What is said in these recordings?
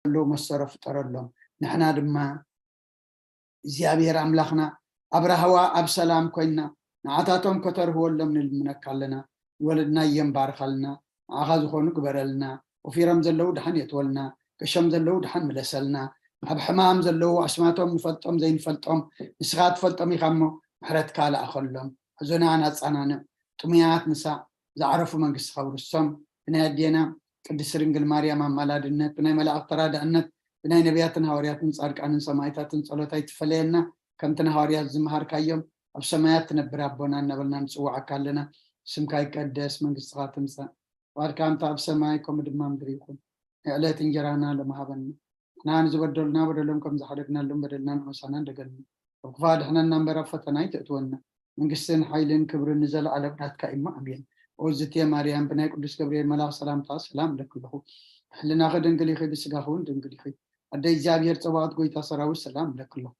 ዘለዉ መሰሮ ፍጠረሎም። ንሕና ድማ እግዚኣብሔር ኣምላኽና ኣብ ራህዋ ኣብ ሰላም ኮይንና ንዓታቶም ከተርህወሎም ንልምነካ ኣለና። ወለድና እዮም ባርኻልና። ንዓኻ ዝኾኑ ግበረልና። ወፊሮም ዘለዉ ድሓን የትወልና። ገሾም ዘለዉ ድሓን ምለሰልና። ኣብ ሕማም ዘለዉ ኣስማቶም ንፈልጦም ዘይንፈልጦም ንስኻ ትፈልጦም ኢኻ እሞ ምሕረትካ ለኣኸሎም። ሕዙናን ኣጻናንዕ። ጥሙያት ንሳዕ። ዝዓረፉ መንግስቲ ከውርሶም። ብናይ ኣዴና ቅድስት ድንግል ማርያም ኣማላድነት፣ ብናይ መላእኽቲ ተራዳእነት፣ ብናይ ነቢያትን ሃዋርያትን ጻድቃንን ሰማይታትን ጸሎት ኣይትፈለየና። ከምቲ ንሃዋርያት ዝመሃርካዮም ኣብ ሰማያት ትነብር ኣቦና እናበልና ንጽውዓካ ኣለና። ስምካ ይቀደስ፣ መንግስትኻ ትምጻእ፣ ፍቓድካ ከምቲ ኣብ ሰማይ ከምኡ ድማ ምድሪ ይኹን። ንዕለት እንጀራና ሎሚ ሃበና። ንሕና ንዝበደሉና በደሎም ከም ዝሓደግናሎም በደልና ንመሳና እንደገልና። ኣብ ክፋ ድሕነና እምበር ኣብ ፈተና ኣይተእትወና። መንግስትን ሓይልን ክብርን ንዘለኣለም ናትካ እዩ። ኣሜን። ኦዝትየ ማርያም ብናይ ቅዱስ ገብርኤል መልኣኽ ሰላምታ ሰላም እለኪ ኣለኹ። ሕልናኺ ድንግል ኢኺ፣ ብስጋኺ እውን ድንግል ኢኺ። ኣደ እግዚኣብሔር ጸባኦት ጎይታ ሰራዊት ሰላም እለኪ ኣለኹ።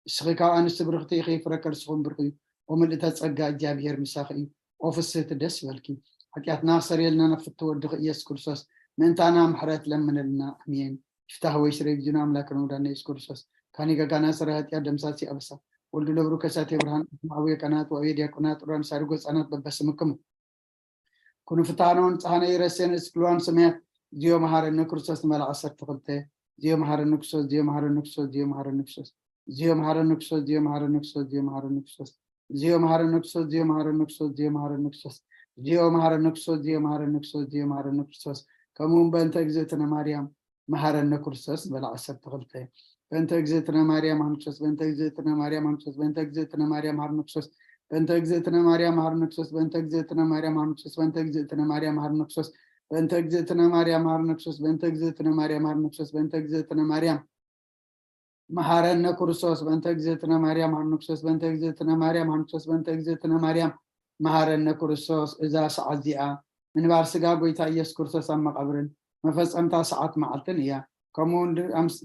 ንስኺ ካብ ኣንስቲ ብርኽቲ ኢኺ፣ ፍረ ከርስኹም ብርኽ እዩ። ኦ ምልእተ ጸጋ እግዚኣብሔር ምሳኺ እዩ። ኦ ፍስህቲ ደስ ይበልኪ። ሓጢኣትና ክሰርየልና ናብ ፍትው ወድኺ ኢየሱስ ክርስቶስ ምእንታና ምሕረት ለምንልና። ኣሜን። ይፍታህ ወይ ስረይ ብዝና ኣምላክ ነው ዳና ኢየሱስ ክርስቶስ ካኒ ገጋና ስረ ኃጢአት ደምሳሲ ኣበሳ ወልዱ ለብሩ ከሳቴ ብርሃን ማዕዊ ቀናት ወአብየ ዲያቆናት ጥሩራን ሳሪ ጎፃናት በበስምክሙ ኩኑ ፍታኖን ፀሃነ ይረሴን እስክልዋን ሰማያት ዚዮ መሃረነ ክርስቶስ ንመላ ዓሰርተ ክልተ ዚዮ መሃረነ ክርስቶስ ዚዮ መሃረነ ክርስቶስ ዚዮ መሃረነ ክርስቶስ ዚዮ መሃረነ ክርስቶስ ዚዮ መሃረነ ክርስቶስ ዚዮ መሃረነ ክርስቶስ ዚዮ መሃረነ ክርስቶስ ዚዮ መሃረነ ክርስቶስ ዚዮ መሃረነ ክርስቶስ ዚዮ መሃረነ ክርስቶስ ዚዮ መሃረነ ክርስቶስ ዚዮ መሃረነ ክርስቶስ ከምኡ እውን በእንተ እግዝእትነ ማርያም መሃረነ ክርስቶስ ንበለ ዓሰርተ ክልተ በእንተ እግዝእትነ ማርያም ሃንክሶስ በእንተ እግዝእትነ ማርያም ሃንክሶስ በእንተ እግዝእትነ ማርያም ሃርነ ክርስቶስ በእንተ እግዝእትነ ማርያም ሃርነ ክርስቶስ በእንተ እግዝእትነ ማርያም ሃርነ ክርስቶስ በእንተ እግዝእትነ ማርያም ሃርነ ክርስቶስ በእንተ እግዝእትነ ማርያም ሃርነ ክርስቶስ በእንተ እግዝእትነ ማርያም ሃርነ ክርስቶስ በእንተ እግዝእትነ ማርያም መሃረነ ክርስቶስ በእንተ እግዝእትነ ማርያም ሃርነ ክርስቶስ በእንተ እግዝእትነ ማርያም ሃርነ ክርስቶስ በእንተ እግዝእትነ ማርያም መሃረነ ክርስቶስ እዛ ሰዓት እዚኣ ምንባር ስጋ ጎይታ ኢየሱስ ክርስቶስ ኣብ መቓብርን መፈጸምታ ሰዓት መዓልትን እያ። ከምኡ እውን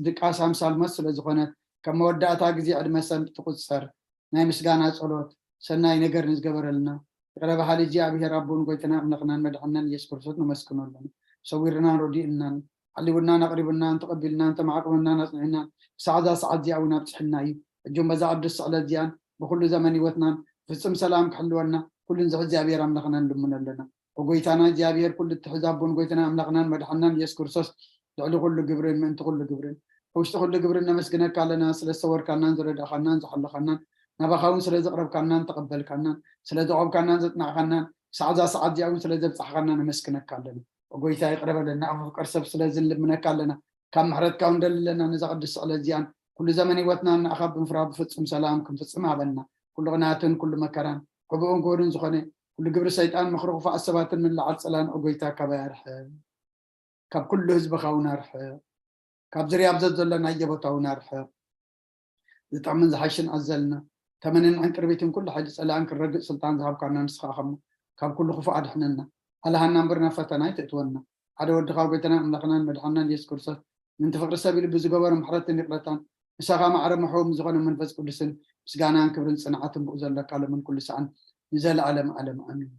ድቃስ ኣምሳል ሞት ስለ ዝኾነት ከም መወዳእታ ግዜ ዕድመ ሰብ ትቁጸር። ናይ ምስጋና ጸሎት ሰናይ ነገር ንዝገበረልና ይቕረ በሃሊ እግዚኣብሔር ኣቦን ጎይታና ኣምላኽናን መድሓናን ኢየሱስ ክርስቶስ ነመስግኖ ኣለና። ሰዊርናን ረዲኡናን ሓሊውናን ኣቕሪቡናን ተቐቢልናን ተማዕቅብናን ኣጽኒዕናን ክሳዕ እዛ ሰዓት እዚኣ እውን ኣብፅሕና እዩ። ሕጂ እውን በዛ ቅዱስ ስዕለት እዚኣን ብኩሉ ዘመን ህይወትናን ፍጹም ሰላም ክሕልወና ኩሉ ንዝሕ እግዚኣብሔር ኣምላኽና ንልምኖ ኣለና። ኦጎይታና እግዚኣብሔር ኩሉ እትሕዝ ኣቦን ጎይታና ኣምላኽናን መድሓናን ኢየሱስ ክርስቶስ ልዕሊ ኩሉ ግብርን ምእንቲ ኩሉ ግብርን ውሽጢ ኩሉ ግብርን ነመስግነካ ኣለና ስለ ዝተወርካናን ዝረዳእካናን ዝሓለኻናን ናባኻ እውን ስለ ዘቕረብካናን ተቐበልካናን ስለ ዘቆምካናን ዘጽናዕካናን ክሳዕ እዛ ሰዓት እዚኣ እውን ስለ ዘብጻሕካና ነመስግነካ ኣለና። ኦጎይታ ይቕረ በለና ኣብ ፍቅር ሰብ ስለ ዝንልምነካ ኣለና። ካብ ምሕረትካ እውን ደሊ ኣለና ነዛ ቅድስቲ ስዕለት እዚኣን ኩሉ ዘመን ህይወትና ንኣኻ ብምፍራህ ብፍጹም ሰላም ክንፍጽም ሃበና። ኩሉ ቅንኣትን ኩሉ መከራን ሕቡእን ክቡርን ዝኾነ ኩሉ ግብሪ ሰይጣን ምኽሪ ክፉኣት ሰባትን ምልዓል ጸላን ኦጎይታ ካባይ ኣርሕቕ። ካብ ኩሉ ህዝብኻ እውን ኣርሕቕ። ካብ ዝርያ ብዘት ዘሎ ናየ ቦታ እውን ኣርሕቕ። ዝጥዕምን ዝሓሽን ኣዘልና ተመንን ዕንቅርቢትን ኩሉ ሓይሊ ጸላእን ክረግጽ ስልጣን ዝሃብካና ንስኻ ኢኻ እሞ ካብ ኩሉ ክፉእ ኣድሕነና። ኣልሃና እምበር ናብ ፈተና ኣይተእትወና። ሓደ ወድኻ ጎይታና ኣምላኽናን መድሓናን ኢየሱስ ክርስቶስ ምንቲ ፍቅሪ ሰብ ኢሉ ብዝገበሮ ምሕረትን ይቕረታን ምሳኻ ማዕረ ምሕው ምስ ዝኾነ መንፈስ ቅዱስን ምስጋናን ክብርን ጽንዓትን ብኡ ዘለካ ሎምን ኩሉ ሰዓን ንዘለኣለም ኣለም ኣሚን።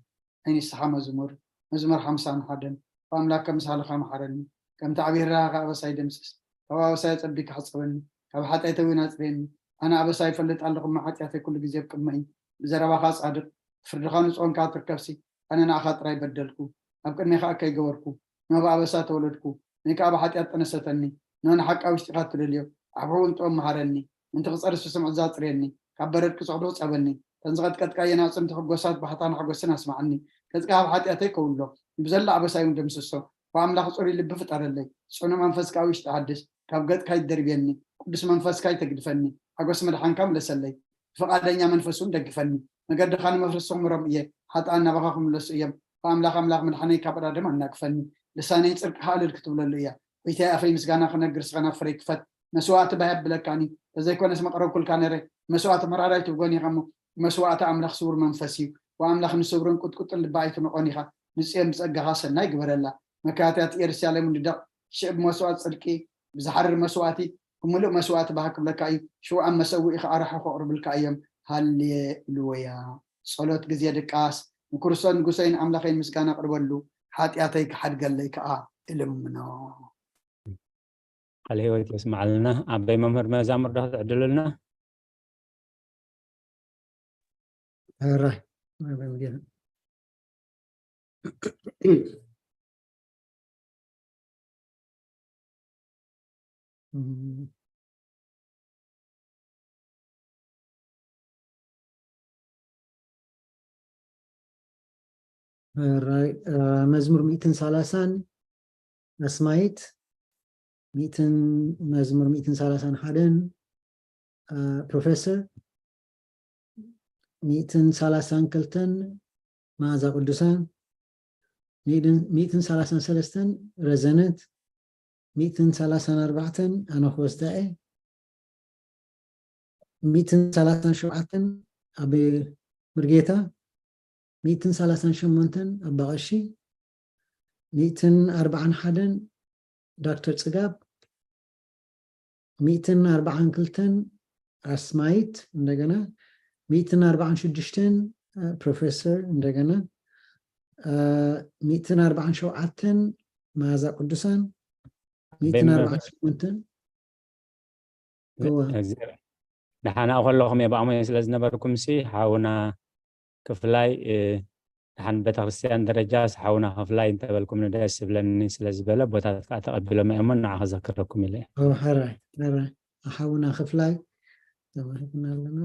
ናይ ንስሓ መዝሙር። መዝሙር ሓምሳን ሓደን ብኣምላክ ከም ዝሃለኻ መሓረኒ። ከምቲ ዓብይ ርህራኸ ኣበሳይ ደምስስ። ካብ ኣበሳይ ኣጸቢካ ሕጸበኒ። ካብ ሓጢኣተይ እውን ኣጽርየኒ። ኣነ ኣበሳይ ይፈልጥ ኣለኹ እሞ ሓጢኣተይ ኩሉ ግዜ ኣብ ቅድመይ እዩ። ብዘረባኻ ጻድቕ ብፍርድኻ ንጹህ ኮንካ ትርከብሲ። ኣነ ንኣኻ ጥራይ በደልኩ። ኣብ ቅድሜኻ እከይ ገበርኩ። ንሆ ብኣበሳ ተወለድኩ። ንይ ከኣ ብሓጢኣት ጠነሰተኒ። ንሆ ንሓቃ ውሽጢኻ ትደልዮ። ኣብ ሕቡን ጥበብ መሃረኒ። ምእንቲ ክጸርስ ብስምዒት ዛጽርየኒ። ካብ በረድ ክጽዕዱ ክጸበኒ። ተን ዝቐጥቀጥካየን ኣዕጽምቲ ሕጎሳት ባህታን ሓጎስን ኣስማዓኒ። ገጽካ ካብ ሓጢኣተይ ከውሎ። ንብዘላ ኣበሳይ እውን ደምስሶ። ብኣምላኽ ጽሩይ ልቢ ፍጠረለይ። ጽኑዕ መንፈስካ ኣብ ውሽጢ ሓድስ። ካብ ገጽካ ይደርብየኒ። ቅዱስ መንፈስካ ይተግድፈኒ። ሓጎስ መድሓንካ ምለሰለይ። ብፍቓደኛ መንፈስ እውን ደግፈኒ። መገድኻ ንመፍረስቲ ክምሮም እየ። ሓጥኣን ናባኻ ክምለሱ እዮም። ብኣምላኽ ኣምላኽ መድሓነይ ካብ ቀዳድም ኣናግፈኒ። ልሳነይ ጽድቅኻ እልል ክትብለሉ እያ። ጎይታይ ኣፈይ ምስጋና ክነግር ስኻ ናብ ፍረይ ክፈት። መስዋእቲ ባህ የብለካን እዩ። ተዘይኮነስ መቕረብኩልካ ነረ። መስዋእቲ ምራር ኣይትብጎን ኢኻ እሞ መስዋእቲ ኣምላኽ ስውር መንፈስ እዩ። ወኣምላኽ ንስውርን ቁጥቁጥን ልቢ ኣይትንቖን ኢኻ። ንጽዮን ብጸጋኻ ሰናይ ግበረላ። መካትያት ኢየሩሳሌም ንደቕ ሽዕ ብመስዋእቲ ጽድቂ ብዝሓርር መስዋእቲ ብምሉእ መስዋእቲ ባህ ክብለካ እዩ። ሽውኣን መሰውኢ ኸኣ ራሕርሑ ከቕርብልካ እዮም። ሃሌሉያ። ጸሎት ግዜ ድቃስ። ንክርስቶስ ንጉሰይን ኣምላኸይን ምስጋና ኣቕርበሉ፣ ሓጢኣተይ ክሓድገለይ ከኣ እልምኖ። ቃለ ህይወት የስማዓልና። ኣበይ መምህር መዛሙር ዶ ክትዕድሉልና? ሕራይ ኣበይ መጌና ሕራይ መዝሙር ሚእትን ሰላሳን ኣስማይት ሚእትን መዝሙር ሚእትን ሰላሳን ሓደን ፕሮፌሰር ሚእትን ሰላሳን ክልተን መዓዛ ቅዱሳን ሚእትን ሰላሳን ሰለስተን ረዘነት ሚእትን ሰላሳን ኣርባዕተን ኣነ ክወስዳ እየ ሚእትን ሰላሳን ሸውዓተን ኣብ ምርጌታ ሚእትን ሰላሳን ሸሞንተን ኣባ ቀሺ ሚእትን ኣርባዓን ሓደን ዶክተር ፅጋብ ሚእትን ኣርባዓን ክልተን ኣስማይት እንደገና ሚእትን ኣርባዓን ሽዱሽተን ፕሮፌሰር እንደገና ሚእትን ኣርባዓን ሸውዓተን መዓዛ ቅዱሳን ሚእትን ኣርባዓን ሸሞንተን ደሓና ከለኹም እየ ብኣሞይ ስለ ዝነበርኩም ሲ ሓውና ክፍላይ ደሓን ቤተክርስትያን ደረጃ ሓውና ክፍላይ እንተበልኩም ደስ ዝብለኒ ስለ ዝበለ ቦታት ከዓ ተቐቢሎም እሞ ንዓ ክዘክረኩም ኢለ እየ። ሕራይ ሕራይ ሓውና ክፍላይ ተባሂልና ኣለና።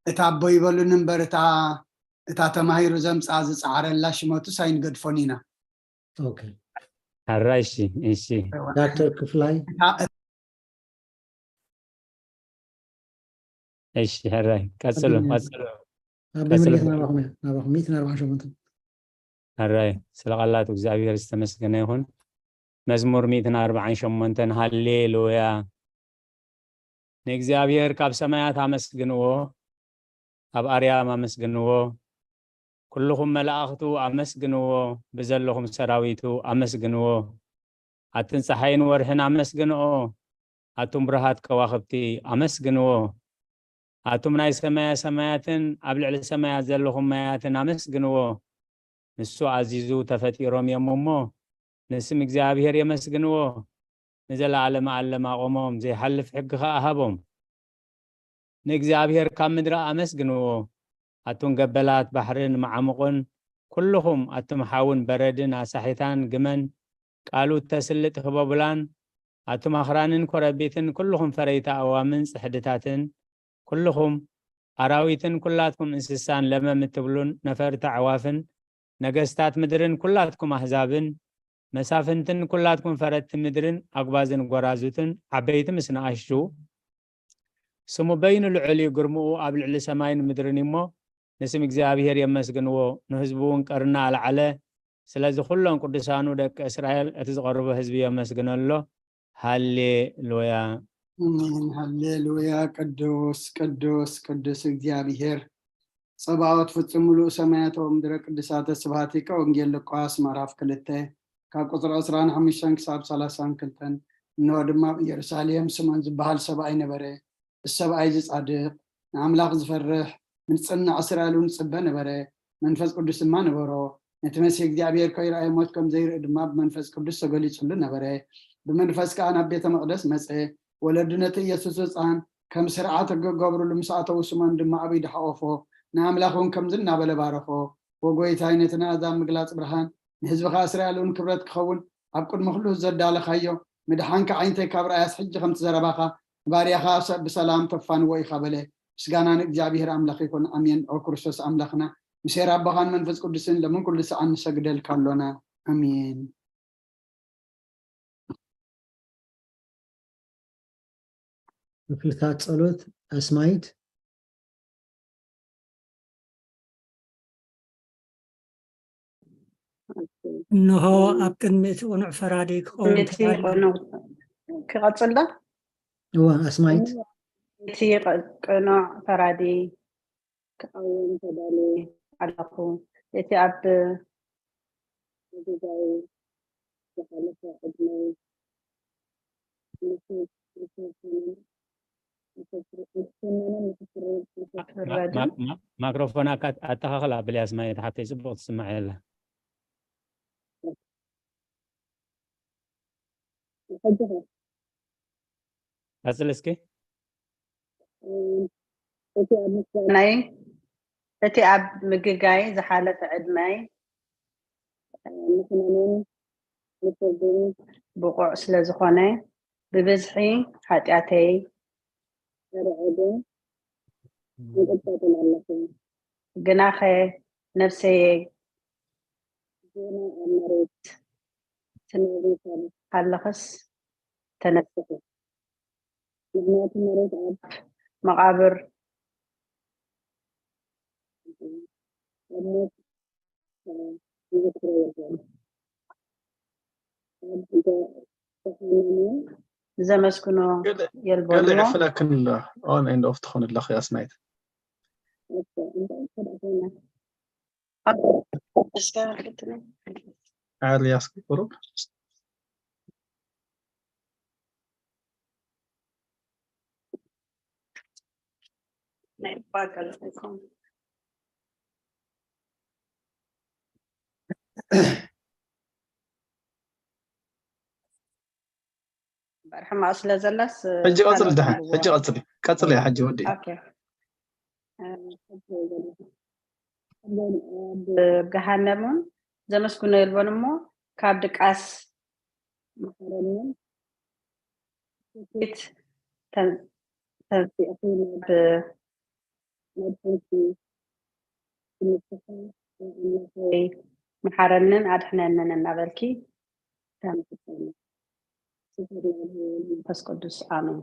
እታ ኣቦ ይበሉኒ እምበር እታ ተማሂሩ ዘምፅኣ ዝፀዓረላ ሽመቱስ ኣይንገድፎን ኢና። ሕራይ እሺ እሺ ዳክተር ክፍላይ እሺ ሕራይ ቀፅሉ ቀፅሉ ኣበይ ምልክት ናባኹም እያ ናባኹም ሚእትን ኣርባዓን ሸሞንተን ሕራይ ስለ ቃላቱ እግዚኣብሔር ዝተመስገነ ይኹን። መዝሙር ሚእትን ኣርባዓን ሸሞንተን ሃሌሉያ ንእግዚኣብሔር ካብ ሰማያት ኣመስግንዎ፣ ኣብ ኣርያም ኣመስግንዎ፣ ኩልኹም መላእኽቱ ኣመስግንዎ፣ ብዘለኹም ሰራዊቱ ኣመስግንዎ። ኣትን ፀሓይን ወርሕን ኣመስግንኦ፣ ኣቱም ብርሃት ከዋኽብቲ ኣመስግንዎ። ኣቱም ናይ ሰማያ ሰማያትን ኣብ ልዕሊ ሰማያት ዘለኹም ማያትን ኣመስግንዎ። ንሱ ኣዚዙ ተፈጢሮም እዮም እሞ ንስም እግዚኣብሔር የመስግንዎ። ንዘለዓለመ ዓለም ኣቖሞም፣ ዘይሓልፍ ሕጊ ኸኣ ሃቦም። ንእግዚኣብሔር ካብ ምድሪ ኣመስግንዎ። ኣቱም ገበላት ባሕርን መዓሙቕን፣ ኩልኹም ኣቱም ሓውን በረድን ኣሳሒታን ግመን፣ ቃሉ እተስልጥ ህቦብላን፣ ኣቱም ኣኽራንን ኮረቢትን፣ ኩልኹም ፈረይቲ ኣእዋምን ጽሕድታትን፣ ኩልኹም ኣራዊትን ኩላትኩም እንስሳን ለመም እትብሉን ነፈርቲ ኣዕዋፍን፣ ነገስታት ምድርን ኩላትኩም ኣህዛብን፣ መሳፍንትን ኩላትኩም ፈረድቲ ምድርን ኣጉባዝን ጎራዙትን ዓበይቲ ምስ ንኣሽቱ፣ ስሙ በይኑ ልዑል እዩ፣ ግርምኡ ኣብ ልዕሊ ሰማይን ምድርን እዩ እሞ፣ ንስም እግዚኣብሔር የመስግንዎ፣ ንህዝቡ እውን ቀርኒ ኣልዓለ። ስለዚ ኩሎም ቅዱሳኑ ደቂ እስራኤል እቲ ዝቐርቦ ህዝቢ የመስግነሎ። ሃሌሉያ። ኣሜን። ሃሌሉያ። ቅዱስ ቅዱስ ቅዱስ እግዚኣብሔር ጸባኦት ፍጹም ምሉእ ሰማያት ወምድረ ቅዱሳተ ስብሐቲከ። ወንጌል ሉቃስ ምዕራፍ ክልተ ካብ ቁጽሪ ዕስራን ሓሙሽተን ክሳብ ሰላሳን ክልተን። እንሆ ድማ ኣብ ኢየሩሳሌም ስምዖን ዝበሃል ሰብኣይ ነበረ። እዚ ሰብኣይ እዚ ጻድቕ፣ ንኣምላኽ ዝፈርሕ፣ ንጽንዕ እስራኤል እውን ዝጽበ ነበረ። መንፈስ ቅዱስ ድማ ነበሮ። ነቲ መሲሕ እግዚኣብሔር ከይረኣየ ሞት ከም ዘይርኢ ድማ ብመንፈስ ቅዱስ ተገሊጹሉ ነበረ። ብመንፈስ ከኣ ናብ ቤተ መቕደስ መጸ። ወለዱ ነቲ ኢየሱስ ህጻን ከም ስርዓት ሕጊ ክገብሩሉ ምስ ኣተዉ ስምዖን ድማ ኣብ ኢዱ ሓቖፎ። ንኣምላኽ እውን ከምዚ እናበለ ባረኾ። ኦ ጐይታይ ነቲ ንኣህዛብ ምግላጽ ብርሃን ንህዝብኻ እስራኤል እውን ክብረት ክኸውን ኣብ ቅድሚ ኩሉ ዘዳለኻዮ ምድሓንካ ዓይነተይ ካብ ረኣያስ ሕጂ ከምቲ ዘረባኻ ንባርያኻ ብሰላም ተፋንዎ ኢኻ በለ። ምስጋና ንእግዚኣብሔር ኣምላኽ ይኹን ኣሜን። ኦ ክርስቶስ ኣምላኽና ምስ ሄር ኣቦኻን መንፈስ ቅዱስን ለምን ኩሉ ሰዓን ንሰግደልካ ኣሎና ኣሜን። ክፍልታት ጸሎት ኣስማይት እንሆ ኣብ ቅድሚ እቲ ቅኑዕ ፈራዲ ክኸውን እቲ ቅኑዕ ክቐጽል ዶ? እዋ ኣስማይት እቲ ቅኑዕ ፈራዲ ክቐውም ተዳልየ ኣለኹ። እቲ ኣብ ገዛይ ዝሓለፈ ዕድመይ ማክሮፎን ኣተኻኽል ኣብልያስ ማየት ሓፍተይ ጽቡቕ ትስማዕ የላ። ሕጂ ኸ? ቀጽል እስኪ። እቲ ኣብ ምስጋናይ፣ እቲ ኣብ ምግጋይ ዝሓለፈ ዕድመይ፣ ንኹነኔን ንፍርድን ብቑዕ ስለ ዝኾነ፣ ብብዝሒ ሓጢኣተይ ተረዒደ እንቅጠጥን ኣለኹ። ግናኸ ነብሰየ፣ ዜና ኣብ መሬት ትነብሪ ካብ ኣለኽስ ተነስኺ። ምኽንያቱ መሬት ኣብ መቓብር፣ ኣብ ሞት ዝዝክሮ የለን። ኣብ ገሃነም እውን ዘመስግኖ ገለ የልቦን እሞ ይዕፍለክን ኣሎ። On and off ትኾን ኣለኺ ኣስናይት። እኮ እንታይ እንተ ደኣ ኮይና። እስከ ክትነ ዓርያስ ቁሩብ ናይ ባቀል ኣይኮን። እምበር ሕማቕ ስለ ዘላስ ሕጂ ቀጽሊ ካልኦት ደሓን ይብልዎ። ሕጂ ቀጽሊ ቀጽሊ ሕጂ ወዲ ኦኬ። እ፣ ኣብ ገሃነም እውን ዘመስግኖ የልቦን እሞ ካብ ድቃስ መሓረኒ። ፊት ተን- ተንሲእኺ ናብ ናብ ሓንቲ ንስኻ ኣምላኸይ መሓረንን ኣድሕነንን እናበልኪ ተንስእኒ። ስብሐት ለአብ ወወልድ ወመንፈስ ቅዱስ ኣሜን።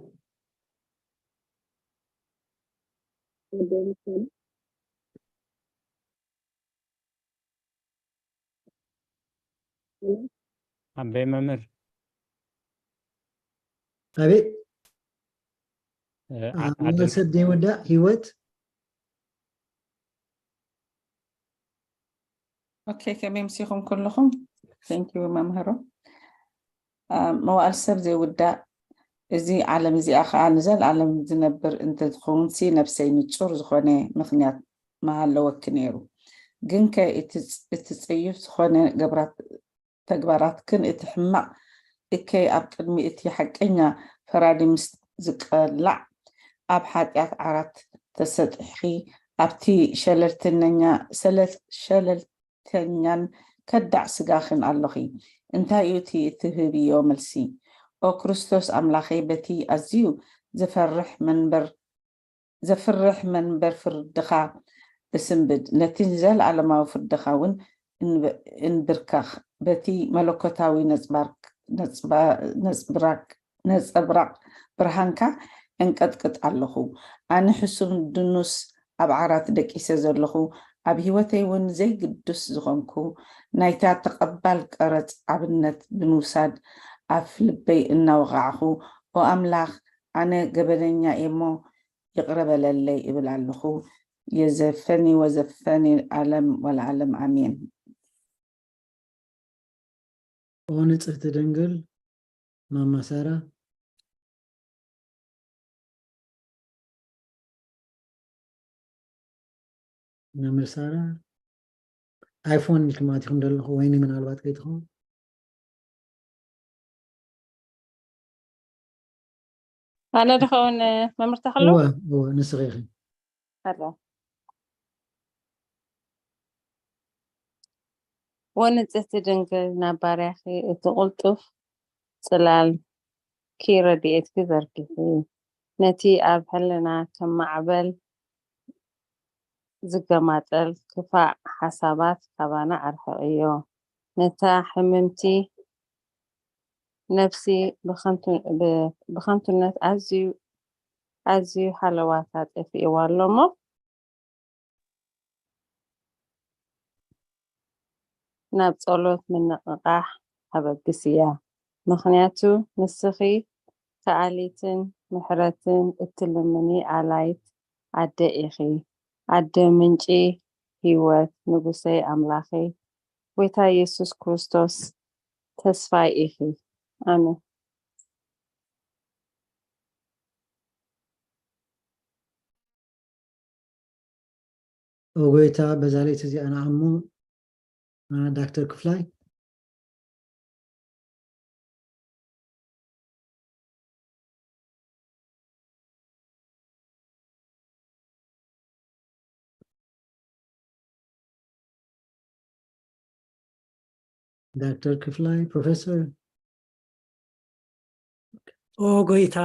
ወደ ምስል ኣበይ መምህር? ኣቤት እ፣ ኣብ ዓድል- መዋል ሰብ ዘይውዳእ ህይወት። ኦኬ፣ ከመይ ምሲኹም ኩልኹም? Thank you መምህሩ። አ፣ መዋእል ሰብ ዘይውዳእ፣ እዚ ዓለም እዚኣ ኸዓ ንዘለኣለም ዝነብር እንተዝኸውን ሲ ነብሰይ ንጹር ዝኾነ ምኽንያት ምሃለወኪ ነይሩ። ግንከ እቲ ጽ-፣ እቲ ጽዩፍ ዝኾነ ገብራት ተግባራትክን እቲ ሕማቕ እከይ ኣብ ቅድሚ እቲ ሓቀኛ ፈራዲ ምስ ዝቀላዕ፣ ኣብ ሓጢኣት ዓራት ተሰጢሕኺ፣ ኣብቲ ሸለልተኛ፣ ሰለል-፣ ሸለልተኛን ከዳዕ ስጋኽን ኣሎኺ። እንታይ እዩ እቲ እትህብዮ መልሲ? ኦ ክርስቶስ ኣምላኸይ፣ በቲ ኣዝዩ ዘፈርሕ መንበር ዘፍርሕ መንበር ፍርድኻ እስንብድ፣ ነቲ ንዘለኣለማዊ ፍርድኻ እውን እንብ-፣ እንብርከኽ። በቲ መለኮታዊ ነጽባርክ-፣ ነጽባ-፣ ነጽብራክ-፣ ነጸብራቕ ብርሃንካ እንቀጥቅጥ ኣለኹ። ኣነ ሕሱም ድኑስ ኣብ ዓራት ደቂሰ ዘለኹ፣ ኣብ ህይወተይ እውን ዘይግዱስ ዝኾንኩ፣ ናይታ ተቐባል ቀረጽ ኣብነት ብምውሳድ ኣፍ ልበይ እናወቓዕኹ፣ ኦ ኣምላኽ፣ ኣነ ገበነኛ እየ እሞ ይቕረ በለለይ እብል ኣለኹ። የዘፈኒ ወዘፈኒ ኣለም ወለዓለም ኣሜን። ኦ ንጽህቲ ድንግል ማማ ሳራ፣ መምህር ሳራ፣ ኣይፎን ኢልኩም ኣቲኹም ዘለኹ ወይኒ ምናልባት ከይትኸውን። ኣነ ድኸውን መምህር ተኽሉ? እወ፣ እወ፣ ንስኺ ኢኺ። ኣላ። ወንጽህቲ ድንግል ናብ ባርያኺ እቲ ቅልጡፍ ጽላልኪ ረድኤትኪ ዘርጊሒ፣ ነቲ ኣብ ሕልና ከም ማዕበል ዝገማጠል ክፋእ ሓሳባት ካባና ኣርሕቕዮ። ነታ ሕምምቲ ነፍሲ ብኸንቱ-፣ ብ-፣ ብኸንቱነት ኣዝዩ፣ ኣዝዩ ሃለዋታ ጠፊእዋ ኣሎ እሞ፣ ናብ ጸሎት ምንቕቓሕ ኣበግስያ። ምኽንያቱ ንስኺ ከኣሊትን ምሕረትን እትልምኒ ኣላይት ኣደ ኢኺ። ኣደ ምንጪ ህይወት፣ ንጉሰይ ኣምላኸይ፣ ጎይታ ኢየሱስ ክርስቶስ ተስፋይ ኢኺ። ኣሜን። ኦ ጎይታ፣ በዛ ለይቲ እዚኣ ንዓሞ፣ እ፣ ዳክተር ክፍላይ። ዶክተር ክፍላይ፣ ፕሮፌሰር። ኦ ጎይታ፣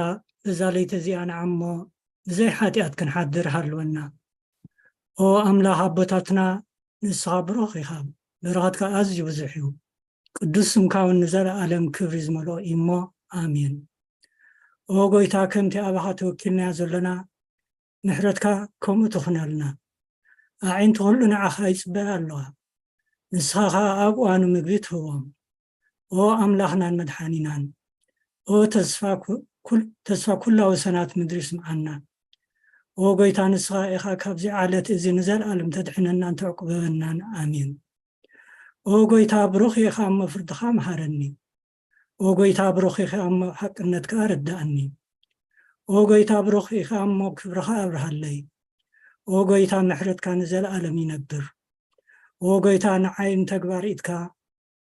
እዛ ለይቲ እዚኣ ንዓሞ ብዘይ ሓጢኣት ክንሓድር ሃልወና። ኦ ኣምላኽ ኣቦታትና፣ ንስኻ ብሩኽ ኢኻ፣ በረኸትካ ኣዝዩ ብዙሕ እዩ። ቅዱስ ስምካ እውን ንዘለኣለም ክብሪ ዝመልኦ እዩ እሞ፣ ኣሜን። ኦ ጎይታ፣ ከምቲ ኣባኻ ተወኪልናዮ ዘለና፣ ምሕረትካ ከምኡ ትኹነልና። ኣዒንቲ ኩሉ ንዓኻ ይጽበያ ኣለዋ። ንስኻ ኸኣ ኣብ እዋኑ ምግቢ ትህቦም። ኦ ኣምላኽናን መድሓኒናን፣ ኦ ተስፋ ኩ-፣ ኩል-፣ ተስፋ ኩላ ወሰናት ምድሪ ስምዓና። ኦ ጎይታ፣ ንስኻ ኢኻ ካብዚ ዓለት እዚ ንዘለኣለም ተድሕነናን ተዕቁበናን። ኣሜን። ኦ ጎይታ፣ ብሩኽ ኢኻ እሞ ፍርድኻ መሃረኒ። ኦ ጎይታ፣ ብሩኽ ኢኻ እሞ ሓቅነትካ ኣረድኣኒ። ኦ ጎይታ፣ ብሩኽ ኢኻ እሞ ክብርኻ ኣብርሃለይ። ኦ ጎይታ፣ ምሕረትካ ንዘለኣለም ይነብር። ኦ ጎይታ፣ ንዓይ ንተግባር ኢድካ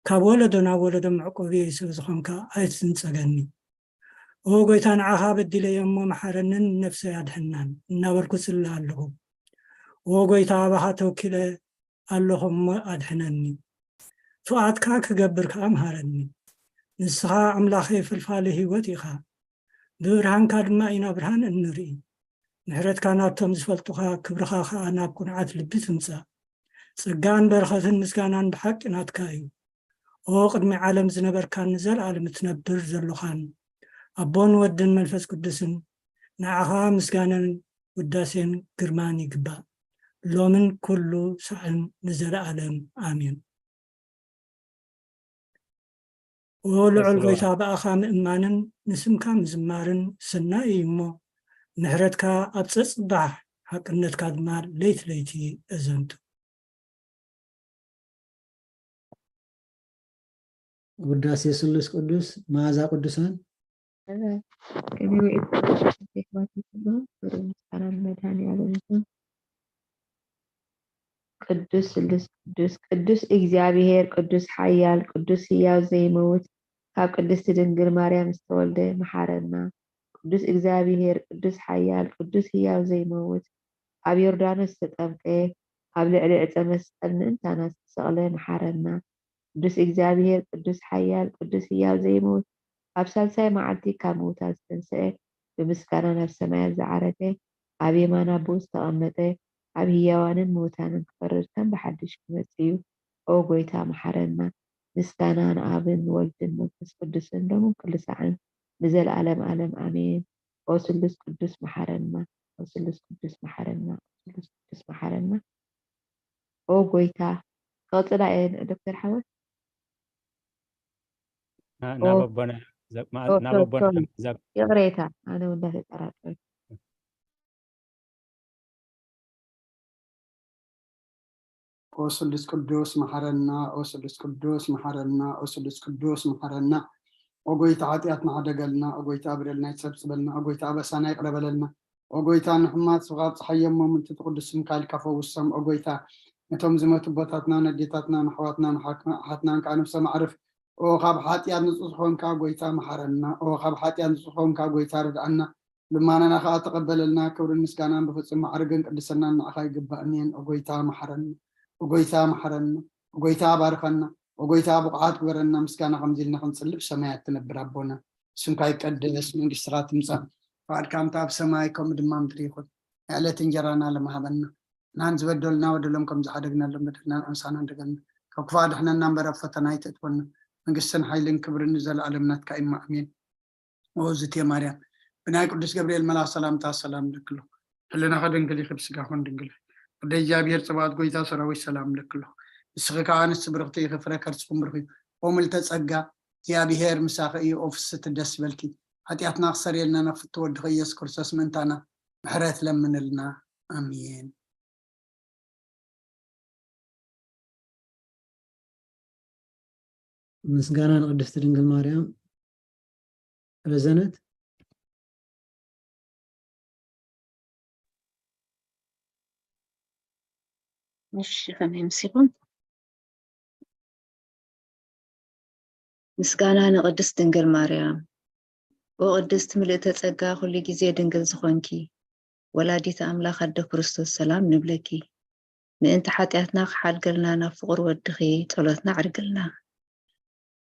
ካብ ወለዶ ናብ ወለዶ መዕቆቢ ስለ ዝኾንካ ኣይትንጸገኒ። ኦ ጎይታ፣ ንዓኻ በዲለዮ እሞ መሓረንን ነፍሰይ ኣድሕናን እናበልኩ ጽሊ ኣለኹ። ኦ ጎይታ፣ ኣባኻ ተወኪለ ኣለኹ እሞ ኣድሕነኒ። ፍቓድካ ክገብር ከኣ ምሃረኒ። ንስኻ ኣምላኸይ ፈልፋሊ ህይወት ኢኻ። ብብርሃንካ ድማ ኢና ብርሃን እንርኢ። ምሕረትካ ናብቶም ዝፈልጡኻ፣ ክብርኻ ከኣ ናብ ኩንዓት ልቢ ትምጻእ። ጸጋን በረኸትን ምስጋናን ብሓቂ ናትካ እዩ። ኦ ቅድሚ ዓለም ዝነበርካን ንዘለኣለም እትነብር ዘሎኻን፣ ኣቦን ወድን መንፈስ ቅዱስን፣ ንዓኻ ምስጋናን ውዳሴን ግርማን ይግባእ፣ ሎምን ኩሉ ሳዕን ንዘለኣለም። ኣሜን። ኦ ልዑል ጎይታ፣ ብኣኻ ምእማንን ንስምካ ምዝማርን ሰናይ እዩ እሞ፣ ምሕረትካ ኣብ ጸጽባሕ፣ ሓቅነትካ ድማ ለይቲ ለይቲ እዘንቱ። ውዳሴ ስሉስ ቅዱስ፣ መዓዛ ቅዱሳን። ከመይ ውዒልኩም ኣሕዋተይ ኣሕዋተይ ኩሉ፣ ክብሪ ምስጋና ንመድሃኔ ዓለም ይኹን። ቅዱስ ስሉስ ቅዱስ፣ ቅዱስ እግዚኣብሔር፣ ቅዱስ ሓያል፣ ቅዱስ ህያው ዘይመውት፣ ካብ ቅድስቲ ድንግል ማርያም ዝተወልደ፣ መሓረና። ቅዱስ እግዚኣብሔር፣ ቅዱስ ሓያል፣ ቅዱስ ህያው ዘይመውት፣ ኣብ ዮርዳኖስ ዝተጠምቀ፣ ኣብ ልዕሊ ዕፀ መስቀል ምእንታና ዝተሰቕለ፣ መሓረና። ቅዱስ እግዚኣብሔር፣ ቅዱስ ሓያል፣ ቅዱስ ህያው ዘይመውት፣ ኣብ ሳልሳይ መዓልቲ ካብ ምውታት ዝተንስአ፣ ብምስጋና ናብ ሰማያት ዝዓረገ፣ ኣብ የማን ኣቦኡ ዝተቐመጠ፣ ኣብ ህያዋንን ምውታንን ክፈርድ ከም ብሓድሽ ክመጽእ እዩ። ኦ ጎይታ፣ መሓረና። ምስጋና ንኣብን ንወልድን መንፈስ ቅዱስን ሎምን ኩሉ ሳዕን ንዘለኣለም ኣለም ኣሜን። ኦ ስሉስ ቅዱስ መሓረና፣ ኦ ስሉስ ቅዱስ መሓረና፣ ኦ ስሉስ ቅዱስ መሓረና። ኦ ጎይታ፣ ክቕጽላ እየ ዶክተር ሓወት። ና- ናብ ኣቦና ዘ- ማ- ኦ፣ ናብ ሶሪ፣ ኣቦና ሶሪ። ዘ- ይቕሬታ፣ ኣነ እውን እንዳተጠራጠርኩ። ኦ ስሉስ ቅዱስ መሓረና፣ ኦ ስሉስ ቅዱስ መሓረና፣ ኦ ስሉስ ቅዱስ መሓረና። ኦ ጎይታ ሓጢኣትና ሓደገልና፣ ኦ ጎይታ በደልና ይሰብስበልና፣ ኦ ጎይታ ኣበሳና ይቕረ በለልና። ኦ ጎይታ ንሕማት ስኻ ኣብጽሓዮም፣ እሞ ምእንቲ እቲ ቅዱስ ስምካ ኢልካ ፈውሶም። ኦ ጎይታ ነቶም ዝመቱ ኣቦታትና፣ ነዴታትና፣ ንኣሕዋትና፣ ንሓክና- ኣሓትናን ከኣ ነብሶም ኣዕርፍ። ኦ ካብ ሓጢኣት ንጹህ ዝኾንካ ጎይታ መሓረና፣ ኦ ካብ ሓጢኣት ንጹህ ዝኾንካ ጎይታ ርድኣና። ልማናና ከኣ ተቐበለልና። ክብርን ምስጋናን ብፍጹም ማዕርግን ቅድስናን ንዓኻ ይግባእ። ኣሜን። ኦ ጎይታ መሓረና፣ ኦ ጎይታ መሓረና፣ ኦ ጎይታ ባርኸና፣ ኦ ጎይታ ብቑዓት ግበረና። ምስጋና ከምዚ ኢልና ክንጽሊ ብሰማያት ትነብር ኣቦና፣ ስምካ ይቀደስ፣ መንግስትኻ ትምጻእ፣ ፍቓድካ ከምቲ ኣብ ሰማይ ከምኡ ድማ ምድሪ ይኹን። ንዕለት እንጀራና ሎም ሃበና፣ ንሕናን ዝበደሉና በደሎም ከም ዝሓደግናሎም በደልና ንኣምሳና እንደገና፣ ካብ ክፉእ ኣድሕነና እምበር ኣብ ፈተና ኣይተእትወና። መንግስትን ሓይልን ክብርን ንዘለኣለም ናትካ እዩ። ኣሜን። ኦ ዝቴ ማርያም፣ ብናይ ቅዱስ ገብርኤል መልኣኽ ሰላምታ ሰላም እብለኪ ኣለኹ። ህልናኺ ድንግል እዩ፣ ብስጋኺ እውን ድንግል እዩ። ወደ እግዚኣብሔር ጽባኦት ጎይታ ሰራዊት ሰላም እብለኪ ኣለኹ። ንስኺ ከኣ ኣንስቲ ብርኽቲ ኢኺ፣ ፍረ ከርስኹም ብሩኽ እዩ። ኦ ምልዕተ ጸጋ፣ እግዚኣብሔር ምሳኺ እዩ። ኦ ፍስሕቲ ደስ ይበልኪ፣ ሓጢኣትና ክሰርየልና ናብ ፍትው ወድኺ ኢየሱስ ክርስቶስ ምእንታና ምሕረት ለምንልና። ኣሜን። ምስጋና ንቅድስቲ ድንግል ማርያም። ረዘነት። እሺ፣ ከመይ መሲኹም? ምስጋና ንቅድስት ድንግል ማርያም። ኦ ቅድስት ምልእተ ጸጋ፣ ኩሉ ግዜ ድንግል ዝኾንኪ ወላዲት ኣምላኽ ኣደ ክርስቶስ፣ ሰላም ንብለኪ። ምእንቲ ሓጢኣትና ክሓድገልና ናብ ፍቑር ወድኺ ጸሎትና ኣዕርግልና።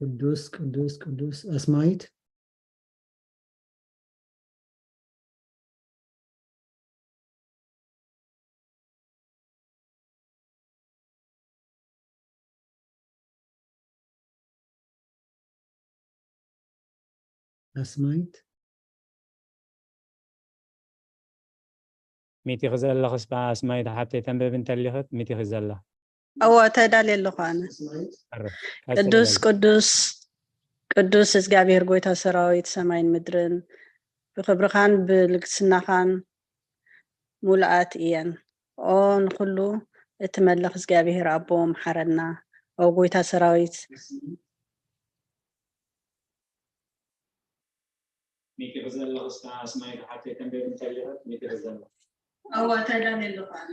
ቅዱስ ቅዱስ ቅዱስ ኣስማይት። ኣስማይት። ሚቲኺ ዘለኽስ ኣስማይት ሓብተይ ተንብብ እንተሊኽት ሚቲኺ ዘላ። እወ ተዳልየ ኣለኹ ኣነ። ኣረ፣ ቅዱስ ቀጽሊ። ቅዱስ ቅዱስ እግዚኣብሔር ጎይታ ሰራዊት ሰማይን ምድርን ብክብርኻን ብልግስናኻን ሙሉኣት እየን። ኦ ንኹሉ እትመልኽ እግዚኣብሔር ኣቦ መሓረና። ኦ ጎይታ ሰራዊት ሚኪ ዘለኽስ ኣስማይ ሓብተይ ተንቤብ እንተሊኽት ሚኪ ዘለ እወ ተዳልየ ኣለኹ ኣነ።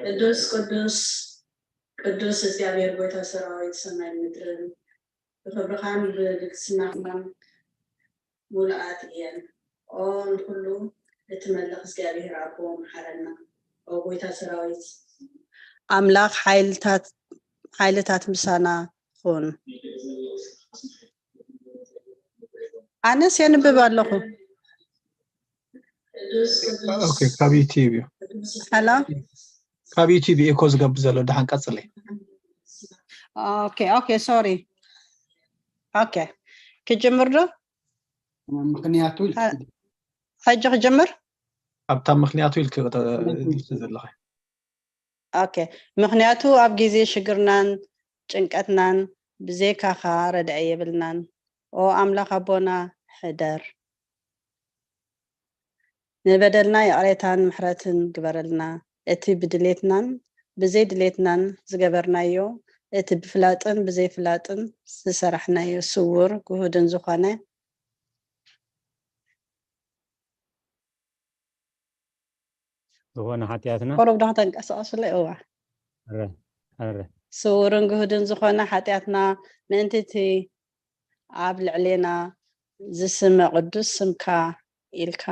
ቅዱስ ቅዱስ ቅዱስ እግዚኣብሔር ጎይታ ሰራዊት ሰማይን ምድርን ብክብርኻን ብልግስናኻን ሙሉኣት እየን። ኦ ንኹሉ እትመልኽ እግዚኣብሔር ኣቦ መሓረና። ኦ ጎይታ ሰራዊት ኣምላኽ ሓይልታት ሓይልታት ምሳና ኹን። ኣነስ የንብብ ኣለኹ። ኦኬ፣ ካብ ዩቲዩብ እዩ። ሄሎ ካብ ዩቲዩብ ኤኮ ዝገብር ዘሎ። ደሓን ቀጽለይ። ኦኬ ኦኬ ሶሪ። ኦኬ ክጅምር ዶ? ምክንያቱ ኢልኪ ሕጂ ክጅምር? ኣብታ ምክንያቱ ኢልኪ ክተ- ኢልኪ ዘለኺ። ኦኬ ምክንያቱ ኣብ ግዜ ሽግርናን ጭንቀትናን ብዘይካኻ ረድኢ የብልናን። ኦ ኣምላኽ ኣቦና ሕደር። ንበደልና ይቕሬታን ምሕረትን ግበረልና። እቲ ብድሌትናን ብዘይ ድሌትናን ዝገበርናዮ፣ እቲ ብፍላጥን ብዘይ ፍላጥን ዝሰራሕናዮ ስዉር ግሁድን ዝኾነ ዝኾነ ሓጢኣትና ቁሩብ ዶ ከተንቀሳቕሱለይ? እዋ ኣረ ኣረ ስውርን ግሁድን ዝኾነ ሓጢኣትና ምእንቲ እቲ ኣብ ልዕሌና ዝስመ ቅዱስ ስምካ ኢልካ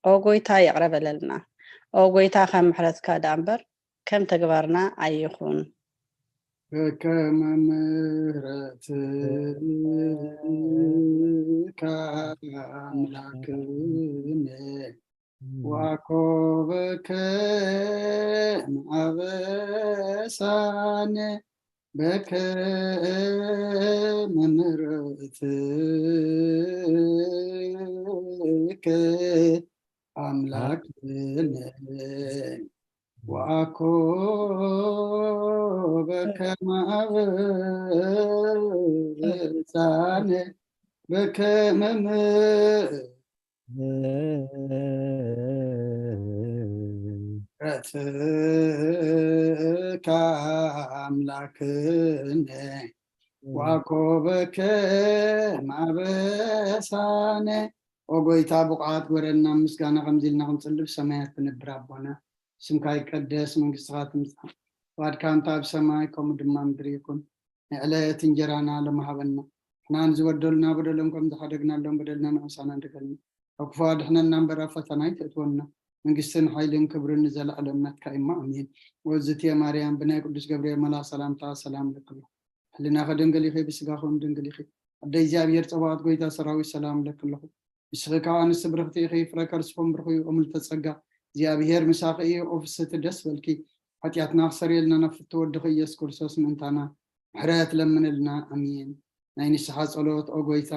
ኦ ጎይታ ይቕረ በለልና። ኦ ጎይታ ከም ምሕረትካ ደኣ እምበር ከም ተግባርና ኣይኹን። በከመ ምሕረትካ ኣምላክነ ዋኮበከ ማበሳነ በከመ ምሕረትከ ኣምላክነ ዋኮበከ ማበሳነ በከመ ምሕረትከ ኣምላክነ ዋኮበከ ማበሳነ። ኦ ጎይታ ብቑዓት ግበረና ምስጋና ከምዚ ኢልና ክንጽሊ ብሰማያት ትነብር ኣቦና ስምካ ይቀደስ መንግስትኻ ትምጻእ ፍቓድካ እንተ ኣብ ሰማይ ከምኡ ድማ ምድሪ ይኹን። ንዕለት እንጀራና ሎሚ ሃበና። ንሕና ንዝበደሉና በደሎም ከም ዝሓደግናሎም በደልና ንኣምሳና ንደገልና። ካብ ክፉ ኣድሕነና እምበር ኣብ ፈተና ኣይተእትወና። መንግስትን ሓይልን ክብርን ንዘለኣለም ናትካ እማ ኣሜን። ወዝትየ ማርያም ብናይ ቅዱስ ገብርኤል መልኣኽ ሰላምታ ሰላም ለክሎ። ሕልናኸ ድንግል ኢኺ ብስጋኹም ድንግል ኢኺ። ኣደ እግዚኣብሔር ጸባኦት ጎይታ ሰራዊት ሰላም ለክለኹ። ንስኺ ከኣ ኣንስቲ ብርኽቲ ኢኺ፣ ፍረ ከርስኹም ብሩኽ እዩ። እምልተ ጸጋ እግዚኣብሔር ምሳኺ እዩ። ኦ ፍስህቲ ደስ በልኪ፣ ሓጢኣትና ክሰርየልና ናብ ፍቱ ወድኺ ኢየሱስ ክርስቶስ ምእንታና ምሕረት ለምንልና። ኣሜን። ናይ ንስሓ ጸሎት ኦ ጎይታ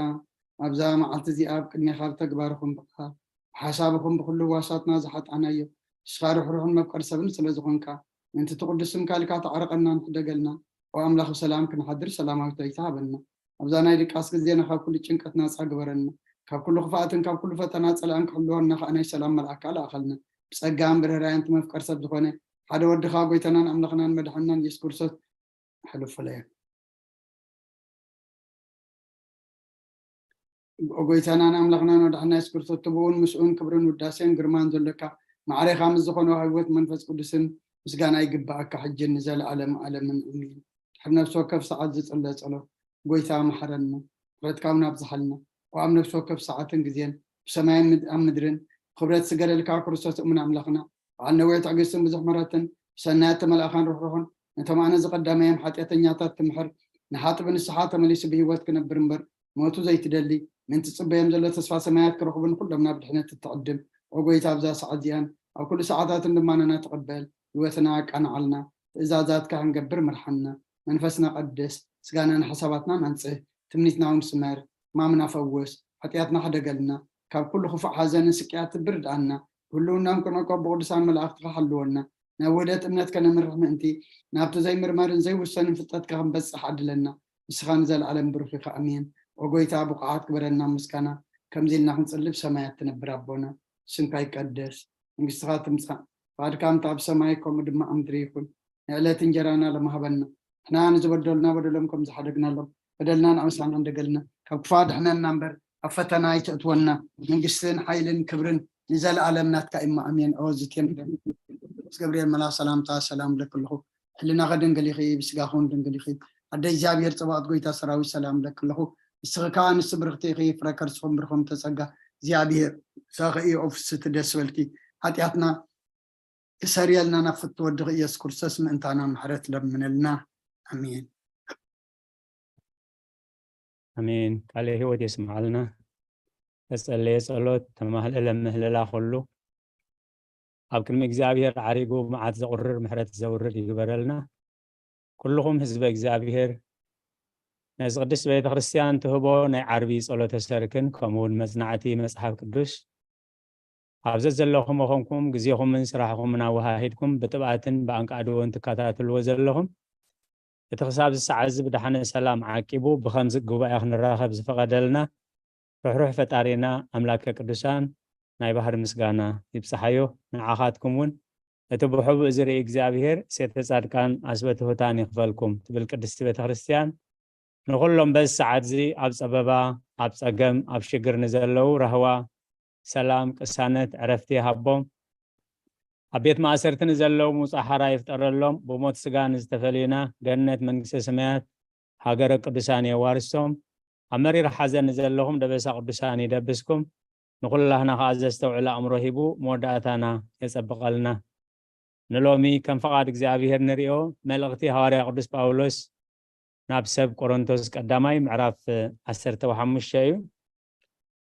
ኣብዛ መዓልቲ እዚኣ ኣብ ቅድሜኻ ብተግባርኹም ብቃል ብሓሳብኹም ብኹሉ ህዋሳትና ዝሓጣናዮ ንስኻ ርሕሩሕን መፍቀር ሰብን ስለ ዝኾንካ ምእንቲ እቲ ቅዱስ ስምካ ኢልካ ተዓርቐና ንሕደገልና። ኦ ኣምላኽ ብሰላም ክንሓድር ሰላማዊት ለይቲ ሃበና። ኣብዛ ናይ ድቃስ ግዜና ካብ ኩሉ ጭንቀት ናጻ ግበረና። ካብ ኩሉ ክፍኣትን ካብ ኩሉ ፈተና ጸላእን ክሕልወና ከኣ ናይ ሰላም መልኣካ ለኣኸልና። ብጸጋን ብርህራየን እቲ መፍቀር ሰብ ዝኾነ ሓደ ወድኻ ጎይታናን ኣምላኽናን መድሓንናን ኢየሱስ ክርስቶስ ሕልፍለየ። ጎይታናን ኣምላኽናን ወድሓና የሱስ ክርስቶስ ትብኡን ምስኡን ክብርን ውዳሴን ግርማን ዘለካ ማዕሬኻ ምስ ዝኾነ ህይወት መንፈስ ቅዱስን ምስጋና ይግብኣካ ሕጂ ንዘለኣለም ኣለምን ኣሜን። ድሕሪ ነፍሲ ወከፍ ሰዓት ዝጽለ ጸሎት ጎይታ መሓረና ምሕረትካ እውን ኣብዝሓልና። ኣብ ነፍሲ ወከፍ ሰዓትን ግዜን ብሰማይን ኣብ ምድርን ክብረት ስገደልካ ክርስቶስ እሙን ኣምላኽና በዓል ነዊሕ ትዕግስትን ብዙሕ ምሕረትን ብሰናያት ተመልኣኻን ርሕሩሕን ነቶም ኣነ ዝቐዳማዮም ሓጢኣተኛታት ትምሕር፣ ንሓጥቢ ንስሓ ተመሊሱ ብህይወት ክነብር እምበር፣ ሞቱ ዘይትደሊ፣ ምእንቲ ጽበዮም ዘሎ ተስፋ ሰማያት ክረኽቡ ንኹሎም ናብ ድሕነት እትዕድም፣ ኦ ጎይታ፣ ኣብዛ ሰዓት እዚኣን ኣብ ኩሉ ሰዓታትን ልማናና ተቐበል፣ ህይወትና ኣቃንዓልና፣ ትእዛዛትካ ክንገብር ምርሓና፣ መንፈስና ቀድስ፣ ስጋናን ሓሳባትናን ኣንጽህ፣ ትምኒትና እውን ስመር፣ ሕማምና ፈውስ፣ ሓጢኣትና ሕደገልና፣ ካብ ኩሉ ክፉእ ሓዘንን ስቅያትን ብርድኣና፣ ብህልውናን ክነቆ ብቅዱሳን መላእኽትኻ ሓልወና፣ ናብ ውህደት እምነት ከነምርሕ ምእንቲ፣ ናብቲ ዘይምርመርን ዘይውሰንን ፍልጠትካ ክንበጽሕ ዓድለና። ንስኻ ንዘለኣለም ብሩኽ ኢኻ። ኣሜን። ኦ ጎይታ፣ ብቑዓት ግበረና ምስጋና፣ ከምዚ ኢልና ክንጽልብ ሰማያት ትነብር ኣቦና፣ ስምካ ይቀደስ፣ መንግስትኻ ትምጻእ፣ ፍቓድካ ከምቲ ኣብ ሰማይ ከምኡ ድማ ኣብ ምድሪ ይኹን። ንዕለት እንጀራና ሎሚ ሃበና፣ ንሕና ንዝበደሉና በደሎም ከም ዝሓደግናሎም፣ በደልና ንኣምሳና እንደገልና፣ ካብ ክፋ ድሕነና እምበር፣ ኣብ ፈተና ኣይተእትወና። መንግስትን ሓይልን ክብርን ንዘለኣለም ናትካ እማ፣ ኣሜን። ኦ ዝቴን ምስ ገብርኤል መልኣኽ ሰላምታ ሰላም ብለክ ኣለኹ። ሕልናኸ ድንግል ኢኺ፣ ብስጋኹን ድንግል ኢኺ። ኣደ እግዚኣብሔር ጸባኦት ጎይታ ሰራዊት ሰላም ብለክ ኣለኹ። ንስኺ ከኣ ንስቲ ብርኽቲ ኢኺ፣ ፍረ ከርስኹም ብርኹም ተጸጋ እግዚኣብሔር። ሳኸ እዩ ኦፍስቲ ደስ በልኪ። ሓጢኣትና ክሰርየልና ናብ ፍትወ ወድኺ ኢየሱስ ክርስቶስ ምእንታና ምሕረት ለምንልና። ኣሜን። ኣሜን። ቃለ ህይወት የስምዓልና። ተጸለየ ጸሎት፣ ተማህለለ ምህለላ ኩሉ ኣብ ቅድሚ እግዚኣብሔር ዓሪጉ መዓት ዘቑርር ምሕረት ዘውርድ ይግበረልና። ኩልኹም ህዝበ እግዚኣብሔር ነዚ ቅድስት ቤተ ክርስቲያን ትህቦ ናይ ዓርቢ ጸሎተ ሰርክን ከምኡ እውን መጽናዕቲ መጽሓፍ ቅዱስ ኣብ ዘዘለኹም ኮንኩም ግዜኹምን ስራሕኹምን ኣወሃሂድኩም ብጥብኣትን ብኣንቃድዎን ትከታተልዎ ዘለኹም እቲ ክሳብ ዝሰዓት እዚ ብደሓነ ሰላም ዓቂቡ ብኸምዚ ጉባኤ ክንራኸብ ዝፈቐደልና ርሕሩሕ ፈጣሪና ኣምላከ ቅዱሳን ናይ ባህሪ ምስጋና ይብጽሓዮ። ንዓኻትኩም እውን እቲ ብሕቡእ ዝርኢ እግዚኣብሔር ሴተ ጻድቃን ኣስበ ትሑታን ይኽፈልኩም ትብል ቅድስቲ ቤተ ክርስቲያን ንኹሎም በዚ ሰዓት እዚ ኣብ ጸበባ ኣብ ጸገም ኣብ ሽግር ንዘለዉ ራህዋ ሰላም ቅሳነት ዕረፍቲ ይሃቦም። ኣብ ቤት ማእሰርቲ ንዘለዉ ሙጻ ሓራ ይፍጠረሎም። ብሞት ስጋ ንዝተፈለዩና ገነት መንግስተ ሰማያት ሃገረ ቅዱሳን የዋርሶም። ኣብ መሪር ሓዘን ንዘለኹም ደበሳ ቅዱሳን ይደብስኩም። ንኹላህና ከኣ ዘስተውዕል ኣእምሮ ሂቡ መወዳእታና የጸብቐልና። ንሎሚ ከም ፍቓድ እግዚኣብሔር ንሪኦ መልእኽቲ ሃዋርያ ቅዱስ ጳውሎስ ናብ ሰብ ቆሮንቶስ ቀዳማይ ምዕራፍ ዓሰርተ ሓሙሽተ እዩ።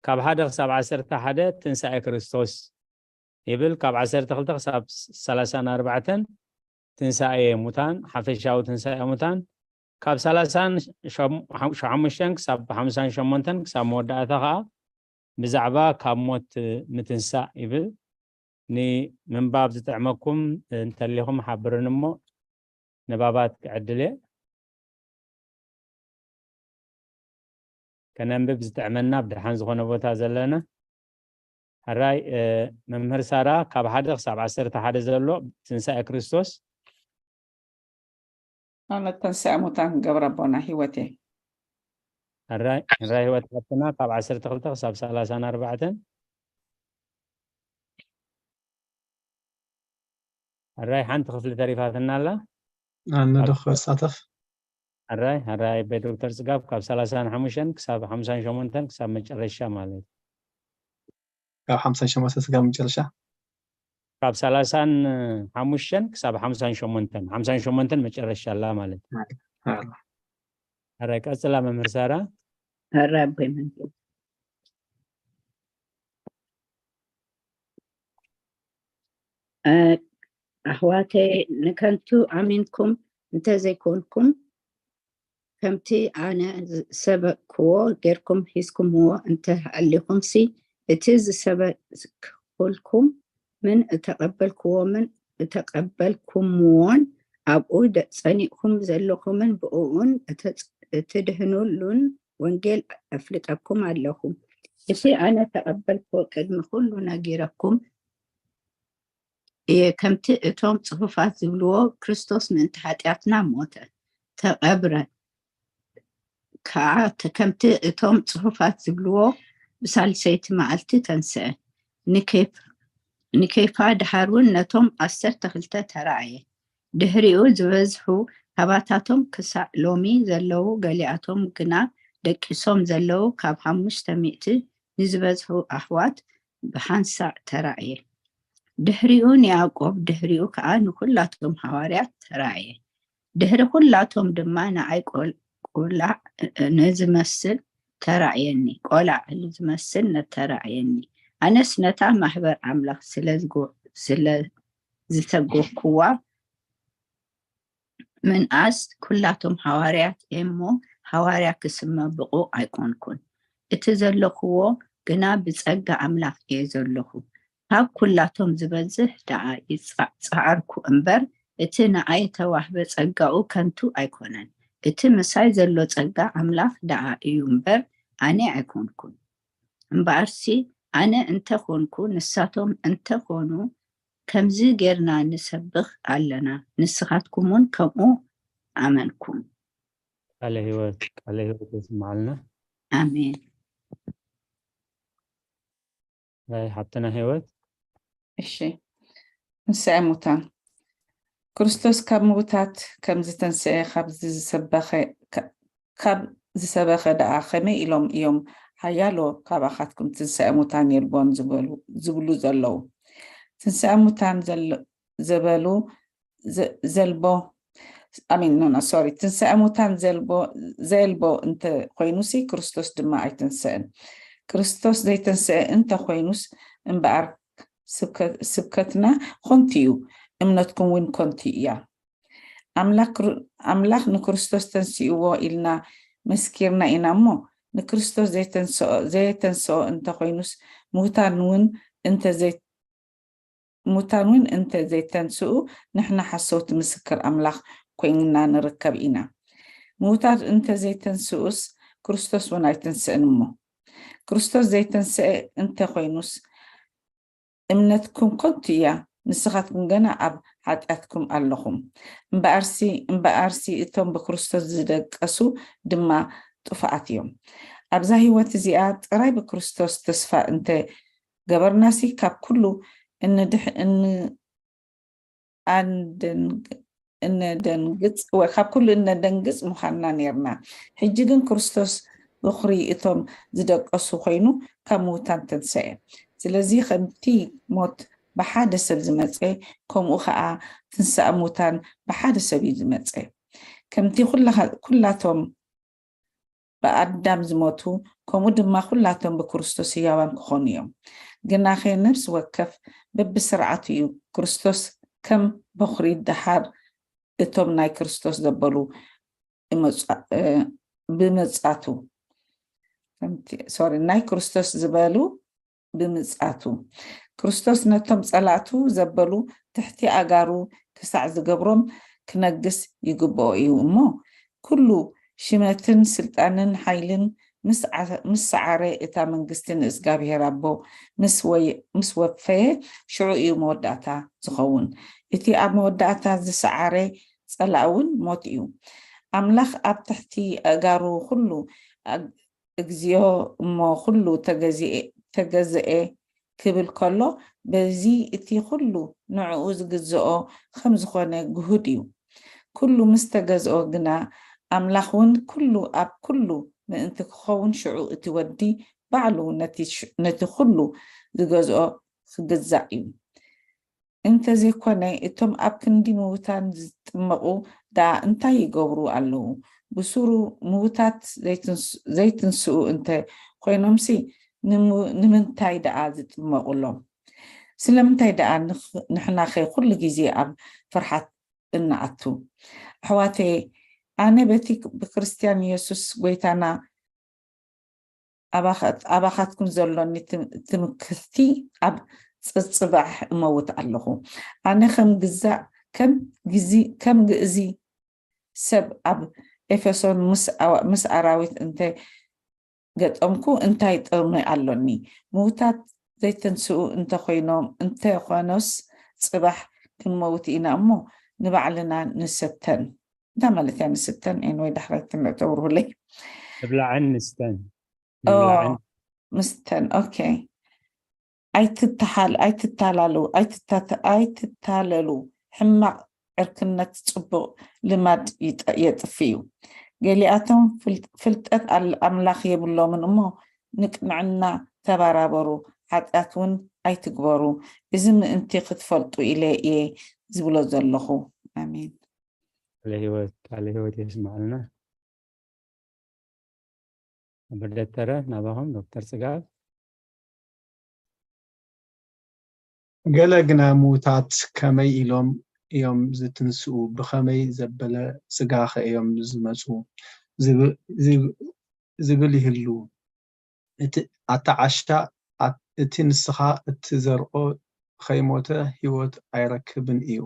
ካብ ሓደ ክሳብ ዓሰርተ ሓደ ትንሳኤ ክርስቶስ ይብል። ካብ ዓሰርተ ክልተ ክሳብ ሰላሳን ኣርባዕተን ትንሳኤ ሙታን፣ ሓፈሻዊ ትንሳኤ ሙታን፣ ካብ ሰላሳን ሸም- ሓሙሽተን ክሳብ ሓምሳን ሸሞንተን ክሳብ መወዳእታ ከዓ ብዛዕባ ካብ ሞት ምትንሳእ ይብል። ንምንባብ ዝጥዕመኩም እንተሊኹም ሓብርን እሞ ንባባት ክዕድል እየ። ከነንብብ ዝጥዕመና ብድሓን ዝኾነ ቦታ ዘለና ሕራይ መምህር ሳራ ካብ ሓደ ክሳብ ዓሰርተ ሓደ ዘሎ ትንሳኤ ክርስቶስ ኣነ ተንስኣ ሙታን ገብረ ኣቦና ህይወቴ ሕራይ ሕራይ ህይወት ሓፍትና ካብ ዓሰርተ ክልተ ክሳብ ሰላሳን ኣርባዕተን ሕራይ ሓንቲ ክፍሊ ተሪፋትና ኣላ ኣነ ዶ ክሳተፍ ሕራይ ሕራይ ኣቦይ ዶክተር ፅጋብ ካብ ሰላሳን ሓሙሽተን ክሳብ ሓምሳን ሸሞንተን ክሳብ መጨረሻ ማለት እዩ ካብ ሓምሳን ሸሞንተን ስጋብ መጨረሻ ካብ ሰላሳን ሓሙሽተን ክሳብ ሓምሳን ሸሞንተን ሓምሳን ሸሞንተን መጨረሻ ኣላ ማለት እዩ ሕራይ ቀፅላ መምህር ሳራ ሕራይ ኣቦይ መንግስት ኣሕዋተ ንከንቱ ኣሚንኩም እንተዘይኮንኩም ከምቲ ኣነ ዝሰበክዎ ጌርኩም ሒዝኩምዎ እንተሃሊኹምሲ እቲ ዝሰበክኹልኩምን እተቐበልኩዎምን እተቐበልኩምዎን ኣብኡ ጸኒዕኩም ዘለኹምን ብእኡን እትድህኑሉን ወንጌል ኣፍልጠኩም ኣለኹ። እቲ ኣነ ተቐበልክዎ ቅድሚ ኩሉ ነጊረኩም እየ። ከምቲ እቶም ጽሑፋት ዝብልዎ ክርስቶስ ምእንቲ ሓጢኣትና ሞተ፣ ተቐብረ፣ ከኣ ከምቲ እቶም ጽሑፋት ዝብልዎ ብሳልሰይቲ መዓልቲ ተንስአ። ንኬፋ ድሓር እውን ነቶም ዓሰርተ ክልተ ተራእየ። ድሕሪኡ ዝበዝሑ ካባታቶም ክሳዕ ሎሚ ዘለዉ፣ ገሊኣቶም ግና ደቂሶም ዘለዉ ካብ ሓሙሽተ ሚእቲ ንዝበዝሑ ኣሕዋት ብሓንሳእ ተራእየ። ድሕሪኡ ንያዕቆብ፣ ድሕሪኡ ከኣ ንኹላቶም ሃዋርያት ተራእየ። ድሕሪ ኩላቶም ድማ ንዓይ ቆል-፣ ቆላዕ ንዝመስል ተራእየኒ፣ ቆላዕ ንዝመስል ተራእየኒ። ኣነስ ነታ ማሕበር ኣምላኽ ስለ ዝጎ-፣ ስለ ዝተጎኩዋ፣ ምንኣስ ኩላቶም ሃዋርያት እየ እሞ፣ ሃዋርያ ክስመ ብቑ ኣይኮንኩን። እቲ ዘለኹዎ ግና ብጸጋ ኣምላኽ እየ ዘለኹ። ካብ ኩላቶም ዝበዝሕ ደኣ ይጻ-፣ ጻዓርኩ እምበር፣ እቲ ንኣይ እተዋህበ ጸጋኡ ከንቱ ኣይኮነን። እቲ ምሳይ ዘሎ ጸጋ ኣምላኽ ደኣ እዩ እምበር፣ ኣነ ኣይኮንኩን። እምበኣርሲ ኣነ እንተ ኾንኩ፣ ንሳቶም እንተ ኾኑ፣ ከምዚ ጌርና ንሰብኽ ኣለና፣ ንስኻትኩም እውን ከምኡ ኣመንኩም። ቃለ ህይወት፣ ቃለ ህይወት የስምዓልና። ኣሜን። ናይ ሓብትና ህይወት። እሺ፣ ትንሳኤ ሙታን። ክርስቶስ ካብ ምውታት ከም ዝተንስኤ ካብ ዝሰበኸ፣ ካ-፣ ካብ ዝሰበኸ ደኣ ከመይ ኢሎም እዮም ሓያሎ ካባኻትኩም ትንሳኤ ሙታን የልቦን ዝበሉ፣ ዝብሉ ዘለዉ? ትንሳኤ ሙታን ዘለ-፣ ዘበሉ ዘ-፣ ዘልቦ፣ ኣሚን፣ ኖ፣ ኖ፣ ሶሪ፣ ትንሳኤ ሙታን ዘልቦ፣ ዘየልቦ እንተ ኮይኑሲ ክርስቶስ ድማ ኣይተንስአን። ክርስቶስ ዘይተንስአ እንተ ኮይኑስ እምበኣር ስብከ-፣ ስብከትና ኮንቲ እዩ፣ እምነትኩም እውን ኮንቲ እያ። ኣምላኽ ክር-፣ ኣምላኽ ንክርስቶስ ተንስእዎ ኢልና መስኪርና ኢና እሞ፣ ንክርስቶስ ዘይተንስኦ፣ ዘየተንስኦ እንተ ኮይኑስ፣ ምውታን እውን እንተ ዘይ-፣ ሙታን እውን እንተ ዘይተንስኡ፣ ንሕና ሓሰውቲ ምስክር ኣምላኽ ኮይንና ንርከብ ኢና። ምውታት እንተ ዘይተንስኡስ፣ ክርስቶስ እውን ኣይተንስእን እሞ። ክርስቶስ ዘይተንስአ እንተ ኮይኑስ፣ እምነትኩም ከንቱ እያ፣ ንስኻትኩም ገና ኣብ ሓጢኣትኩም ኣለኹም። እምበኣርሲ፣ እምበኣርሲ እቶም ብክርስቶስ ዝደቀሱ ድማ ጥፉኣት እዮም። ኣብዛ ህይወት እዚኣ ጥራይ ብክርስቶስ ተስፋ እንተ ገበርናሲ፣ ካብ ኩሉ እንድሕ-፣ እን-፣ ኣንደንግ-፣ እነደንግጽ፣ ወይ ካብ ኩሉ እነደንግጽ ምዃንና ኔርና። ሕጂ ግን ክርስቶስ በኹሪ እቶም ዝደቀሱ ኮይኑ ካብ ምውታን ተንሰኤ። ስለዚ ከምቲ ሞት ብሓደ ሰብ ዝመጸ፣ ከምኡ ኸኣ ትንሳእ ሙታን ብሓደ ሰብ እዩ ዝመጸ። ከምቲ ኩላኻ-፣ ኩላቶም ብኣዳም ዝሞቱ፣ ከምኡ ድማ ኩላቶም ብክርስቶስ ህያዋን ክኾኑ እዮም። ግናኸ ነፍሲ ወከፍ በብስርዓቱ እዩ። ክርስቶስ ከም በኹሪ ደሓር እቶም ናይ ክርስቶስ ዘበሉ እመጻ-፣ እ፣ ብመጻቱ፣ ከምቲ፣ ሶሪ፣ ናይ ክርስቶስ ዝበሉ ብምጻቱ፣ ክርስቶስ ነቶም ጸላእቱ ዘበሉ ትሕቲ ኣጋሩ ክሳዕ ዝገብሮም ክነግስ ይግብኦ እዩ እሞ፣ ኩሉ ሽመትን ስልጣንን ሓይልን ምስ ዓ-፣ ምስ ሰዓረ፣ እታ መንግስቲ ንእዝጋብሄር ኣቦ ምስ ወይ-፣ ምስ ወፈየ፣ ሽዑ እዩ መወዳእታ ዝኸውን። እቲ ኣብ መወዳእታ ዝሰዓረ ጸላእ እውን ሞት እዩ። ኣምላኽ ኣብ ትሕቲ ኣእጋሩ ኩሉ ኣግ-፣ እግዚኦ እሞ ኩሉ ተገዝኤ-፣ ተገዝኤ ክብል ከሎ፣ በዚ እቲ ኩሉ ንዕኡ ዝግዝኦ ከም ዝኾነ ግሁድ እዩ። ኩሉ ምስ ተገዝኦ ግና፣ ኣምላኽ እውን ኩሉ ኣብ ኩሉ ምእንቲ ክኸውን፣ ሽዑ እቲ ወዲ ባዕሉ ነቲ ሽ-፣ ነቲ ኩሉ ዝገዝኦ ክግዛእ እዩ። እንተዘይኮነ፣ እቶም ኣብ ክንዲ ምዉታን ዝጥመቑ ደኣ እንታይ ይገብሩ ኣለዉ? ብሱሩ ምዉታት ዘይትንስ-፣ ዘይትንስኡ እንተ ኮይኖምሲ፣ ንሙ-፣ ንምንታይ ደኣ ዝጥመቑሎም? ስለምንታይ ደኣ ንኽ-፣ ንሕናኸ ኩሉ ግዜ ኣብ ፍርሓት እንኣቱ? ኣሕዋተየ፣ ኣነ በቲ ብክርስትያን የሱስ ጐይታና ኣባኻት-፣ ኣባኻትኩም ዘሎኒ ትም-፣ ትምክህቲ ኣብ ጽጽባሕ እመውት ኣለኹ። ኣነ ከም ግዛእ፣ ከም ግዚ-፣ ከም ግእዚ ሰብ ኣብ ኤፌሶን ምስ ኣዋ-፣ ምስ ኣራዊት እንተ ገጠምኩ እንታይ ጥቕሚ ኣሎኒ? ምዉታት ዘይተንስኡ እንተ ኾይኖም፣ እንተ ኾኖስ ጽባሕ ክንመውት ኢና እሞ ንባዕልና ንሰተን። እንታይ ማለት እያ ንስተን? ኤንወይ ዳሕራይ ትንዕ ተብርሁለይ። ምብላዕን ምስተን። ኦ፣ ምብላዕን ምስተን። ኦኬ። ኣይትተሓል-፣ ኣይትታላሉ፣ ኣይትታተ-፣ ኣይትታለሉ። ሕማቕ ዕርክነት ጽቡቕ ልማድ ይጠ-፣ የጥፊ እዩ። ገሊኣቶም ፍል-፣ ፍልጠት ኣል-፣ ኣምላኽ የብሎምን እሞ ንቅንዕና ተባራበሩ፣ ሓጢኣት እውን ኣይትግበሩ። እዚ ምእንቲ ክትፈልጡ ኢለ እየ ዝብሎ ዘለኹ። ኣሜን። ቃለ ህይወት ቃለ ህይወት የስማዕልና። ኣበደተረ ናባኹም ዶክተር ጽጋብ። ገለ ግና ምዉታት ከመይ ኢሎም እዮም ዝትንስኡ? ብኸመይ ዘበለ ስጋኸ እዮም ዝመጹ? ዝብ- ዝብ- ዝብል ይህሉ። እቲ ኣታ ዓሻ፣ ኣት- እቲ ንስኻ እትዘርኦ ኸይሞተ ህይወት ኣይረክብን እዩ።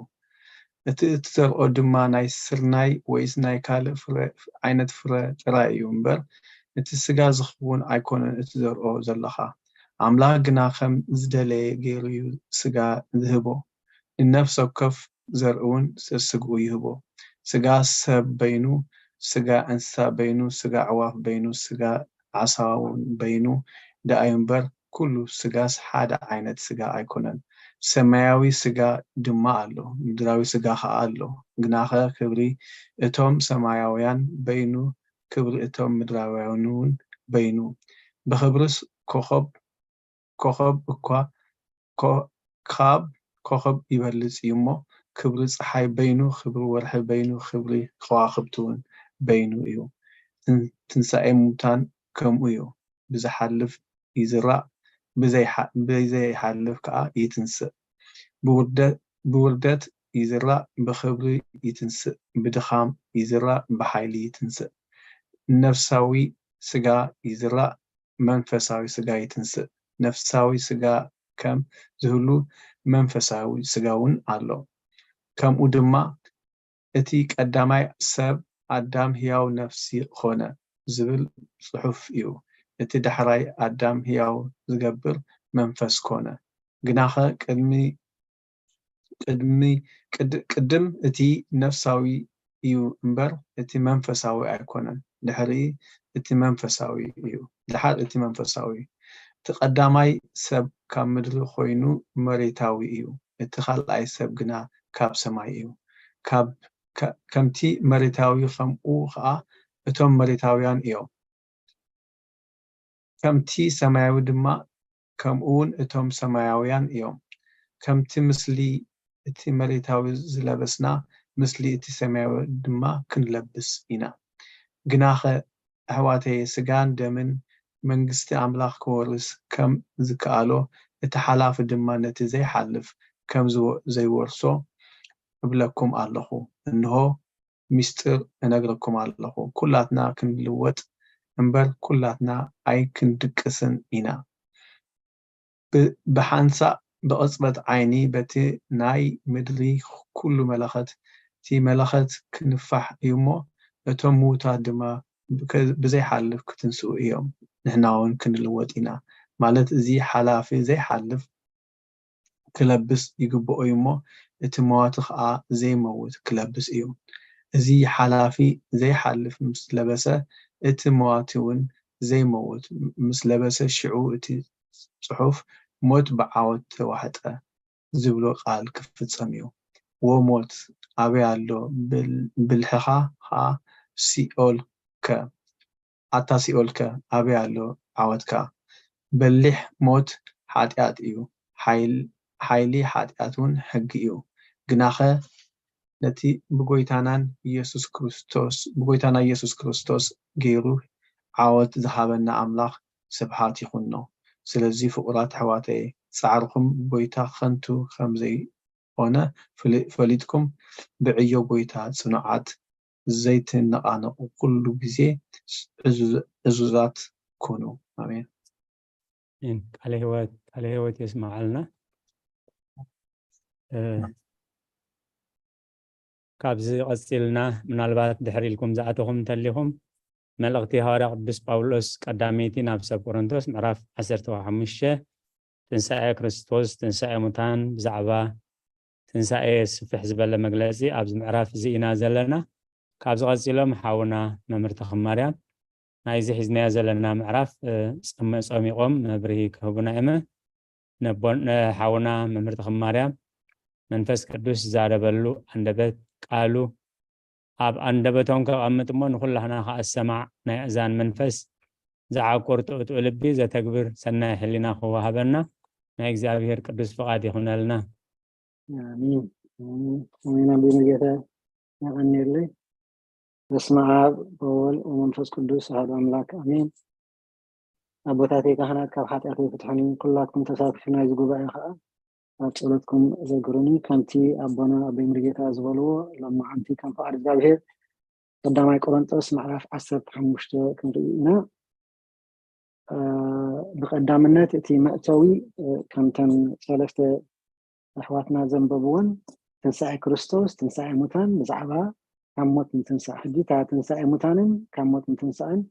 እቲ እትዘርኦ ድማ ናይ ስርናይ ወይስ ናይ ካልእ ፍረ ዓይነት ፍረ ጥራይ እዩ እምበር፣ እቲ ስጋ ዝኸውን ኣይኮነን እትዘርኦ ዘለኻ። ኣምላኽ ግና ከም ዝደለየ ገይሩ እዩ ስጋ ዝህቦ። ንነፍሲ ወከፍ ዘርእውን ሰስግኡ ይህቦ። ስጋ ሰብ በይኑ፣ ስጋ እንስሳ በይኑ፣ ስጋ ኣዕዋፍ በይኑ፣ ስጋ ዓሳውን በይኑ ደኣዩ እምበር፣ ኩሉ ስጋስ ሓደ ዓይነት ስጋ ኣይኮነን። ሰማያዊ ስጋ ድማ ኣሎ፣ ምድራዊ ስጋ ኸኣ ኣሎ። ግናኸ ክብሪ እቶም ሰማያውያን በይኑ፣ ክብሪ እቶም ምድራውያን እውን በይኑ። ብኽብርስ ኮኸብ ኮኸብ እኳ ኮ- ካብ ኮኸብ ይበልጽ እዩ እሞ፣ ክብሪ ጸሓይ በይኑ፣ ክብሪ ወርሒ በይኑ፣ ክብሪ ከዋኽብቲ እውን በይኑ እዩ። ትን- ትንሳኤ ሙታን ከምኡ እዩ። ብዝሓልፍ ይዝራእ፣ ብዘይሓ- ብዘይሓልፍ ከኣ ይትንስእ። ብውርደ- ብውርደት ይዝራእ፣ ብኽብሪ ይትንስእ። ብድኻም ይዝራእ፣ ብሓይሊ ይትንስእ። ነፍሳዊ ስጋ ይዝራእ፣ መንፈሳዊ ስጋ ይትንስእ። ነፍሳዊ ስጋ ከም ዝህሉ መንፈሳዊ ስጋ እውን ኣሎ። ከምኡ ድማ እቲ ቀዳማይ ሰብ ኣዳም ህያው ነፍሲ ኾነ ዝብል ጽሑፍ እዩ። እቲ ዳሕራይ ኣዳም ህያው ዝገብር መንፈስ ኮነ። ግናኸ ቅድሚ ቅድሚ ቅድ- ቅድም እቲ ነፍሳዊ እዩ እምበር እቲ መንፈሳዊ ኣይኮነን። ድሕሪ እቲ መንፈሳዊ እዩ። ድሓር እቲ መንፈሳዊ እዩ። እቲ ቀዳማይ ሰብ ካብ ምድሪ ኮይኑ መሬታዊ እዩ። እቲ ካልኣይ ሰብ ግና ካብ ሰማይ እዩ። ካብ ከ- ከምቲ መሬታዊ ከምኡ ኸኣ እቶም መሬታውያን እዮም። ከምቲ ሰማያዊ ድማ ከምኡውን እቶም ሰማያውያን እዮም። ከምቲ ምስሊ እቲ መሬታዊ ዝለበስና፣ ምስሊ እቲ ሰማያዊ ድማ ክንለብስ ኢና። ግናኸ ኣሕዋተየ፣ ስጋን ደምን መንግስቲ ኣምላኽ ክወርስ ከም ዝከኣሎ፣ እቲ ሓላፊ ድማ ነቲ ዘይሓልፍ ከም ዝወ- ዘይወርሶ እብለኩም ኣለኹ። እንሆ፣ ምስጢር እነግረኩም ኣለኹ፣ ኩላትና ክንልወጥ እምበር ኩላትና ኣይክንድቅስን ኢና። ብ- ብሓንሳእ ብቕጽበት ዓይኒ በቲ ናይ ምድሪ ኩሉ መለኸት፣ እቲ መለኸት ክንፋሕ እዩ እሞ፣ እቶም ምዉታት ድማ ብከ- ብዘይሓልፍ ክትንስኡ እዮም። ንሕና እውን ክንልወጥ ኢና። ማለት እዚ ሓላፊ ዘይሓልፍ ክለብስ ይግብኦ እዩ እሞ፣ እቲ መዋቲ ኸኣ ዘይመውት ክለብስ እዩ። እዚ ሓላፊ ዘይሓልፍ ምስ ለበሰ፣ እቲ መዋቲ እውን ዘይመውት ምስ ለበሰ፣ ሽዑ እቲ ጽሑፍ፣ ሞት ብዓወት ተዋሕጠ ዝብሎ ቃል ክፍጸም እዩ። ዎ ሞት ኣበይ ኣሎ? ብል- ብልሕኻ ኸኣ ሲኦል ከ? ኣታ ሲኦል ከ ኣበይ ኣሎ ዓወትካ? በሊሕ ሞት ሓጢኣት እዩ፣ ሓይል- ሓይሊ ሓጢኣት እውን ሕጊ እዩ። ግናኸ ነቲ ብጎይታናን ኢየሱስ ክርስቶስ ብጎይታና ኢየሱስ ክርስቶስ ገይሩ ዓወት ዝሃበና ኣምላኽ ስብሓት ይኹኖ። ስለዚ ፍቑራት ኣሕዋተየ፣ ጻዕርኹም ብጎይታ ኸንቱ ከም ዘይኮነ ፍሊ- ፈሊጥኩም ብዕዮ ጎይታ ጽኑዓት ዘይትነቓነቑ ኩሉ ግዜ ዕዙ- ዕዙዛት ኩኑ። ኣሜን። ቃለ ህይወት ቃለ ህይወት የስማዓልና። እ፣ ካብዚ ቀጺልና ምናልባት ድሕር ኢልኩም ዝኣተኹም እንተሊኹም፣ መልእኽቲ ሃዋርያ ቅዱስ ጳውሎስ ቀዳመይቲ ናብ ሰብ ቆሮንቶስ ምዕራፍ ዓሰርተ ሓሙሽተ፣ ትንሳኤ ክርስቶስ፣ ትንሳኤ ሙታን፣ ብዛዕባ ትንሳኤ ስፍሕ ዝበለ መግለጺ ኣብዚ ምዕራፍ እዚ ኢና ዘለና። ካብዚ ቀጺሎም ሓውና መምህር ተኽማርያም ናይዚ ሒዝናዮ ዘለና ምዕራፍ፣ እ፣ ጸም- ጸሚቖም መብርሂ ክህቡና እየመ። ነቦን- ንሓውና መምህር ተኽማርያም መንፈስ ቅዱስ ዝዛረበሉ ኣንደበት ቃሉ ኣብ ኣንደበቶም ከቐምጥ እሞ፣ ንኹላህና ከኣ ዝሰማዕ ናይ ኣእዛን መንፈስ ዝዓቁር ጥዑጥዑ ልቢ ዘተግብር ሰናይ ሕሊና ክወሃበና ናይ እግዚኣብሔር ቅዱስ ፍቓድ ይኹነልና። ኣሜን። ኣሜን። ኣሜን። ኣቦ መጌታ የቐንየለይ። በስመ ኣብ ወወልድ ወመንፈስ ቅዱስ ኣሐዱ ኣምላክ ኣሜን። ኣቦታተይ ካህናት ካብ ሓጢኣተይ ፍትሑኒ፣ ኩላትኩም ተሳትፊ ናይዚ ጉባኤ ከዓ ኣብ ጸሎትኩም ዘግሩኒ። ከምቲ ኣቦና ኣቦይ ሙሉጌታ ዝበልዎ፣ ሎማዓንቲ ከም ፍቓድ እግዚኣብሔር ቀዳማይ ቆሮንጦስ ምዕራፍ ዓሰርተ ሓሙሽተ ክንርኢ ኢና። ብቐዳምነት እቲ መእተዊ ከምተን ሰለስተ ኣሕዋትና ዘንበብዎን፣ ትንሳኤ ክርስቶስ፣ ትንሳኤ ሙታን፣ ብዛዕባ ካብ ሞት ምትንሳእ። ሕጂ እታ ትንሳኤ ሙታንን ካብ ሞት ምትንሳእን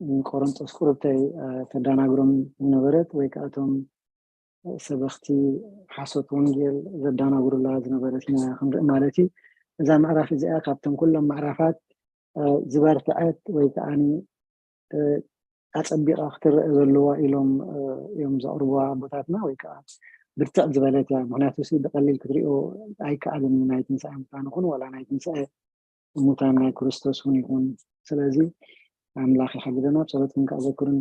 ንቆሮንጦስ ቁርብተይ ተዳናግሮም ዝነበረት ወይ ከዓ እቶም ሰበኽቲ ሓሶት ወንጌል ዘዳናግሩላ ዝነበረት ኢና ክንርኢ ማለት እዩ። እዛ ምዕራፍ እዚኣ ካብቶም ኩሎም ምዕራፋት ዝበርትዐት ወይ ከዓ ኣፀቢቓ ክትረአ ዘለዋ ኢሎም እዮም ዘቕርብዋ ኣቦታትና፣ ወይ ከዓ ብርትዕ ዝበለት እያ። ምክንያቱ ሲ ብቐሊል ክትሪኦ ኣይከኣልን ናይ ትንሳኤ ሙታን ይኹን ዋላ ናይ ትንሳኤ ሙታን ናይ ክርስቶስ እውን ይኹን። ስለዚ ኣምላኽ ይሓግዘና፣ ብጸሎትኩም ከዓ ዘክሩኒ።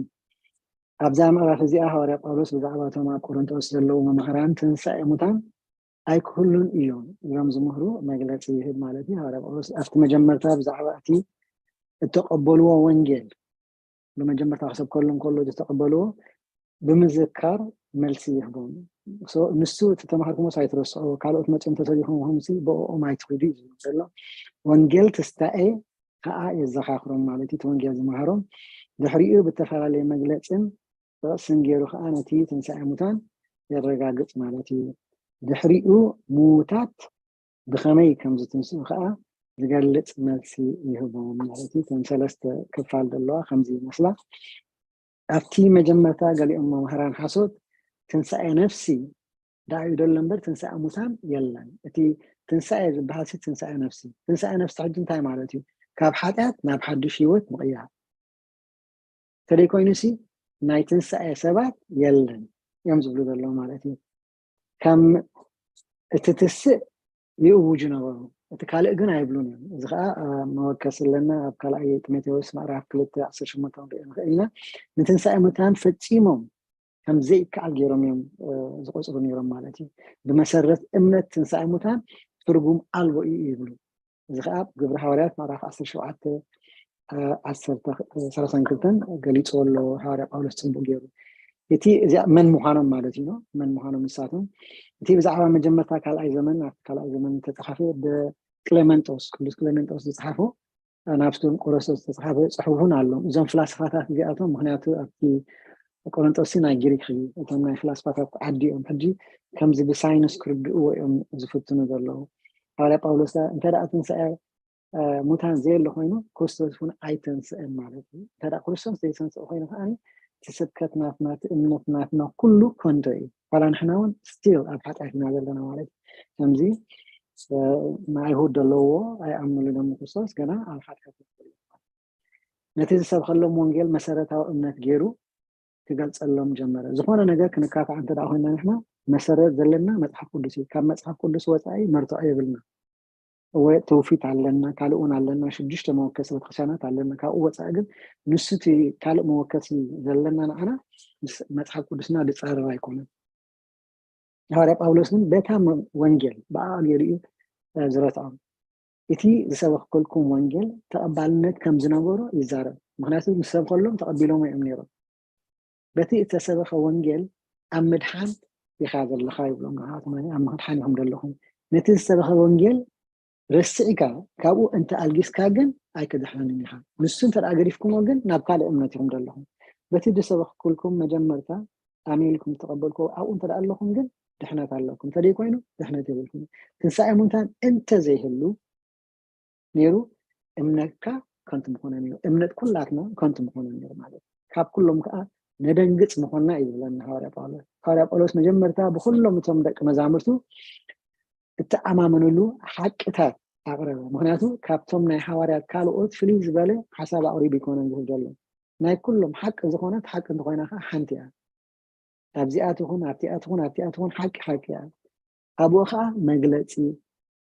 ኣብዛ ምዕራፍ እዚኣ ሃዋርያ ጳውሎስ ብዛዕባ እቶም ኣብ ቆሮንቶስ ዘለዉ መማህራን ትንሳኤ ሙታን ኣይክህሉን እዮም ኢሎም ዝምህሩ መግለጺ ይህብ ማለት እዩ። ሃዋርያ ጳውሎስ ኣብቲ መጀመርታ ብዛዕባ እቲ እተቐበልዎ ወንጌል ብመጀመርታ ክሰብከሎም ከሎ ዝተቐበልዎ ብምዝካር መልሲ ይህቦም። ንሱ እቲ ተማሃርኩሞስ ኣይትረስዑ፣ ካልኦት መፅኦም ተሰቢኹም ሲ ብኦም ኣይትኽዱ እዩ ዝብል ዘሎ። ወንጌል ትስታኤ ከዓ የዘኻኽሮም ማለት እዩ። እቲ ወንጌል ዝመሃሮም ድሕሪኡ ብተፈላለየ መግለፅን ጥቕስን ገይሩ ከዓ ነቲ ትንሳኤ ሙታን የረጋግፅ ማለት እዩ። ድሕሪኡ ምዉታት ብኸመይ ከም ዝትንስኡ ከዓ ዝገልፅ መልሲ ይህቦም ማለት እዩ። እተን ሰለስተ ክፋል ዘለዋ ከምዚ ይመስላ። ኣብቲ መጀመርታ ገሊኦም መምህራን ሓሶት ትንሳኤ ነፍሲ ደኣ እዩ ዘሎ እምበር ትንሳኤ ሙታን የለን። እቲ ትንሳኤ ዝበሃል ሲ ትንሳኤ ነፍሲ። ትንሳኤ ነፍሲ ሕጂ እንታይ ማለት እዩ? ካብ ሓጢኣት ናብ ሓዱሽ ህይወት ምቕያር። ተደይ ኮይኑ ሲ ናይ ትንሳኤ ሰባት የለን እዮም ዝብሉ ዘለዉ ማለት እዩ። ከም እትትስእ ይእውጁ ነበሩ፣ እቲ ካልእ ግን ኣይብሉን እዮም። እዚ ከዓ መወከሲ ኣለና ኣብ ካልኣይ ጢሞቴዎስ ምዕራፍ ክልተ ዓሰርተ ሸሞንተ ንሪኦ ንኽእል ኢና። ንትንሳኤ ሙታን ፈጺሞም ከም ዘይከኣል ገይሮም እዮም ዝቆፅሩ ነይሮም ማለት እዩ። ብመሰረት እምነት ትንሳኤ ሙታን ትርጉም ኣልቦ እዩ ይብሉ። እዚ ከዓ ግብሪ ሃዋርያት ምዕራፍ ዓሰርተ ሸውዓተ ዓሰርተ ሰላሳን ክልተን ገሊፅዎ ኣሎ ሃዋርያ ጳውሎስ ፅቡቅ ገይሩ። እቲ እዚኣ መን ምዃኖም ማለት እዩ፣ መን ምዃኖም ንሳቶም። እቲ ብዛዕባ መጀመርታ ካልኣይ ዘመን ኣብቲ ካልኣይ ዘመን ዝተፅሓፈ ብቅሌመንጦስ ቅዱስ ቅሌመንጦስ ዝፅሓፎ ናብቶም ቆሮንቶስ ዝተፅሓፈ ፅሑፍን ኣሎ። እዞም ፍላስፋታት እዚኣቶም ምክንያቱ ኣብቲ ቆሮንቶስ ናይ ግሪክ እዩ፣ እቶም ናይ ፍላስፋታት ዓዲ እዮም። ሕጂ ከምዚ ብሳይንስ ክርድእዎ እዮም ዝፍትኑ ዘለዉ። ሃዋርያ ጳውሎስ እንተ ደኣ ትንሳኤ ሙታን ዘየለ ኮይኑ ክርስቶስ እውን ኣይተንስእን ማለት እዩ። እንተ ደኣ ክርስቶስ ዘይተንስእ ኮይኑ ከዓ እቲ ስብከት ናትና እቲ እምነት ናትና ኩሉ ከንቶ እዩ። ዋላ ንሕና እውን ስቲል ኣብ ሓጢኣት ኢና ዘለና ማለት እዩ። ከምዚ ንኣይሁድ ዘለዎ ኣይኣምኑሉ እዮም ክርስቶስ ገና ኣብ ሓጢኣት ነቲ ዝሰብኸሎም ወንጌል መሰረታዊ እምነት ገይሩ ክገልፀሎም ጀመረ። ዝኾነ ነገር ክንካታዕ እንተ ደኣ ኮይና ንሕና መሰረት ዘለና መፅሓፍ ቅዱስ እዩ። ካብ መፅሓፍ ቅዱስ ወፃኢ መርትዖ የብልና። እወ ትውፊት ኣለና፣ ካልእ እውን ኣለና፣ ሽዱሽተ መወከሲ ቤተክርስትያናት ኣለና። ካብኡ ወፃኢ ግን ንሱ እቲ ካልእ መወከሲ ዘለና ንዓና ምስ መፅሓፍ ቅዱስና ዝፃረር ኣይኮነን። ሃዋርያ ጳውሎስ ግን በታ ወንጌል ብኣኣ ገይሩ እዩ ዝረትዖም። እቲ ዝሰበኽኩልኩም ወንጌል ተቐባልነት ከም ዝነበሮ ይዛረብ። ምክንያቱ ምስ ሰብኸሎም ተቐቢሎም እዮም ነይሮም። በቲ እተሰበኸ ወንጌል ኣብ ምድሓን ኢኻ ዘለኻ ይብሎም። ንዓኹም ኣብ ምድሓን ኢኹም ዘለኹም። ነቲ ዝሰበኸ ወንጌል ረሲዕካ ካብኡ እንተ ኣልጊስካ ግን ኣይክድሕነንን ኢኻ። ንሱ እንተ ደኣ ገዲፍኩሞ ግን ናብ ካልእ እምነት ኢኹም ዘለኹም። በቲ ዝሰበኽኩልኩም መጀመርታ ኣሚንኩም ዝተቐበልኩዎ ኣብኡ እንተ ደኣ ኣለኹም ግን ድሕነት ኣለኩም። እንተደይ ኮይኑ ድሕነት የብልኩም። ትንሳኤ ሙታን እንተ ዘይህሉ ነይሩ እምነትካ ከንቱ ምኾነ ነይሩ። እምነት ኩላትና ከንቱ ምኾነ ነይሩ ማለት እዩ። ካብ ኩሎም ከዓ ነደንግፅ ምኾንና እዩ ዝብለና ሃዋርያ ጳውሎስ። ሃዋርያ ጳውሎስ መጀመርታ ብኩሎም እቶም ደቂ መዛሙርቱ እተኣማመንሉ ሓቅታት ኣቕረበ። ምክንያቱ ካብቶም ናይ ሃዋርያት ካልኦት ፍልይ ዝበለ ሓሳብ ኣቕሪቡ ይኮነን ዝህብ ዘሎ። ናይ ኩሎም ሓቂ ዝኾነት ሓቂ እንተኮይና ከዓ ሓንቲ እያ። ኣብዚኣ ትኹን ኣብቲኣ ትኹን ኣብቲኣ ትኹን ሓቂ ሓቂ እያ። ኣብኡ ከዓ መግለፂ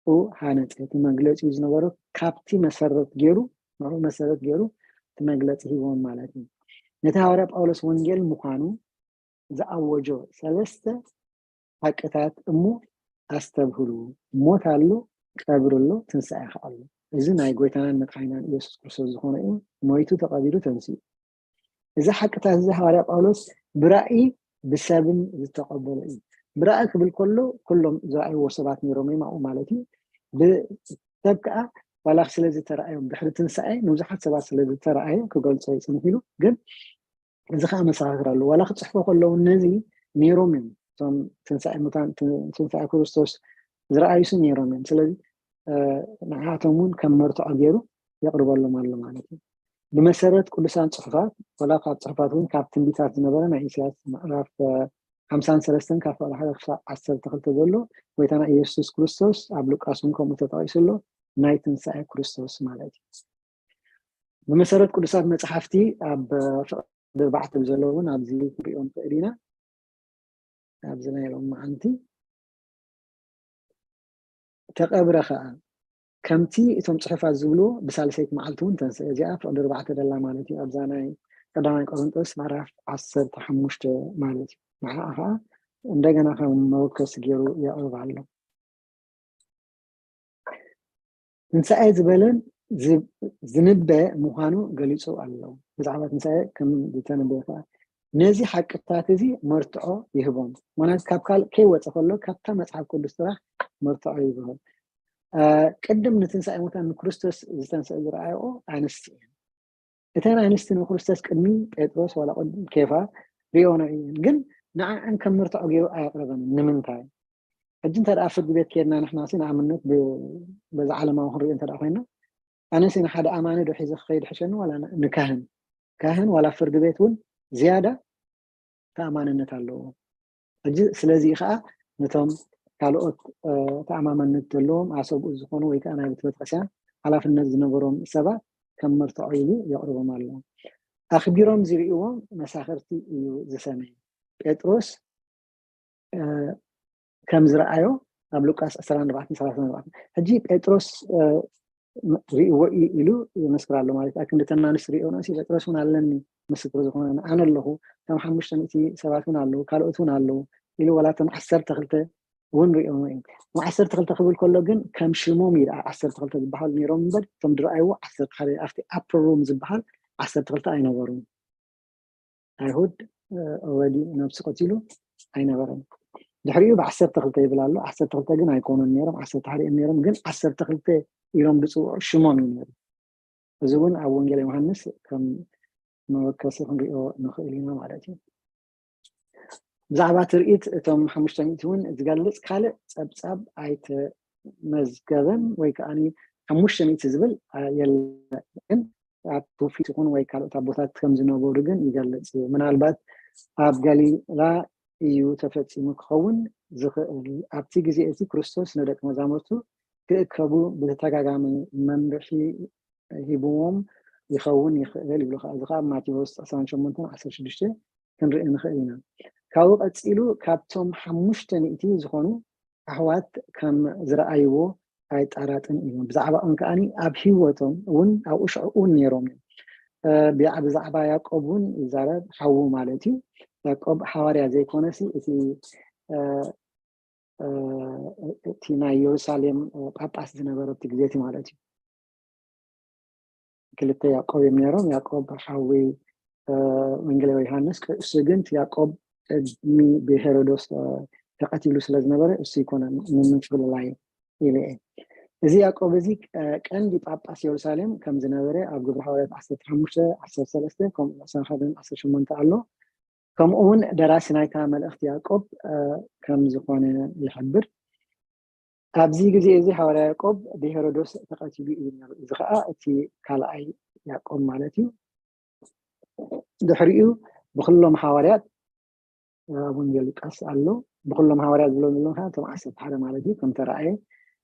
ኡ ሃነፀ። እቲ መግለፂ ዝነበሮ ካብቲ መሰረት ገይሩ ንዕኡ መሰረት ገይሩ እቲ መግለፂ ሂቦም ማለት እዩ። ነቲ ሃዋርያ ጳውሎስ ወንጌል ምዃኑ ዝኣወጆ ሰለስተ ሓቅታት እሞ ኣስተብህሉ። ሞት ኣሎ፣ ቀብሪ ኣሎ፣ ትንሳኤ ከዓ ኣሎ። እዚ ናይ ጎይታናን መድሓኒናን ኢየሱስ ክርስቶስ ዝኾነ እዩ። ሞይቱ፣ ተቐቢሩ፣ ተንሲኡ። እዚ ሓቅታት እዚ ሃዋርያ ጳውሎስ ብራእይ ብሰብን ዝተቐበሎ እዩ። ብራእይ ክብል ከሎ ኩሎም ዝረኣይዎ ሰባት ነይሮም እዮም ኣብኡ ማለት እዩ። ብሰብ ከዓ ዋላ ስለ ዝተረኣዮም ድሕሪ ትንሳኤ ንብዙሓት ሰባት ስለ ዝተረኣዮም ክገልጾ ይጽንሕ ኢሉ ግን እዚ ከዓ መሰኻኽር ኣለዎ። ዋላ ክፅሕፉ ከለዉ ነዚ ነይሮም እዮም። እቶም ትንሳኤ ሙታን ትንሳኤ ክርስቶስ ዝረኣዩሱ ነይሮም እዮም። ስለዚ ንዓኣቶም እውን ከም መርትዖ ገይሩ የቕርበሎም ኣሎ ማለት እዩ። ብመሰረት ቅዱሳን ፅሑፋት ወላ ካብ ፅሑፋት እውን ካብ ትንቢታት ዝነበረ ናይ ኢሳያስ ምዕራፍ ሓምሳን ሰለስተን ካብ ፍቕሪ ሓደ ክሳብ ዓሰርተ ክልተ ዘሎ ጎይታና ኢየሱስ ክርስቶስ ኣብ ሉቃስ እውን ከምኡ ተጠቒሱ ኣሎ። ናይ ትንሳኤ ክርስቶስ ማለት እዩ። ብመሰረት ቅዱሳት መፅሓፍቲ ኣብ ፍቕሪ ኣርባዕተ ብዘለውን ኣብዚ ክንሪኦ ንኽእል ኢና። ኣብዚ ናይ ሎም መዓንቲ ተቐብረ ከዓ ከምቲ እቶም ፅሑፋት ዝብልዎ ብሳልሰይቲ መዓልቲ እውን ተንስአ። እዚኣ ፍቕዲ ኣርባዕተ ደላ ማለት እዩ። ኣብዛ ናይ ቀዳማይ ቆሮንጦስ ምዕራፍ ዓሰርተ ሓሙሽተ ማለት እዩ። ንዓ ከዓ እንደገና ከም መወከሲ ገይሩ የቕርብ ኣሎ። ትንሳኤ ዝበለን ዝንበ ምዃኑ ገሊጹ ኣሎ። ብዛዕባ ትንሳኤ ከም ዝተነበየ ከዓ ነዚ ሓቅታት እዚ መርትዖ ይህቦም። ምክንያቱ ካብ ካልእ ከይወፀ ከሎ ካብታ መፅሓፍ ቅዱስ ጥራሕ መርትዖ ይህቦም። ቅድም ንትንሳኤ ሙታን ንክርስቶስ ዝተንስአ ዝረኣይኦ ኣንስቲ እየን። እተን ኣንስቲ ንክርስቶስ ቅድሚ ጴጥሮስ ዋላ ቅድሚ ኬፋ ሪኦኖ እየን፣ ግን ንዓን ከም መርትዖ ገይሩ ኣየቕረበን። ንምንታይ? ሕጂ እንተ ደኣ ፍርዲ ቤት ከድና ንሕና ሲ ንኣብነት በዛ ዓለማዊ ክንሪኦ እንተ ደኣ ኮይና ኣነ ሲ ንሓደ ኣማኒ ዶ ሒዘ ክኸይድ ሕሸኒ ዋላ ንካህን? ካህን ዋላ ፍርዲ ቤት እውን ዝያዳ ተኣማንነት ኣለዎ። ሕጂ ስለዚ ከዓ ነቶም ካልኦት ተኣማመነት ዘለዎም ኣሰብኡ ዝኾኑ ወይ ከዓ ናይ ቤተ ቤተክርስቲያን ሓላፍነት ዝነበሮም ሰባት ከም መርትዖ ኢሉ የቕርቦም ኣሎ። ኣኽቢሮም ዝርእዎም መሳኽርቲ እዩ ዝሰመየ። ጴጥሮስ ከም ዝረኣዮ ኣብ ሉቃስ ዕስራን ኣርባዕተን ሰላሳን ኣርባዕተን። ሕጂ ጴጥሮስ ርእይዎ እዩ ኢሉ ይመስክር ኣሎ ማለት እዩ። ኣክንዲ ተናንስ ርእዮና ሲ ጴጥሮስ እውን ኣለኒ ምስክር ዝኾነ ኣነ ኣለኹ፣ ከም ሓሙሽተ ሚእቲ ሰባት እውን ኣለዉ፣ ካልኦት እውን ኣለዉ ኢሉ ዋላ እቶም ዓሰርተ ክልተ እውን ርእዮሞ እዩ። እቶም ዓሰርተ ክልተ ክብል ከሎ ግን ከም ሽሞም እዩ ደኣ ዓሰርተ ክልተ ዝበሃሉ ነይሮም እምበር እቶም ዝረኣይዎ ዓሰርተ ሓደ ኣብቲ ኣፐር ሩም ዝበሃል ዓሰርተ ክልተ ኣይነበሩን። ኣይሁድ ኦረዲ ነብሲ ቀቲሉ ኣይነበረን። ድሕሪኡ ብዓሰርተ ክልተ ይብል ኣሎ። ዓሰርተ ክልተ ግን ኣይኮኑን ነይሮም፣ ዓሰርተ ሓደ እዮም ነይሮም። ግን ዓሰርተ ክልተ ኢሎም ዝፅውዑ ሽሞም እዩ ነይሩ። እዚ እውን ኣብ ወንጌል ዮሃንስ ከም መወከሲ ክንሪኦ ንኽእል ኢና ማለት እዩ። ብዛዕባ ትርኢት እቶም ሓሙሽተ ሚእቲ እውን ዝገልፅ ካልእ ፀብፃብ ኣይተመዝገበን ወይ ከዓ ሓሙሽተ ሚእቲ ዝብል የለን። ኣብ ትውፊት ይኹን ወይ ካልኦት ኣቦታት ከም ዝነበሩ ግን ይገልፅ እዩ። ምናልባት ኣብ ገሊላ እዩ ተፈፂሙ ክኸውን ዝኽእል። ኣብቲ ግዜ እቲ ክርስቶስ ንደቂ መዛሙርቱ ክእከቡ ብተደጋጋሚ መምርሒ ሂብዎም ይኸውን ይኽእል ይብሉ። ከዓ እዚ ከዓ ኣብ ማቴዎስ ዕስራን ሸሞንተን ዓሰርተ ሽዱሽተ ክንርኢ ንኽእል ኢና። ካብኡ ቀፂሉ ካብቶም ሓሙሽተ ሚእቲ ዝኾኑ ኣሕዋት ከም ዝረኣይዎ ኣይጣራጥን እዩ። ብዛዕባኦም ከዓኒ ኣብ ህይወቶም እውን ኣብኡ ሽዕኡ እውን ነይሮም እዮም። ብዛዕባ ያዕቆብ እውን ይዛረብ፣ ሓዉ ማለት እዩ። ያዕቆብ ሓዋርያ ዘይኮነሲ እቲ እቲ ናይ የሩሳሌም ጳጳስ ዝነበረ እቲ ግዜ እቲ ማለት እዩ። ክልተ ያዕቆብ እዮም ነይሮም። ያዕቆብ ሓዊ ወንጌላዊ ዮሃንስ፣ እሱ ግን ያዕቆብ ቅድሚ ብሄሮዶስ ተቐቲሉ ስለ ዝነበረ እሱ ይኮነ ንምፍልላይ ኢለ እየ። እዚ ያዕቆብ እዚ ቀንዲ ጳጳስ የሩሳሌም ከም ዝነበረ ኣብ ግብረ ሃዋርያት ዓሰርተ ሓሙሽተ፣ ዓሰርተ ሰለስተ ከምኡ ዕስራን ሓደን ዓሰርተ ሸሞንተ ኣሎ። ከምኡ እውን ደራሲ ናይታ መልእኽቲ ያዕቆብ ከም ዝኾነ ይሕብር። ኣብዚ ግዜ እዚ ሃዋርያ ያዕቆብ ብሄሮዶስ ተቐቲሉ እዩ ነይሩ። እዚ ከዓ እቲ ካልኣይ ያዕቆብ ማለት እዩ። ድሕሪኡ ብኩሎም ሃዋርያት ኣብ ወንጌል ሉቃስ ኣሎ። ብኩሎም ሃዋርያት ዝብሎም ዘለዉ ከዓ እቶም ዓሰርተ ሓደ ማለት እዩ። ከም ተረኣየ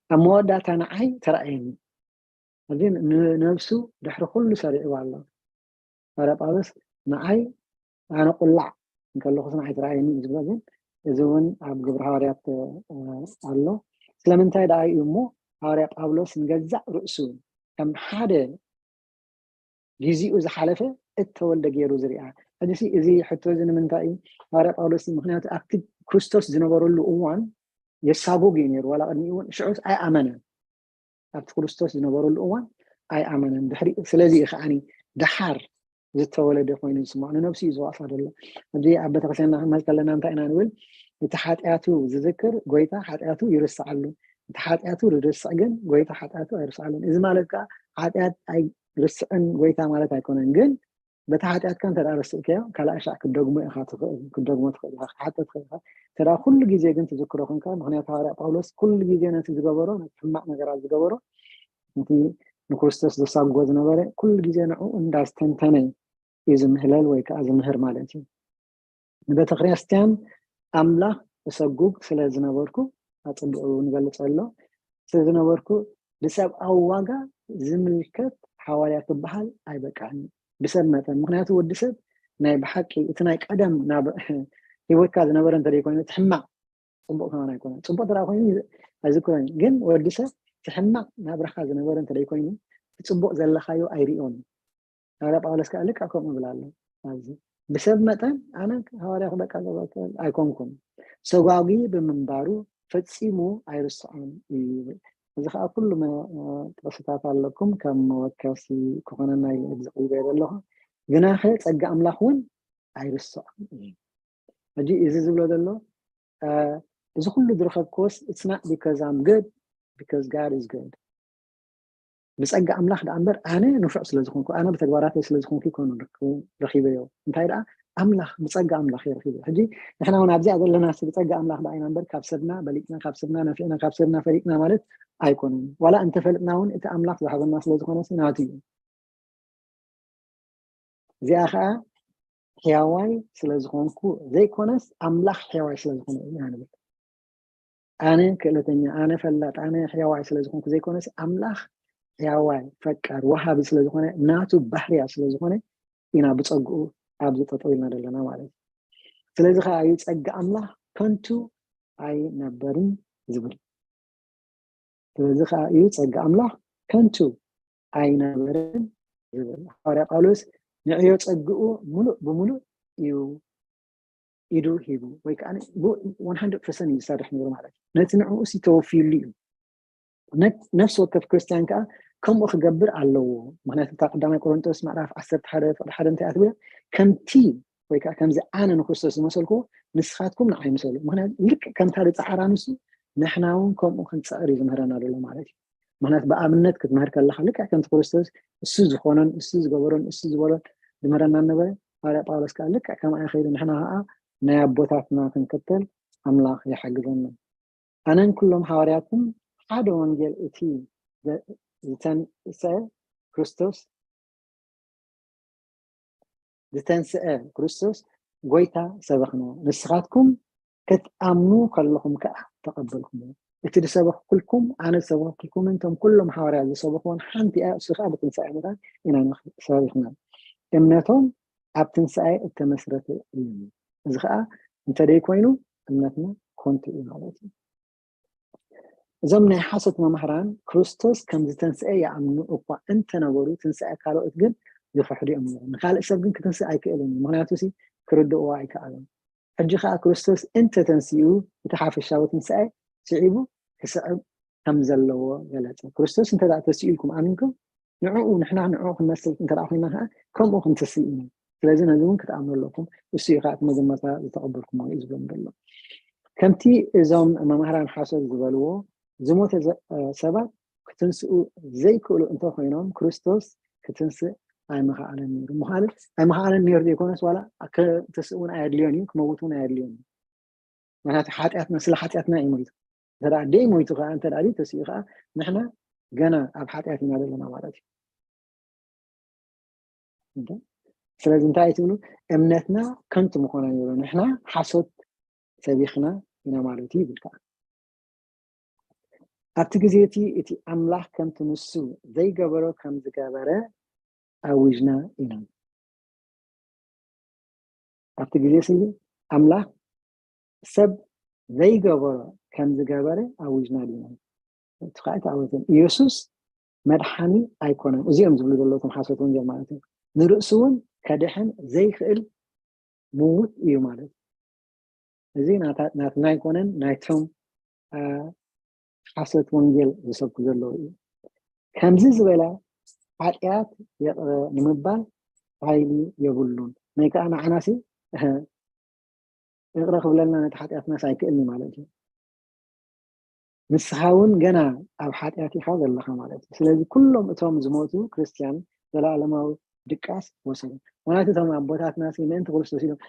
ኣብ መወዳእታ ንዓይ ተረኣየኒ። ሕጂ ንነብሱ ድሕሪ ኩሉ ሰሪዕዋ ኣሎ። ሃዋርያ ጳውሎስ ንዓይ ኣነ ቁላዕ እንከለኹስ ንዓይ ተረኣየኒ እዩ ዝብሎ፣ ግን እዚ እውን ኣብ ግብሪ ሃዋርያት ኣሎ። ስለምንታይ ደኣ እዩ እሞ ሃዋርያ ጳውሎስ ንገዛእ ርእሱ ከም ሓደ ግዜኡ ዝሓለፈ እተወልደ ገይሩ ዝርኣ? ሕጂ እዚ ሕቶ እዚ ንምንታይ እዩ ሃዋርያ ጳውሎስ? ምክንያቱ ኣብቲ ክርስቶስ ዝነበረሉ እዋን የሳጎግ እዩ ነይሩ። ዋላ ቅድሚኡ እውን ሽዑስ ኣይኣመነን። ኣብቲ ክርስቶስ ዝነበረሉ እዋን ኣይኣመነን። ድሕሪ ስለዚ እዩ ከዓኒ ደሓር ዝተወለደ ኮይኑ ዝስምዖ፣ ንነብሱ እዩ ዝዋእሳ ዘሎ። ኣብዚ ኣብ ቤተክርስትያንና ክንመሃር ከለና እንታይ ኢና ንብል? እቲ ሓጢኣቱ ዝዝክር ጎይታ ሓጢኣቱ ይርስዓሉ፣ እቲ ሓጢኣቱ ዝርስዕ ግን ጎይታ ሓጢኣቱ ኣይርስዓሉን። እዚ ማለት ከዓ ሓጢኣት ኣይርስዕን ጎይታ ማለት ኣይኮነን። ግን በቲ ሓጢኣትካ እንተ ርስእካዮ ካልኣይ ሻዕ ክደግሞ ኢኻ ትኽእል፣ ክደግሞ ትኽእል ኢኻ፣ ክትሓተ ትኽእል ኢኻ። እንተ ኩሉ ግዜ ግን ትዝክሮ ኮንካ፣ ምክንያቱ ሃዋርያ ጳውሎስ ኩሉ ግዜ ነቲ ዝገበሮ፣ ነቲ ሕማቕ ነገራት ዝገበሮ፣ እቲ ንክርስቶስ ዘሳግጎ ዝነበረ ኩሉ ግዜ ንዕኡ እንዳስተንተነ እዩ ዝምህለል ወይ ከዓ ዝምህር ማለት እዩ። ንቤተ ክርስቲያን ኣምላኽ እሰጉግ ስለ ዝነበርኩ፣ ኣጽቢቑ ንገልጽ ኣሎ፣ ስለ ዝነበርኩ ብሰብኣዊ ዋጋ ዝምልከት ሃዋርያ ክበሃል ኣይበቃዕን። ብሰብ መጠን፣ ምክንያቱ ወዲ ሰብ ናይ ብሓቂ እቲ ናይ ቀደም ናብ ህይወትካ ዝነበረ እንተደይኮይኑ፣ እቲ ሕማቕ ጽቡቕ ከማን ኣይኮነን። ጽቡቕ ተራ ኮይኑ ኣይዝክሮን፣ ግን ወዲ ሰብ እቲ ሕማቕ ናብራኻ ዝነበረ እንተደይኮይኑ፣ እቲ ጽቡቕ ዘለኻዮ ኣይርእዮን። ሃዋርያ ጳውሎስ ከዓ ልክዕ ከምኡ ይብል ኣሎ። ኣብዚ ብሰብ መጠን ኣነ ሃዋርያ ክበቃ ኣይኮንኩን፣ ሰጓጉ ብምንባሩ ፈጺሙ ኣይርስዖን እዩ ይብል። እዚ ከዓ ኩሉ መ- ጥቕስታት ኣለኩም ከም መወከሲ ክኾነና ኢለ ዝቕይበ ዘለኹ። ግናኸ ጸጋ ኣምላኽ እውን ኣይርስዖን እዩ። ሕጂ እዚ ዝብሎ ዘሎ እዚ ኩሉ ዝረኸብክዎስ it's not because I'm good, because God is good። ብጸጋ ኣምላኽ ደኣ እምበር ኣነ ንፉዕ ስለ ዝኾንኩ፣ ኣነ ብተግባራተይ ስለ ዝኾንኩ ይኮኑ ረኺበዮ። እንታይ ደኣ ኣምላኽ፣ ብጸጋ ኣምላኽ እየ ረኺበዮ። ሕጂ ንሕና እውን ኣብዚኣ ዘለና ሲ ብጸጋ ኣምላኽ ደኣ ኢና እምበር ካብ ሰብና በሊጽና፣ ካብ ሰብና ነፊዕና፣ ካብ ሰብና ፈሊጥና ማለት ኣይኮነን። ዋላ እንተፈልጥና እውን እቲ ኣምላኽ ዝሃበና ስለ ዝኾነ ሲ ናቱ እዩ። እዚኣ ከዓ ሕያዋይ ስለ ዝኾንኩ ዘይኮነስ ኣምላኽ ሕያዋይ ስለ ዝኾነ እዩ ኢና ንብል። ኣነ ክእለተኛ፣ ኣነ ፈላጥ፣ ኣነ ሕያዋይ ስለ ዝኾንኩ ዘይኮነስ ኣምላኽ ሕያዋይ፣ ፈቃር፣ ወሃቢ ስለ ዝኾነ ናቱ ባህርያ ስለ ዝኾነ ኢና ብጸግኡ ኣብዚ ጠጠው ኢልና ዘለና ማለት እዩ። ስለዚ ከዓ እዩ ጸጋ ኣምላኽ ከንቱ ኣይነበርን ዝብል። ስለዚ ከዓ እዩ ጸጋ ኣምላኽ ከንቱ ኣይነበርን ዝብል። ሃዋርያ ጳውሎስ ንዕዮ ጸግኡ ሙሉእ ብሙሉእ እዩ ኢዱ ሂቡ ወይ ከዓ one hundred percent እዩ ዝሰርሕ ነይሩ ማለት እዩ። ነቲ ንዕኡ ሲ ተወፊዩሉ እዩ። ነፍሲ ወከፍ ክርስትያን ከዓ ከምኡ ክገብር ኣለዎ። ምክንያቱ እታ ቀዳማይ ቆሮንጦስ ምዕራፍ ዓሰርተ ሓደ ፍቅዲ ሓደ እንታይ እያ ትብል? ከምቲ ወይ ከዓ ከምዚ ኣነ ንክርስቶስ ዝመሰልኩዎ ንስኻትኩም ንዓይ ምሰሉ። ምክንያቱ ልክዕ ከምታ ዝፀዓራ ንሱ ንሕና እውን ከምኡ ክንፅዕር እዩ ዝምህረና ዘሎ ማለት እዩ። ምክንያቱ ብኣብነት ክትምህር ከለካ ልክዕ ከምቲ ክርስቶስ እሱ ዝኾኖን እሱ ዝገበሮን እሱ ዝበሎን ዝምህረና ነበረ። ሃዋርያ ጳውሎስ ከዓ ልክዕ ከምኣ ይኸይዱ ንሕና ከዓ ናይ ኣቦታትና ክንክተል ኣምላኽ ይሓግዘና። ኣነን ኩሎም ሃዋርያትን ሓደ ወንጌል እቲ ዝተንስአ ክርስቶስ ዝተንስአ ክርስቶስ ጎይታ ሰበኽና። ንስኻትኩም ክትኣምኑ ከለኹም ከዓ ተቐበልኩሞ። እቲ ዝሰበኽኩልኩም ኣነ ዝሰበኽኩልኩምን እቶም ኩሎም ሃዋርያት ዝሰበኽዎን ሓንቲ እያ፣ እሱ ከዓ ብትንሳኤ ሙታን ኢና ሰቢኽና። እምነቶም ኣብ ትንሳኤ እተመስረተ እዩ። እዚ ከዓ እንተደይኮይኑ እምነትና ኮንቱ እዩ ማለት እዩ። እዞም ናይ ሓሶት መምህራን ክርስቶስ ከም ዝተንስአ ይኣምኑ እኳ እንተነበሩ ትንሳኤ ካልኦት ግን ይኽሕዱ እዮም ነይሮም። ንካልእ ሰብ ግን ክትንስእ ኣይክእልን እዩ፣ ምክንያቱ ሲ ክርድእዎ ኣይከኣሉን። ሕጂ ከዓ ክርስቶስ እንተተንሲኡ እቲ ሓፈሻዊ ትንሳኤ ስዒቡ ክስዕብ ከም ዘለዎ ገለጸ። ክርስቶስ እንተ ተሲኡ ኢልኩም ኣሚንኩም ንዕኡ ንሕና ንዕኡ ክንመስል እንተ ኮይና ከዓ ከምኡ ክንትስእ ኢና። ስለዚ ነዚ እውን ክትኣምኑ ኣለኩም። እሱ እዩ ከዓ እቲ መጀመርታ ዝተቐበልኩሞ እዩ ዝብሎም ዘሎ። ከምቲ እዞም መምህራን ሓሶት ዝበልዎ ዝሞተ ሰባት ክትንስኡ ዘይክእሉ እንተኮይኖም ክርስቶስ ክትንስእ ኣይመኸኣለን ነይሩ። ምኻል ኣይመኸኣለን ነይሩ ዘይኮነስ ዋላ ክትንስእ እውን ኣየድልዮን እዩ፣ ክመውት እውን ኣየድልዮን እዩ። ምክንያቱ ሓጢኣትና ስለ ሓጢኣትና እዩ ሞይቱ። እንተ ደኣ ደይ ሞይቱ ከዓ እንተ ደኣ ተስኡ ከዓ ንሕና ገና ኣብ ሓጢኣት ኢና ዘለና ማለት እዩ። ስለዚ እንታይ ትብሉ? እምነትና ከንቱ ምኾነ ይብሉ፣ ንሕና ሓሶት ሰቢኽና ኢና ማለት እዩ ይብል ከዓ። ኣብቲ ግዜ እቲ እቲ ኣምላኽ ከምቲ ንሱ ዘይገበሮ ከም ዝገበረ ኣዊጅና ኢና። ኣብቲ ግዜ ሲ ኣምላኽ ሰብ ዘይገበሮ ከም ዝገበረ ኣዊጅና ዲና? እቲ ከዓ ኣይተኣወጀን። ኢየሱስ መድሓኒ ኣይኮነን። እዚኦም ዝብሉ ዘለዉ እቶም ሓሶት ወንጌል ማለት እዩ። ንርእሱ እውን ከድሕን ዘይክእል ምዉት እዩ ማለት እዩ። እዚ ናትና ኣይኮነን፣ ናይቶም ሓሶት ወንጌል ዝሰብኩ ዘለዉ እዩ። ከምዚ ዝበለ ሓጢኣት ይቕረ ንምባል ሓይሊ የብሉን። ናይ ከዓ ንዓናሲ ይቕረ ክብለልና ነቲ ሓጢኣትናስ ኣይክእልን ማለት እዩ። ንስኻ እውን ገና ኣብ ሓጢኣት ኢኻ ዘለኻ ማለት እዩ። ስለዚ ኩሎም እቶም ዝሞቱ ክርስትያን ዘለኣለማዊ ድቃስ ወሰዱ። ምክንያቱ እቶም ኣቦታትና ምእንቲ ክርስቶስ ኢሎም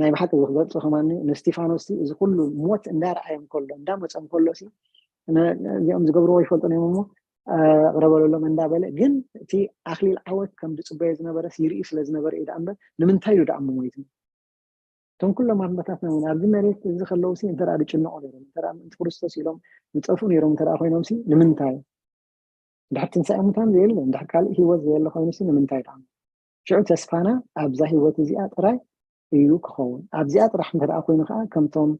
ናይ ብሓቂ ክገልፁ ከማኒ ንስቲፋኖስ እዚ ኩሉ ሞት እንዳረኣዮም ከሎ እንዳመፀም ከሎ እዚኦም ዝገብርዎ ይፈልጡ እዮም እሞ ቅረበለሎም እንዳበለ ግን እቲ ኣክሊል ዓወት ከም ዝፅበዮ ዝነበረ ይርኢ ስለ ዝነበረ እዩ ደኣ እምበር ንምንታይ እዩ ደኣ ሞይቱ? እቶም ኩሎም ኣቦታትና እውን ኣብዚ መሬት እዚ ከለውሲ እንተ ደኣ ዝጭነቑ ነይሮም እንተ ደኣ ምእንቲ ክርስቶስ ኢሎም ዝጠፍኡ ነይሮም እንተ ደኣ ኮይኖምሲ ንምንታይ? እንድሕር ትንሳኤ ሙታን ዘየለ እንድሕር ካልእ ህይወት ዘየለ ኮይኑሲ ንምንታይ ደኣ? ሽዑ ተስፋና ኣብዛ ህይወት እዚኣ ጥራይ እዩ ክኸውን። ኣብዚኣ ጥራሕ እንተ ደኣ ኮይኑ ከዓ ከምቶም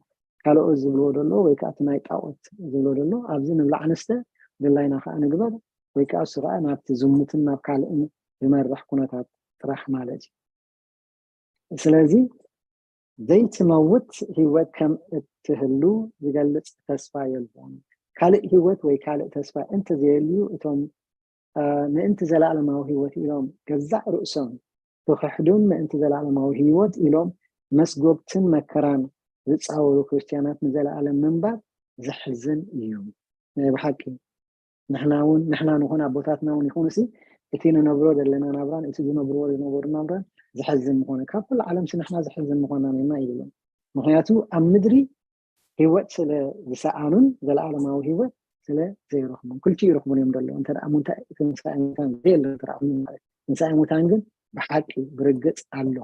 ካልኦት ዝብልዎ ዘሎ ወይ ከዓ እቲ ናይ ጣዖት ዝብሎ ዘሎ ኣብዚ ንብላዕ ንስተ ድላይና ከዓ ንግበር ወይ ከዓ እሱ ከዓ ናብቲ ዝሙትን ናብ ካልእን ዝመርሕ ኩነታት ጥራሕ ማለት እዩ። ስለዚ ዘይትመውት ህይወት ከም እትህሉ ዝገልጽ ተስፋ የልቦን። ካልእ ህይወት ወይ ካልእ ተስፋ እንተዘየልዩ እቶም ምእንቲ ዘለኣለማዊ ህይወት ኢሎም ገዛእ ርእሶም ክኽሕዱን ምእንቲ ዘለኣለማዊ ህይወት ኢሎም መስጎግትን መከራን ዝጻወሩ ክርስትያናት ንዘለኣለም ምንባር ዘሕዝን እዩ። ናይ ብሓቂ ንሕና እውን ንሕና ንኾን ኣቦታትና እውን ይኹንሲ እቲ ንነብሮ ዘለና ናብራን እቲ ዝነብርዎ ዝነበሩ ናብራን ዘሕዝን ምኾነ ካብ ኩሉ ዓለምሲ ንሕና ዘሕዝን ምኾና ነና ይብሎም። ምክንያቱ ኣብ ምድሪ ህይወት ስለ ዝሰኣኑን ዘለኣለማዊ ህይወት ስለ ዘይረኽቡን ክልቲኡ ይረኽቡን እዮም ዘለዉ እንተ ደኣ ሙንታ ትንሳኤ ሙታን ዘየለ እንተ ደኣ ኮይኑ ማለት ትንሳኤ ሙታን ግን ብሓቂ ብርግጽ ኣሎ።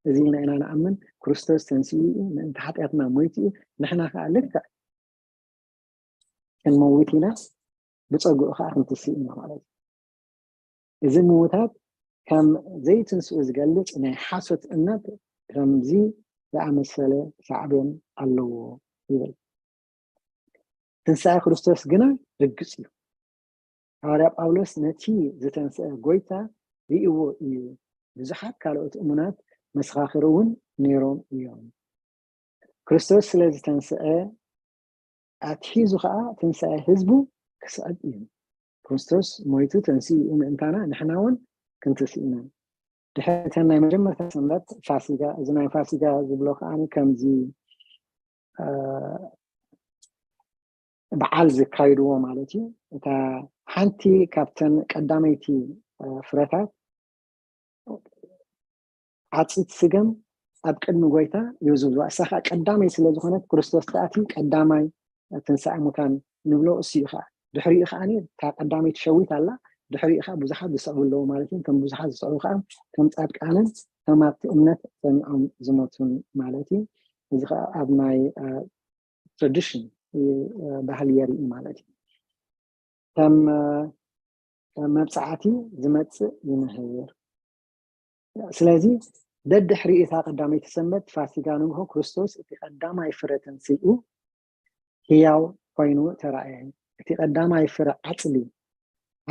እዚ ኢልና ኢና ንኣምን። ክርስቶስ ተንሲኡ እዩ ምእንቲ ሓጢኣትና ሞይቱ እዩ። ንሕና ከዓ ልክዕ ክንመውት ኢና ብፀግኡ ከዓ ክንትስእ ኢና ማለት እዩ። እዚ ምውታት ከም ዘይትንስኡ ዝገልፅ ናይ ሓሶት እምነት ከምዚ ዝኣመሰለ ሳዕቤን ኣለዎ ይብል። ትንሳኤ ክርስቶስ ግና ርግፅ እዩ። ሃዋርያ ጳውሎስ ነቲ ዝተንስአ ጎይታ ርእይዎ እዩ፣ ብዙሓት ካልኦት እሙናት መሰኻኽር እውን ነይሮም እዮም። ክርስቶስ ስለ ዝተንስአ ኣትሒዙ ከዓ ትንሳኤ ህዝቡ ክስዕብ እዩ። ክርስቶስ ሞይቱ ተንሲኡ ምእንታና ንሕና እውን ክንትስእ ኢና። ድሕሪ እተን ናይ መጀመርታ ሰንበት ፋሲጋ፣ እዚ ናይ ፋሲጋ ዝብሎ ከዓ ከምዚ በዓል ዘካይድዎ ማለት እዩ። እታ ሓንቲ ካብተን ቀዳመይቲ ፍረታት ዓፂት ስገም ኣብ ቅድሚ ጎይታ ይውዝውዝዋ። እሳ ከዓ ቀዳማይ ስለ ዝኾነት ክርስቶስ ተኣቲ ቀዳማይ ትንሳኤ ሙታን ንብሎ እሱ እዩ ከዓ። ድሕሪኡ ከዓ እታ ቀዳመይቲ ሸዊት ኣላ። ድሕሪኡ ከዓ ብዙሓት ዝስዕቡ ኣለዉ ማለት እዩ። እቶም ብዙሓት ዝስዕቡ ከዓ ከም ፃድቃንን ከም ኣብቲ እምነት ጸኒዖም ዝሞቱን ማለት እዩ። እዚ ከዓ ኣብ ናይ ትራዲሽን ባህሊ የርኢ ማለት እዩ። ከም መብፅዓቲ ዝመፅእ ይምህር። ስለዚ ደድሕሪ እታ ቀዳመይቲ ሰንበት ፋሲጋ ንግሆ ክርስቶስ እቲ ቀዳማይ ፍረ ተንሲኡ ህያው ኮይኑ ተራእየ። እቲ ቀዳማይ ፍረ ዓፅሊ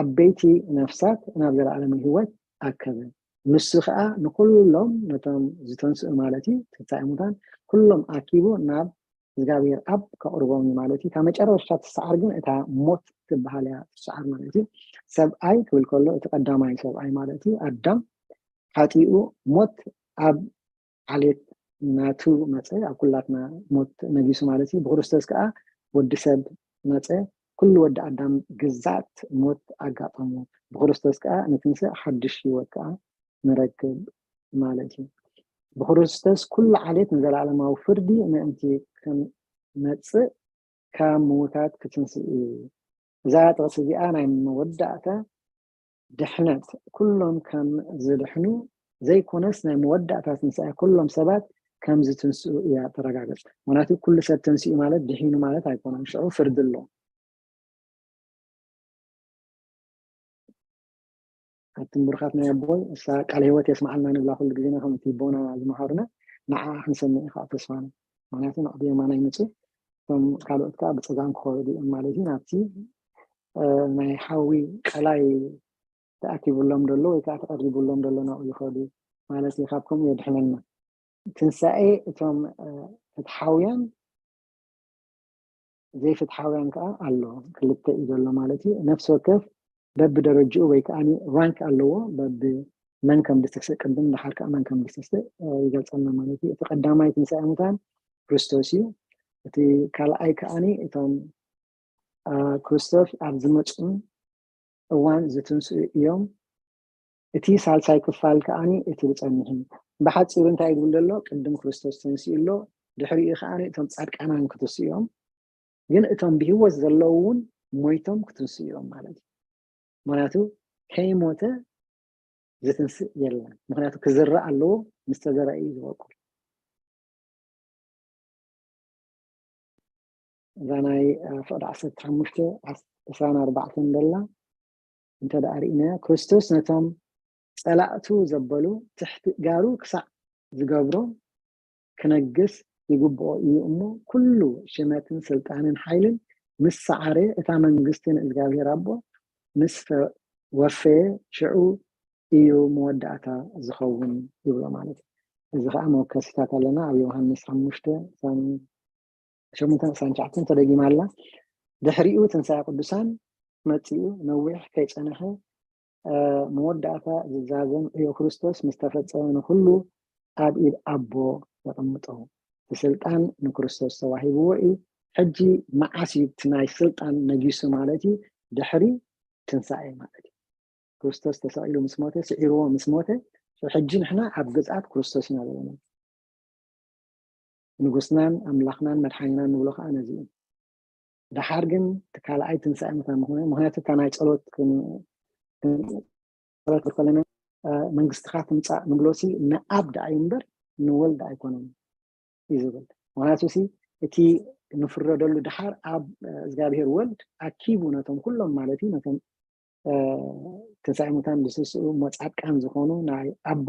ዓበይቲ ነፍሳት ናብ ዘለኣለማዊ ህይወት ኣከበ። ንሱ ከዓ ንኩሎም ነቶም ዝተንስኡ ማለት እዩ ትንሳኤ ሙታን ኩሎም ኣኪቡ ናብ እግዚኣብሔር ኣብ ከቕርቦም እዩ ማለት እዩ። እታ መጨረሻ ትሰዓር ግን እታ ሞት ትበሃል እያ ትሰዓር ማለት እዩ። ሰብኣይ ክብል ከሎ እቲ ቀዳማይ ሰብኣይ ማለት እዩ ኣዳም ሓጢኡ ሞት ኣብ ዓሌት ናቱ መፀ፣ ኣብ ኩላትና ሞት ነጊሱ ማለት እዩ። ብክርስቶስ ከዓ ወዲ ሰብ መፀ፣ ኩሉ ወዲ ኣዳም ግዛት ሞት ኣጋጠሙ። ብክርስቶስ ከዓ ንትንስእ ሓድሽ ህይወት ከዓ ንረክብ ማለት እዩ። ብክርስቶስ ኩሉ ዓሌት ንዘለኣለማዊ ፍርዲ ምእንቲ ክመፅእ ካብ ምዉታት ክትንስእ እዩ። እዛ ጥቕሲ እዚኣ ናይ መወዳእታ ድሕነት ኩሎም ከም ዝድሕኑ ዘይኮነስ ናይ መወዳእታ ትንሳኤ ኩሎም ሰባት ከም ዝትንስኡ እያ ተረጋግፅ። ምክንያቱ ኩሉ ሰብ ተንሲኡ ማለት ድሒኑ ማለት ኣይኮነን። ሽዑ ፍርዲ ኣሎ። ኣቱም ብሩኻት ናይ ኣቦይ እሳ ቃል ህይወት የስማዓልና ንብላ ኩሉ ግዜና ከምቲ ቦና ዝመሃሩና ንዓ ክንሰምዕ እዩ ከዓ ተስፋና። ምክንያቱ ንዕዲ የማናይ ምፁ እቶም ካልኦት ከዓ ብፀጋም ክኸዱ እዮም ማለት እዩ ናብቲ ናይ ሓዊ ቀላይ ተኣኪቡሎም ዘሎ ወይ ከዓ ተቐሪቡሎም ዘሎ ናብኡ ይኸዱ ማለት እዩ። ካብ ከምኡ የድሕነና። ትንሳኤ እቶም ፍትሓውያን ዘይፍትሓውያን ከዓ ኣሎ። ክልተ እዩ ዘሎ ማለት እዩ። ነፍሲ ወከፍ በብደረጅኡ ወይ ከዓ ራንክ ኣለዎ። በብ መን ከም ዝትስእ ቅድም፣ ደሓር ከዓ መን ከም ዝትስእ ይገልፀልና ማለት እዩ። እቲ ቀዳማይ ትንሳኤ ሙታን ክርስቶስ እዩ። እቲ ካልኣይ ከዓ እቶም ክርስቶስ ኣብ ዝመፁን እዋን ዝትንስኡ እዮም። እቲ ሳልሳይ ክፋል ከዓ እቲ ዝፀንሕ እዩ። ብሓፂሩ እንታይ ይብል ዘሎ? ቅድም ክርስቶስ ተንስኡ ኣሎ፣ ድሕሪኡ ከዓ እቶም ፃድቃናን ክትስኡ እዮም። ግን እቶም ብህይወት ዘለዉ እውን ሞይቶም ክትንስኡ እዮም ማለት እዩ። ምክንያቱ ከይሞተ ዝትንስእ የለን። ምክንያቱ ክዝራእ ኣለዎ፣ ምስ ተዘርአ እዩ ዝበቁል። እዛ ናይ ፍቕዲ ዓሰርተ ሓሙሽተ ዕስራን ኣርባዕተን ደላ እንተ ደኣ ርኢናዮ፣ ክርስቶስ ነቶም ጸላእቱ ዘበሉ ትሕቲ እጋሩ ክሳዕ ዝገብሮም ክነግስ ይግብኦ እዩ እሞ፣ ኩሉ ሽመትን ስልጣንን ሓይልን ምስ ሰዓረ፣ እታ መንግስቲ ንእግዚኣብሔር ኣቦ ምስ ወፈየ፣ ሽዑ እዩ መወዳእታ ዝኸውን ይብሎ ማለት እዩ። እዚ ከዓ መወከሲታት ኣለና ኣብ ዮሃንስ ሓሙሽተ ዕስራን ሸሞንተን ዕስራን ትሽዓተን ተደጊማ ኣላ። ድሕሪኡ ትንሳኤ ቅዱሳን መጺኡ ነዊሕ ከይጸነሐ መወዳእታ ዝዛዘም ዕዮ ክርስቶስ ምስ ተፈጸመ ንኹሉ ኣብ ኢድ ኣቦ የቐምጦ። እቲ ስልጣን ንክርስቶስ ተዋሂብዎ እዩ። ሕጂ መዓስ እዩ እቲ ናይ ስልጣን ነጊሱ ማለት እዩ? ድሕሪ ትንሳኤ ማለት እዩ። ክርስቶስ ተሰቒሉ ምስ ሞተ፣ ስዒርዎ ምስ ሞተ፣ ሕጂ ንሕና ኣብ ግዝኣት ክርስቶስ ኢና ዘለና። ንጉስናን ኣምላኽናን መድሓኒናን ንብሎ ከዓ ነዚ እዩ። ደሓር ግን እቲ ካልኣይ ትንሳኤ ሙታን ምኾነ፣ ምክንያቱ እታ ናይ ጸሎት ጸሎት ከለና መንግስትኻ ትምፃእ ንብሎ ሲ ንኣብ ደኣ እዩ እምበር ንወልድ ኣይኮነን እዩ ዝብል። ምክንያቱ ሲ እቲ ንፍረደሉ ደሓር ኣብ እግዚኣብሔር ወልድ ኣኪቡ ነቶም ኩሎም ማለት እዩ ነቶም ትንሳኤ ሙታን ዝስስኡ እሞ ጻድቃን ዝኾኑ ናይ ኣቦ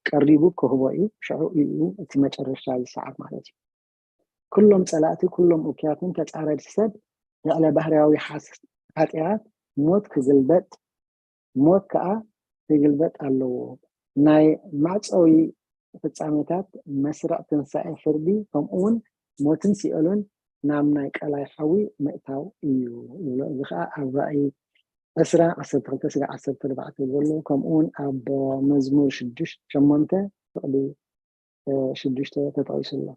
ቀሪቡ ክህቦ እዩ። ሽዑ እዩ እቲ መጨረሻ ዝሰዓብ ማለት እዩ። ኩሎም ጸላእቲ፣ ኩሎም እኩያትን ተጻረድቲ ሰብ ልዕለ ባህርያዊ ሓጢኣት ሞት ክግልበጥ፣ ሞት ከኣ ክግልበጥ ኣለዎ። ናይ ማዕጸዊ ፍጻሜታት መስርዕ ትንሳኤ ፍርዲ፣ ከምኡውን ሞትን ሲኦልን ናብ ናይ ቀላይ ሓዊ ምእታው እዩ ይብሎ። እዚ ከኣ ኣብ ራእይ ዕስራ ዓሰርተ ክልተ ስጋዕ ዓሰርተ ኣርባዕተ ዘሎ፣ ከምኡውን ኣብ መዝሙር ሽዱሽተ ሸሞንተ ፍቕዲ ሽዱሽተ ተጠቒሱ ኣሎ።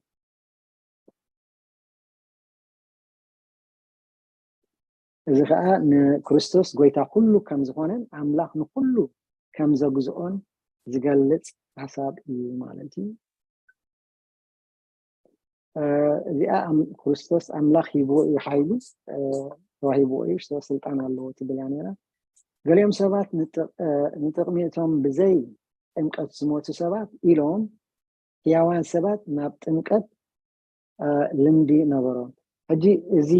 እዚ ከዓ ንክርስቶስ ጎይታ ኩሉ ከም ዝኾነን ኣምላኽ ንኩሉ ከም ዘግዝኦን ዝገልጽ ሓሳብ እዩ ማለት እዩ። እዚኣ ክርስቶስ ኣምላኽ ሂብዎ እዩ ሓይሉ፣ ተዋሂብዎ እዩ፣ ስልጣን ኣለዎ ትብል እያ ነይራ። ገሊኦም ሰባት ንጥቕሚ እቶም ብዘይ ጥምቀት ዝሞቱ ሰባት ኢሎም ህያዋን ሰባት ናብ ጥምቀት ልምዲ ነበሮም። ሕጂ እዚ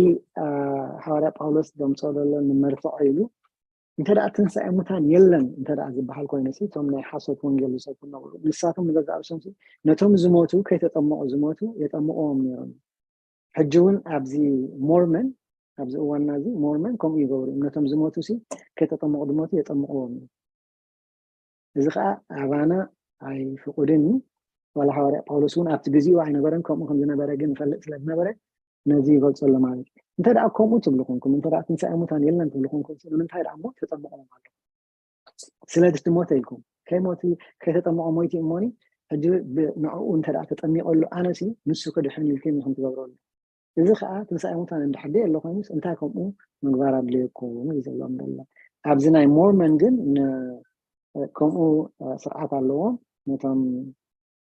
ሓዋርያ ጳውሎስ ዘምፅኦ ዘሎ ንመርትዖ ኢሉ እንተ ደኣ ትንሳኤ ሙታን የለን እንተ ደኣ ዝበሃል ኮይኑ ሲ እቶም ናይ ሓሶት ወንጌል ዝሰብኩ ነበሩ። ንሳቶም ንገዛእ ርእሶም ሲ ነቶም ዝሞቱ ከይተጠመቑ ዝሞቱ የጠምቕዎም ነይሮም። ሕጂ እውን ኣብዚ ሞርመን ኣብዚ እዋንና እዚ ሞርመን ከምኡ ይገብሩ እዮም። ነቶም ዝሞቱ ሲ ከይተጠመቑ ዝሞቱ የጠምቕዎም እዮም። እዚ ከዓ ኣባና ኣይፍቁድን እዩ። ዋላ ሓዋርያ ጳውሎስ እውን ኣብቲ ግዜኡ ኣይነበረን፣ ከምኡ ከም ዝነበረ ግን ይፈልጥ ስለ ዝነበረ ነዚ ይገልጾ ኣሎ ማለት እዩ። እንተ ደኣ ከምኡ ትብሉ ኮንኩም፣ እንተ ደኣ ትንሳኤ ሙታን የለን ትብሉ ኮንኩም፣ ንምንታይ ደኣ እሞ ተጠምቕዎም ኣለኹም? ስለ ድቲ ሞተ ኢልኩም ከይሞቲ ከይተጠመቐ ሞይቲ እሞኒ ሕጂ ንዕኡ እንተ ደኣ ተጠሚቐሉ ኣነሲ ንሱ ክድሕን ኢልኩም ኢኹም ትገብረሉ። እዚ ከዓ ትንሳኤ ሙታን እንድሕር ደይ ኣሎ ኮይኑስ እንታይ ከምኡ ምግባር ኣድለየኩም እዩ ዘሎም ዘሎ። ኣብዚ ናይ ሞርመን ግን ከምኡ ስርዓት ኣለዎም። ነቶም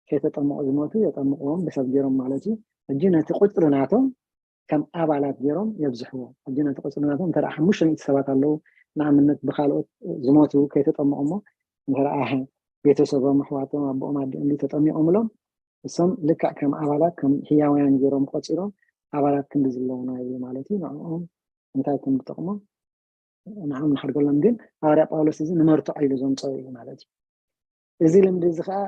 ከይተጠመቑ ዝሞቱ የጠምቕዎም ብሰብ ገይሮም ማለት እዩ። ሕጂ ነቲ ቁፅሪ ናቶም ከም ኣባላት ገይሮም የብዝሕዎ። ሕጂ ነቲ ቁፅሪ ናቶም እንተ ሓሙሽተ ሚእቲ ሰባት ኣለዉ ንኣብነት ብካልኦት ዝሞቱ ከይተጠመቑ እሞ እንተ ቤተሰቦም ኣሕዋቶም ኣቦኦም ኣዲኦም ተጠሚቖምሎም እሶም ልክዕ ከም ኣባላት ከም ህያውያን ገይሮም ቆፂሮም ኣባላት ክንዲ ዝለውና እዩ ማለት እዩ። ንዕኦም እንታይ ከም ዝጠቕሞም ንዓም ንሓድገሎም ግን ሃዋርያ ጳውሎስ እዚ ንመርትዖ ኢሉ ዘምፀኦ እዩ ማለት እዩ። እዚ ልምዲ እዚ ከዓ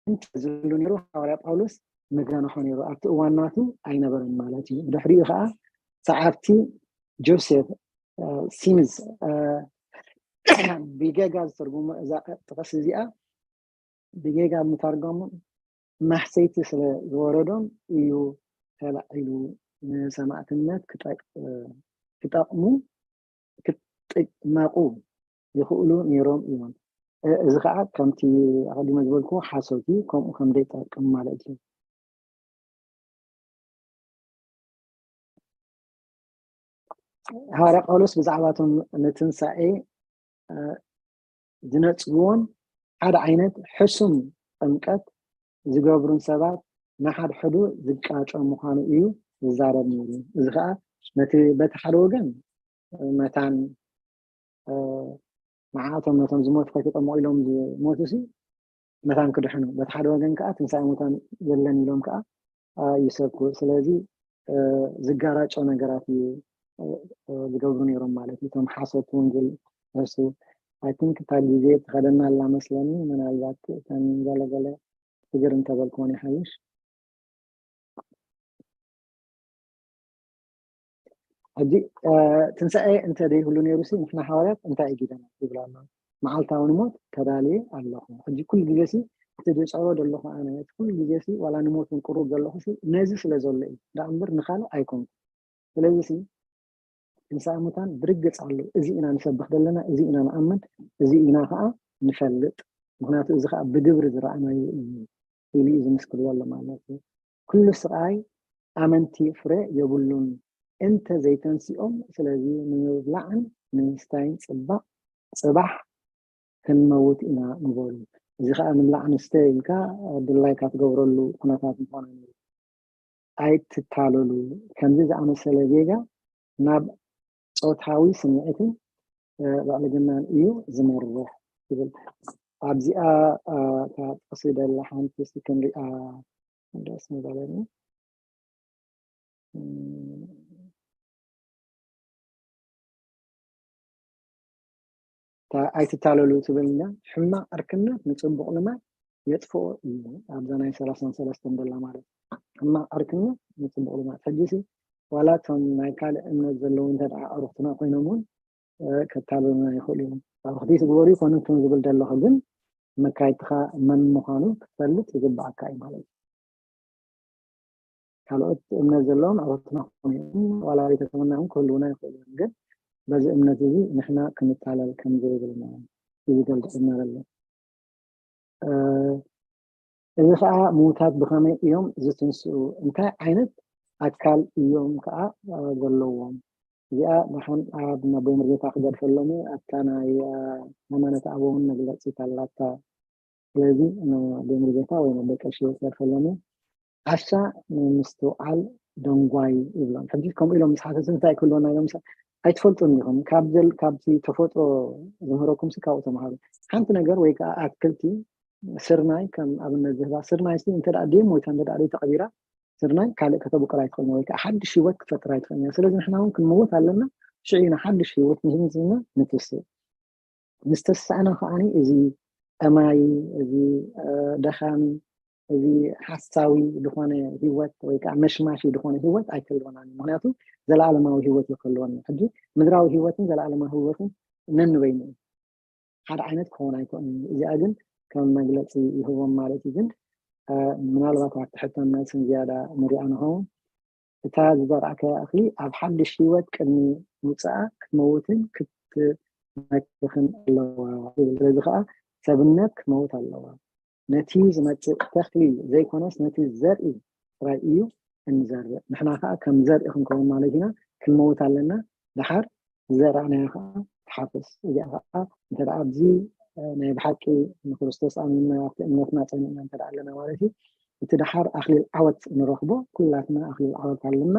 እንተ ዝህሉ ነይሩ ሃዋርያ ጳውሎስ መጋነሖ ነይሩ ኣብቲ እዋን ናቱ ኣይነበረን ማለት እዩ። ድሕሪኡ ከዓ ሰዓብቲ ጆሴፍ ሲምዝ ብጌጋ ዝተርጉሞ እዛ ጥቕስ እዚኣ ብጌጋ ምተርጎሙ ማሕሰይቲ ስለ ዝወረዶም እዩ ተላዒሉ ንሰማዕትነት ክጠቅ- ክጠቕሙ ክጥመቁ ይኽእሉ ነይሮም እዮም። እ- እዚ ከዓ ከምቲ ኣቐዲመ ዝበልኩ ሓሶት እዩ፣ ከምኡ ከም ዘይጠቅም ማለት እዩ። ሃዋርያ ጳውሎስ ብዛዕባቶም ንትንሳኤ ዝነጽግዎን ሓደ ዓይነት ሕሱም ጥምቀት ዝገብሩን ሰባት ንሓድሕዱ ዝቃጮ ምዃኑ እዩ ዝዛረብ ነይሩ። እዚ ከዓ ነቲ በቲ ሓደ ወገን መታን ንዓቶም ነቶም ዝሞቱ ከይተጠመቑ ኢሎም ዝሞቱ ሲ መታን ክድሕኑ፣ በቲ ሓደ ወገን ከዓ ትንሳኤ ሙታን የለን ኢሎም ከዓ ይሰብኩ። ስለዚ ዝጋራጮ ነገራት እዩ ዝገብሩ ነይሮም ማለት እዩ። እቶም ሓሶት ወንጌል እሱ ኣይ ቲንክ እታ ግዜ ትኸደና ኣላ መስለኒ። ምናልባት እተን ገለገለ ትግር እንተበልክዎን ይሓይሽ። ሕጂ ትንሳኤ እንተ ዘይህሉ ነይሩ ሲ ንሕና ሓዋርያት እንታይ እዩ ጊደና ይብል ኣሎ። መዓልታዊ ንሞት ተዳልየ ኣለኹ። ሕጂ ኩሉ ግዜ ሲ እቲ ዝፅዕሮ ዘለኹ ኣነ እቲ ኩሉ ግዜ ሲ ዋላ ንሞት እውን ቅሩብ ዘለኹ ሲ ነዚ ስለ ዘሎ እዩ ዳ እምበር ንካልእ ኣይኮንኩ። ስለዚ ሲ ትንሳኤ ሙታን ብርግፅ ኣሎ። እዚ ኢና ንሰብኽ ዘለና፣ እዚ ኢና ንኣምን፣ እዚ ኢና ከዓ ንፈልጥ። ምክንያቱ እዚ ከዓ ብግብሪ ዝረኣናዮ እዩ ኢሉ እዩ ዝምስክር ዘሎ ማለት እዩ። ኩሉ ስቃይ ኣመንቲ ፍረ የብሉን እንተ ዘይተንሲኦም፣ ስለዚ ንምብላዕን ንምስታይን ፅባሕ ፅባሕ ክንመውት ኢና ንበሉ። እዚ ከዓ ምብላዕ ንስተ ኢልካ ድላይካ ትገብረሉ ኩነታት ምኳኑ ኣይትታለሉ። ከምዚ ዝኣመሰለ ጌጋ ናብ ጾታዊ ስምዒትን ብዕልግናን እዩ ዝመርሕ ይብል። ኣብዚኣ እታ ጥቕሲ ደላ ሓንቲ እስቲ ክንሪኣ ደስ ምበለኒ። ኣይትታለሉ ትብል እያ። ሕማቕ ዕርክነት ንፅቡቕ ልማድ የጥፍኦ እዩ። ኣብዛ ናይ ሰላሳን ሰለስተን ደላ ማለት ሕማቕ ዕርክነት ንፅቡቕ ልማድ። ሕጂ ሲ ዋላ እቶም ናይ ካልእ እምነት ዘለዉ እንተ ደኣ ኣዕሩኽትና ኮይኖም እውን ከታልሉና ይኽእሉ እዮም። ኣዕሩኽቲ ትግበሩ ይኮኑ እንትን ዝብል ዘለኹ ግን መካይድትኻ መን ምዃኑ ክትፈልጥ ይግባኣካ እዩ ማለት እዩ። ካልኦት እምነት ዘለዎም ኣዕሩኽትና ክኾኑ እዮም። ዋላ ቤተሰብና እውን ክህልውና ይኽእሉ እዮም። ግን በዚ እምነት እዚ ንሕና ክንታለል ከም ዘይብልና እዩ ዝገልጸልና ዘሎ። እዚ ከዓ ምዉታት ብኸመይ እዮም ዝትንስኡ? እንታይ ዓይነት ኣካል እዮም ከዓ ዘለዎም? እዚኣ ደሓን ኣብ ኣቦይ ሙሉጌታ ክገድፈሎም እየ። ኣብታ ናይ ሃይማኖተ ኣበው እውን መግለፂት ኣላታ። ስለዚ ኣቦይ ሙሉጌታ ወይ ኣቦይ ቀሺ ክገድፈሎም እየ። ዓሻ ናይ ምስትውዓል ደንጓይ ይብሎም። ሕጂ ከምኡ ኢሎም ምስ ሓተቱ እንታይ ክህልወና ኢሎም ኣይትፈልጡን ኢኹም። ካብቲ ተፈጥሮ ዝምህረኩም ሲ ካብኡ ተምሃሩ። ሓንቲ ነገር ወይ ከዓ ኣትክልቲ ስርናይ ከም ኣብነት ዝህባ ስርናይ ሲ እንተ ደኣ ደይ ሞይታ እንተ ደኣ ደይ ተቐቢራ ስርናይ ካልእ ከተብቁል ኣይትኽእልን ወይ ከዓ ሓድሽ ህይወት ክትፈጥር ኣይትኽእልን እያ። ስለዚ ንሕና እውን ክንመውት ኣለና። ሽዑ ኢና ሓድሽ ህይወት ንህዝብና ንትስእ። ምስ ተሳእና ከዓኒ እዚ ጠማይ፣ እዚ ደኻሚ፣ እዚ ሓሳዊ ዝኾነ ህይወት ወይ ከዓ መሽማሺ ዝኾነ ህይወት ኣይክህልወናን እዩ። ምክንያቱ ዘለኣለማዊ ህይወት እዩ ክህልወና። ሕጂ ምድራዊ ህይወትን ዘለኣለማዊ ህይወትን ነንበይኑ እዩ። ሓደ ዓይነት ክኸውን ኣይክእልን እዩ። እዚኣ ግን ከም መግለፂ ይህቦም ማለት እዩ። ግን ምናልባት ኣብቲ ሕቶን መልስን ዝያዳ ንሪኣ ንኸውን። እታ ዝዘራእካያ እኽሊ ኣብ ሓድሽ ህይወት ቅድሚ ምውፅኣ ክትመውትን ክትመክኽን ኣለዋ ይብል። ስለዚ ከዓ ሰብነት ክትመውት ኣለዋ። ነቲ ዝመፅእ ተኽሊ ዘይኮነስ ነቲ ዘርኢ ጥራይ እዩ እንዘርእ። ንሕና ከዓ ከም ዘርኢ ክንከውን ማለት ኢና። ክንመውት ኣለና። ደሓር ዝዘራእናዮ ከዓ ትሓፍስ። እዚኣ ከዓ እንተ ደኣ ኣብዚ ናይ ብሓቂ ንክርስቶስ ኣሚንና ኣብቲ እምነትና ፀኒዕና እንተ ደኣ ኣለና ማለት እዩ። እቲ ደሓር ኣኽሊል ዓወት ንረኽቦ ኩላትና ኣኽሊል ዓወት ኣለና።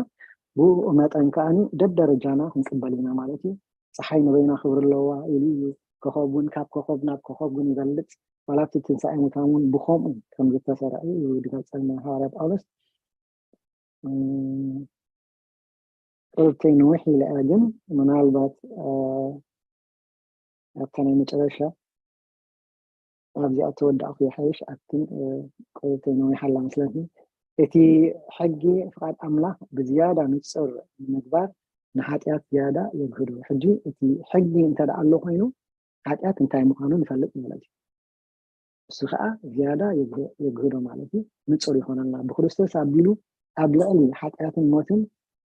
ብኡ መጠን ከዓኒ ደደረጃና ክንቅበል ኢና ማለት እዩ። ፀሓይ ንበይና ክብሪ ኣለዋ ኢሉ እዩ። ኮኸብ እውን ካብ ኮኸብ ናብ ኮኸብ እውን ይበልፅ። ዋላ ኣብቲ ትንሳኤ ሙታን እውን ብኸምኡ ከም ዝተሰርዐ እዩ ዝገልፀልና ሃዋርያ ጳውሎስ። ቁርብተይ ንውሕ ኢለ እያ ግን ምናልባት ኣብታ ናይ መጨረሻ ኣብዚኣ ተወዳእኩ ይሓይሽ። ኣብቲ ቁርብተይ ነዊሓ ኣላ መስለኒ። እቲ ሕጊ ፍቓድ ኣምላኽ ብዝያዳ ንጹር ንምግባር ንሓጢኣት ዝያዳ የግህዶ። ሕጂ እቲ ሕጊ እንተ ደኣ ኣሎ ኮይኑ ሓጢኣት እንታይ ምዃኑ ንፈልጥ ማለት እዩ። እሱ ከዓ ዝያዳ የግህዶ ማለት እዩ፣ ንጹር ይኾነልና። ብክርስቶስ ኣቢሉ ኣብ ልዕሊ ሓጢኣትን ሞትን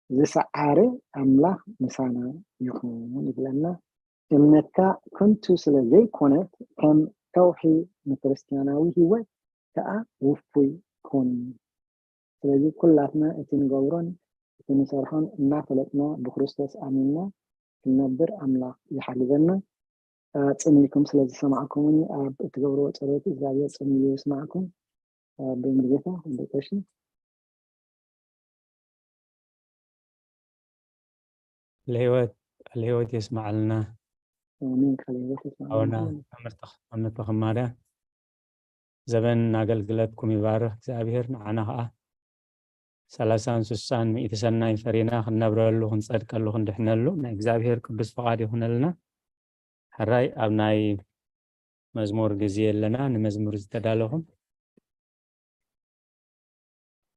ዝሰዓረ ኣምላኽ ምሳና ይኹን ይብለና። እምነትካ ከንቱ ስለ ዘይኮነት ከም ከውሒ ንክርስትያናዊ ህይወት ከኣ ውፉይ ኮን። ስለዚ ኩላትና እቲ ንገብሮን እቲ ንሰርሖን እናፈለጥና ብክርስቶስ ኣሚንና ክንነብር ኣምላኽ ይሓግዘና። ኣጽሚልኩም ስለ ዝሰማዕኩምኒ ኣብ እትገብርዎ ጸሎት እግዚኣብሔር ጸሚሉ ይስማዕኩም። ብእምሪ ጌታ ደቀሽ ለህይወት ለህይወት የስማዓልና። ኣሜን። ቃል ህይወት ኣውና ይስማዕና። ኣምርተኽ ኣምርተኽ ማዳ ዘበን ኣገልግለትኩም ይባርኽ እግዚኣብሔር። ንዓና ኸዓ ሰላሳን ስሳን ሚእቲ ሰናይ ፈሪና ክንነብረሉ ክንጸድቀሉ ክንድሕነሉ ናይ እግዚኣብሔር ቅዱስ ፍቓድ ይኹነልና። ሕራይ ኣብ ናይ መዝሙር ግዜ ኣለና። ንመዝሙር ዝተዳለኹም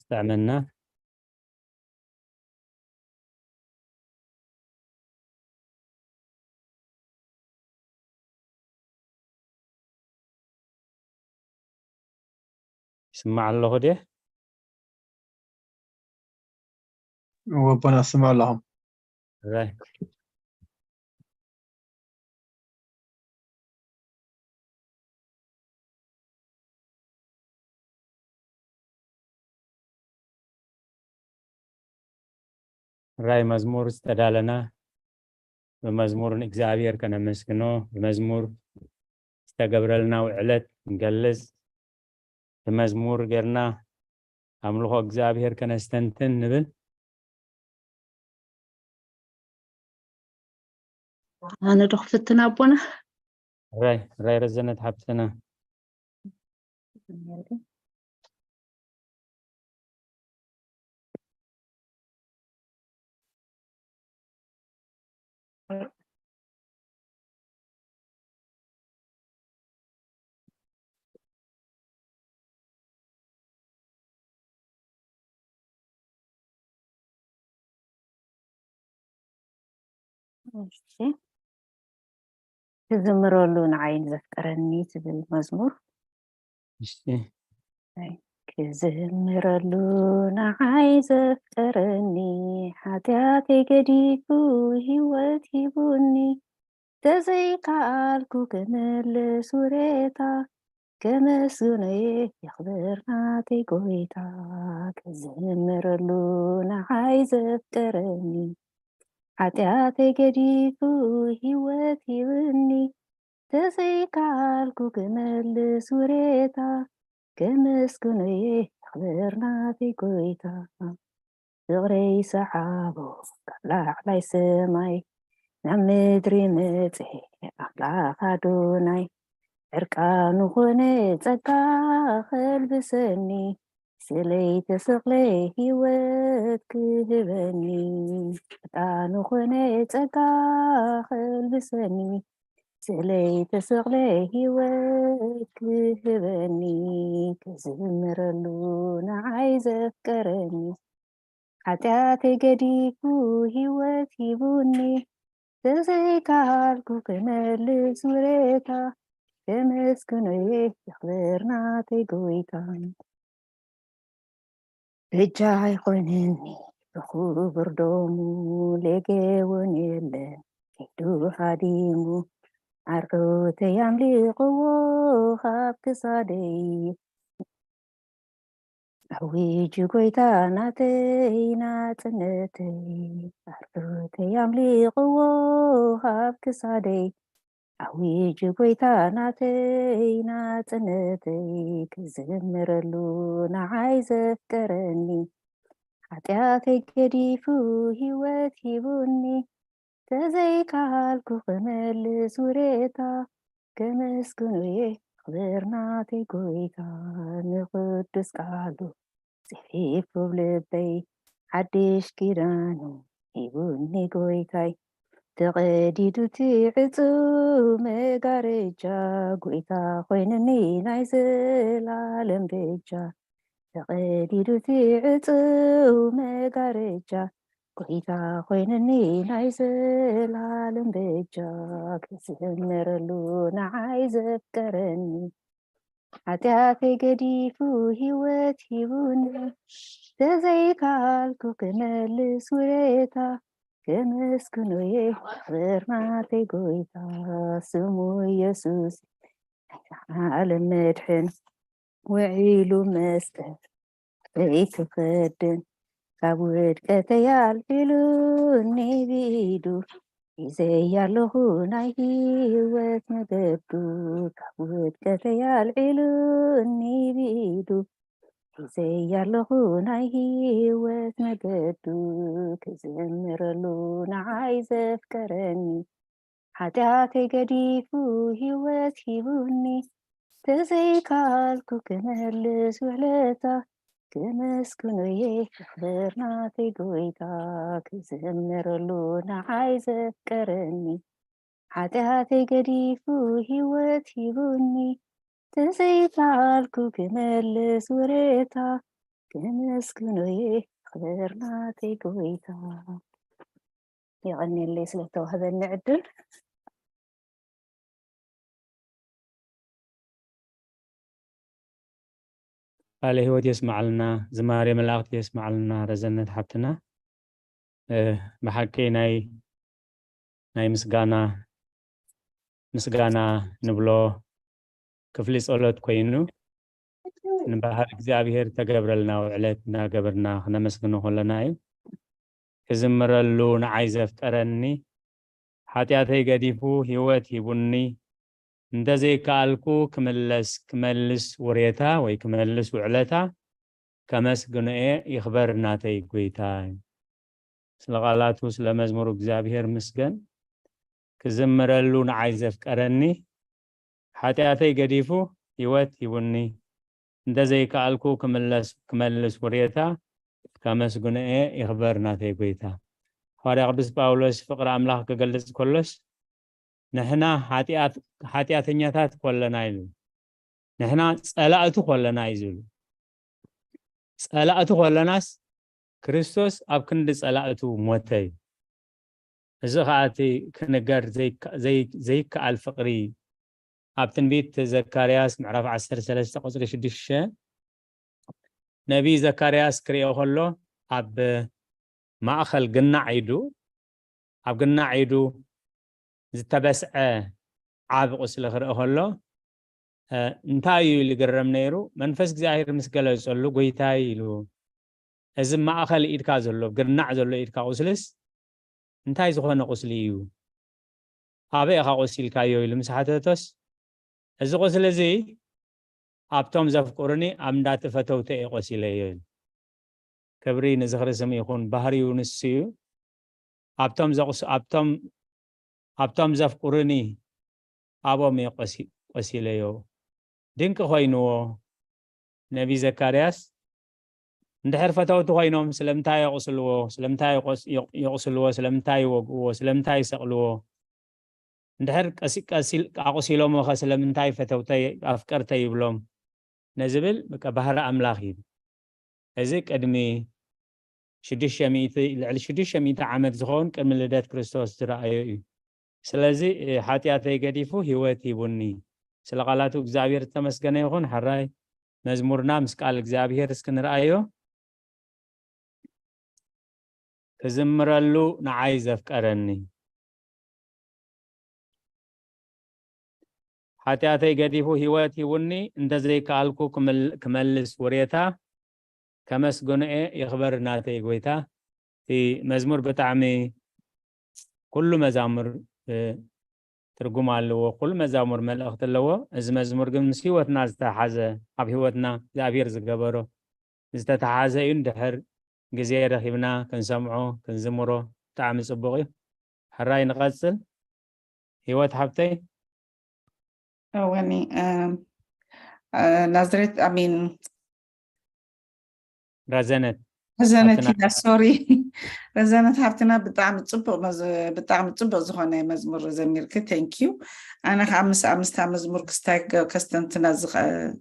ዝጥዕመና። ይስማዕ ኣለኹ ድየ? ወቦና ስምዑ ኣለኹም። ሕራይ። ሕራይ መዝሙር ዝተዳለና ብመዝሙር ንእግዚኣብሔር ከነመስግኖ፣ ብመዝሙር ዝተገብረልና ውዕለት ንገልጽ፣ ብመዝሙር ጌርና ኣምልኾ እግዚኣብሔር ከነስተንትን ንብል። ኣነ ዶ ክፍትን ኣቦና? ሕራይ ሕራይ ረዘነት ሓፍትና። እሺ። ክዝምረሉ ንዓይ ንዘፍቀረኒ ትብል መዝሙር። እሺ። ክዝምረሉ ንዓይ ዘፍቀረኒ፣ ሓጢኣተይ ገዲፉ ህይወት ሂቡኒ። ተዘይከኣልኩ ክምልስ ውሬታ፣ ከመስግኖ እየ የኽብር ናተይ ጎይታ። ክዝምረሉ ንዓይ ዘፍቀረኒ፣ ሓጢኣተይ ገዲፉ ህይወት ሂብኒ። ተዘይከኣልኩ ክመልስ ውሬታ፣ ከመስግኖ እየ የኽብር ናተይ ጎይታ። ፍቕረይ ሰዓቦ ካብ ላዕላይ ሰማይ፣ ናብ ምድሪ መጽሔ ኣምላኽ ኣዶናይ። ዕርቃኑ ኾነ ጸጋ ከልብሰኒ፣ ስለይ ተሰቕለ ህይወት ክህበኒ። ዕርቃኑ ኾነ ጸጋ ከልብሰኒ፣ ስለይ ተሰቕለ ህይወት ክህበኒ። ክዝምረሉ ንዓይ ዘፍቀረኒ፣ ሓጢኣተይ ገዲፉ ህይወት ሂቡኒ። ተዘይከኣልኩ ክመልስ ውሬታ፣ ከመስግኖ እየ የኽብር ናተይ ጎይታ። በጃ ኣይኮነኒ ብኽቡር ደሙ፣ ሌጌ እውን የለን ከይዱ ሃዲሙ። ኣርዑተይ ኣምሊቕዎ ካብ ክሳደይ፣ ኣዊጁ ጎይታ ናተይ ናጽነተይ። ኣርዑተይ ኣምሊቕዎ ካብ ክሳደይ፣ ኣዊጁ ጎይታ ናተይ ናጽነተይ። ክዝምረሉ ንዓይ ዘፍቀረኒ፣ ሓጢኣተይ ገዲፉ ህይወት ሂቡኒ። ተዘይከኣልኩ ክመልስ ውሬታ፣ ከመስግኖ እየ ክብር ናተይ ጎይታ። ንቅዱስ ቃሉ ጽሒፉ ኣብ ልበይ፣ ሓድሽ ኪዳኑ ሂቡኒ ጎይታይ። ተቐዲዱ እቲ ዕጹው መጋረጃ፣ ጎይታ ኮይኑኒ ናይ ዘላለም በጃ። ተቐዲዱ እቲ ዕጹው መጋረጃ፣ ጎይታ ኮይኑኒ ናይ ዘላለም በጃ። ክዝምረሉ ንዓይ ዘፍቀረኒ፣ ሓጢኣተይ ገዲፉ ህይወት ሂቡኒ፣ ተዘይከኣልኩ ክመልስ ውለታ፣ ከመስግኖ እየ ክብር ናተይ ጎይታ፣ ስሙ ኢየሱስ ናይ ዓለም መድሕን፣ ውዒሉ መስቀል ከይትኸድን፣ ካብ ውድቀተይ ኣልዒሉኒ ብኢዱ፣ ሒዘያ ኣለኹ ናይ ህይወት መገዱ፣ ካብ ውድቀተይ ኣልዒሉኒ ብኢዱ፣ ሒዘያ ኣለኹ ናይ ህይወት መገዱ፣ ክዝምረሉ ንዓይ ዘፍቀረኒ፣ ሓጢኣተይ ገዲፉ ህይወት ሂቡኒ፣ ተዘይከኣልኩ ክመልስ ውዕለታ፣ ከመስግኖ እየ ክብር ናተይ ጎይታ፣ ክዝምረሉ ንዓይ ዘፍቀረኒ፣ ሓጢኣተይ ገዲፉ ህይወት ሂቡኒ፣ ተዘይከኣልኩ ክመልስ ውለታ፣ ከመስግኖ እየ ክብር ናተይ ጎይታ። የቐንየለይ ስለ እተዋህበኒ ዕድል። ቃለ ህይወት የስማዓልና፣ ዝማሬ መላእክት የስማዓልና። ረዘነት ሓብትና፣ እ፣ ብሓቂ ናይ ናይ ምስጋና ምስጋና ንብሎ ክፍሊ ጸሎት ኮይኑ፣ ንባህሪ እግዚኣብሔር ተገብረልና ውዕለት እናገበርና ክነመስግኖ ከለና እዩ። ክዝምረሉ ንዓይ ዘፍቀረኒ፣ ሓጢኣተይ ገዲፉ ህይወት ሂቡኒ፣ እንተዘይከኣልኩ ክምለስ ክመልስ ውሬታ ወይ ክመልስ ውዕለታ ከመስግኖ እየ፣ ይኽበር ናተይ ጎይታ። ስለ ቃላቱ ስለ መዝሙሩ እግዚኣብሔር ምስገን። ክዝምረሉ ንዓይ ዘፍቀረኒ፣ ሓጢኣተይ ገዲፉ ህይወት ሂቡኒ፣ እንተዘይከኣልኩ ክምለስ ክመልስ ውሬታ ከመስግኖ እየ፣ ይኽበር ናተይ ጎይታ። ሃዋርያ ቅዱስ ጳውሎስ ፍቕሪ ኣምላኽ ክገልጽ ከሎስ ንሕና ሓጢኣት ሓጢኣተኛታት ኮለና ኢሉ፣ ንሕና ጸላእቱ ኮለና እዩ ዝብሉ። ጸላእቱ ኮለናስ ክርስቶስ ኣብ ክንዲ ጸላእቱ ሞተ እዩ። እዚ ኸኣ እቲ ክንገር ዘይከ- ዘይ- ዘይከኣል ፍቕሪ ኣብ ትንቢት ዘካርያስ ምዕራፍ ዓሰርተ ሰለስተ ቁጽሪ ሽዱሽተ ነቢይ ዘካርያስ ክርእዮ ከሎ ኣብ ማእኸል ግናዕ ኢዱ ኣብ ግናዕ ኢዱ ዝተበስዐ ዓቢ ቁስሊ ክርኢ ከሎ እንታይ እዩ ኢሉ ግረም ነይሩ። መንፈስ እግዚኣብሔር ምስ ገለጸሉ ጎይታይ ኢሉ እዚ ማእኸል ኢድካ ዘሎ ግናዕ ዘሎ ኢድካ ቁስልስ እንታይ ዝኾነ ቁስሊ እዩ? ኣበይ ኢኻ ቆሲልካዮ ኢሉ ምስ ሓተቶስ እዚ ቁስሊ እዚ ኣብቶም ዘፍቅሩኒ ኣብ እንዳቲ ፈተውተ እየ ቆሲለዮ ኢሉ። ክብሪ ንዝኽሪ ስም ይኹን። ባህሪኡ ንሱ እዩ። ኣብቶም ዘቕስ ኣብቶም ኣብቶም ዘፍቅሩኒ ኣብኦም እየ ቆሲ- ቆሲለዮ። ድንቂ ኮይንዎ ነቢ ዘካርያስ እንድሕር ፈተውቲ ኮይኖም ስለምንታይ የቕስልዎ? ስለምንታይ የቆስ- የቕ- የቕስልዎ? ስለምንታይ ይወግእዎ? ስለምንታይ ይሰቕልዎ? እንድሕር ቀሲ- ቀሲል- ኣቑሲሎሞ ኸ ስለምንታይ ፈተውተይ ኣፍቀርተይ ይብሎም? ነዝብል በቃ ባህሪ ኣምላኽ እዩ። እዚ ቅድሚ ሽዱሽተ ሚእቲ ልዕሊ ሽዱሽተ ሚእቲ ዓመት ዝኸውን ቅድሚ ልደት ክርስቶስ ዝረኣዮ እዩ። ስለዚ ሓጢኣተይ ገዲፉ ህይወት ሂቡኒ። ስለ ቃላቱ እግዚኣብሔር ዝተመስገነ ይኹን። ሕራይ መዝሙርና ምስ ቃል እግዚኣብሔር እስኪ ንርኣዮ። ክዝምረሉ ንዓይ ዘፍቀረኒ ሓጢኣተይ ገዲፉ ህይወት ሂቡኒ፣ እንተዘይከኣልኩ ክመል- ክመልስ ውሬታ ከመስግኖ እየ። ይኽበር ናተይ ጎይታ። እቲ መዝሙር ብጣዕሚ ኩሉ መዛሙር እ፣ ትርጉም ኣለዎ። ኩሉ መዛሙር መልእኽቲ ኣለዎ። እዚ መዝሙር ግን ምስ ህይወትና ዝተሓዘ ኣብ ህይወትና እግዚኣብሔር ዝገበሮ ዝተተሓዘ እዩ። እንድሕር ግዜ ረኺብና ክንሰምዖ ክንዝምሮ ብጣዕሚ ፅቡቕ እዩ። ሕራይ ንቐፅል። ህይወት ሓብተይ እወኒ እም፣ እ፣ ናዝሬት ኣሚን ረዘነት ረዘነት ሓብትና- ኢና ሶሪ ረዘነት ሓብትና ብጣዕሚ ፅቡቅ መዝ- ብጣዕሚ ፅቡቅ ዝኾነ መዝሙር ዘሚርክ ቴንኪዩ። ኣነ ከዓ ምስ ኣምስታ መዝሙር ክስታይ ከስተንትና ዝኸ-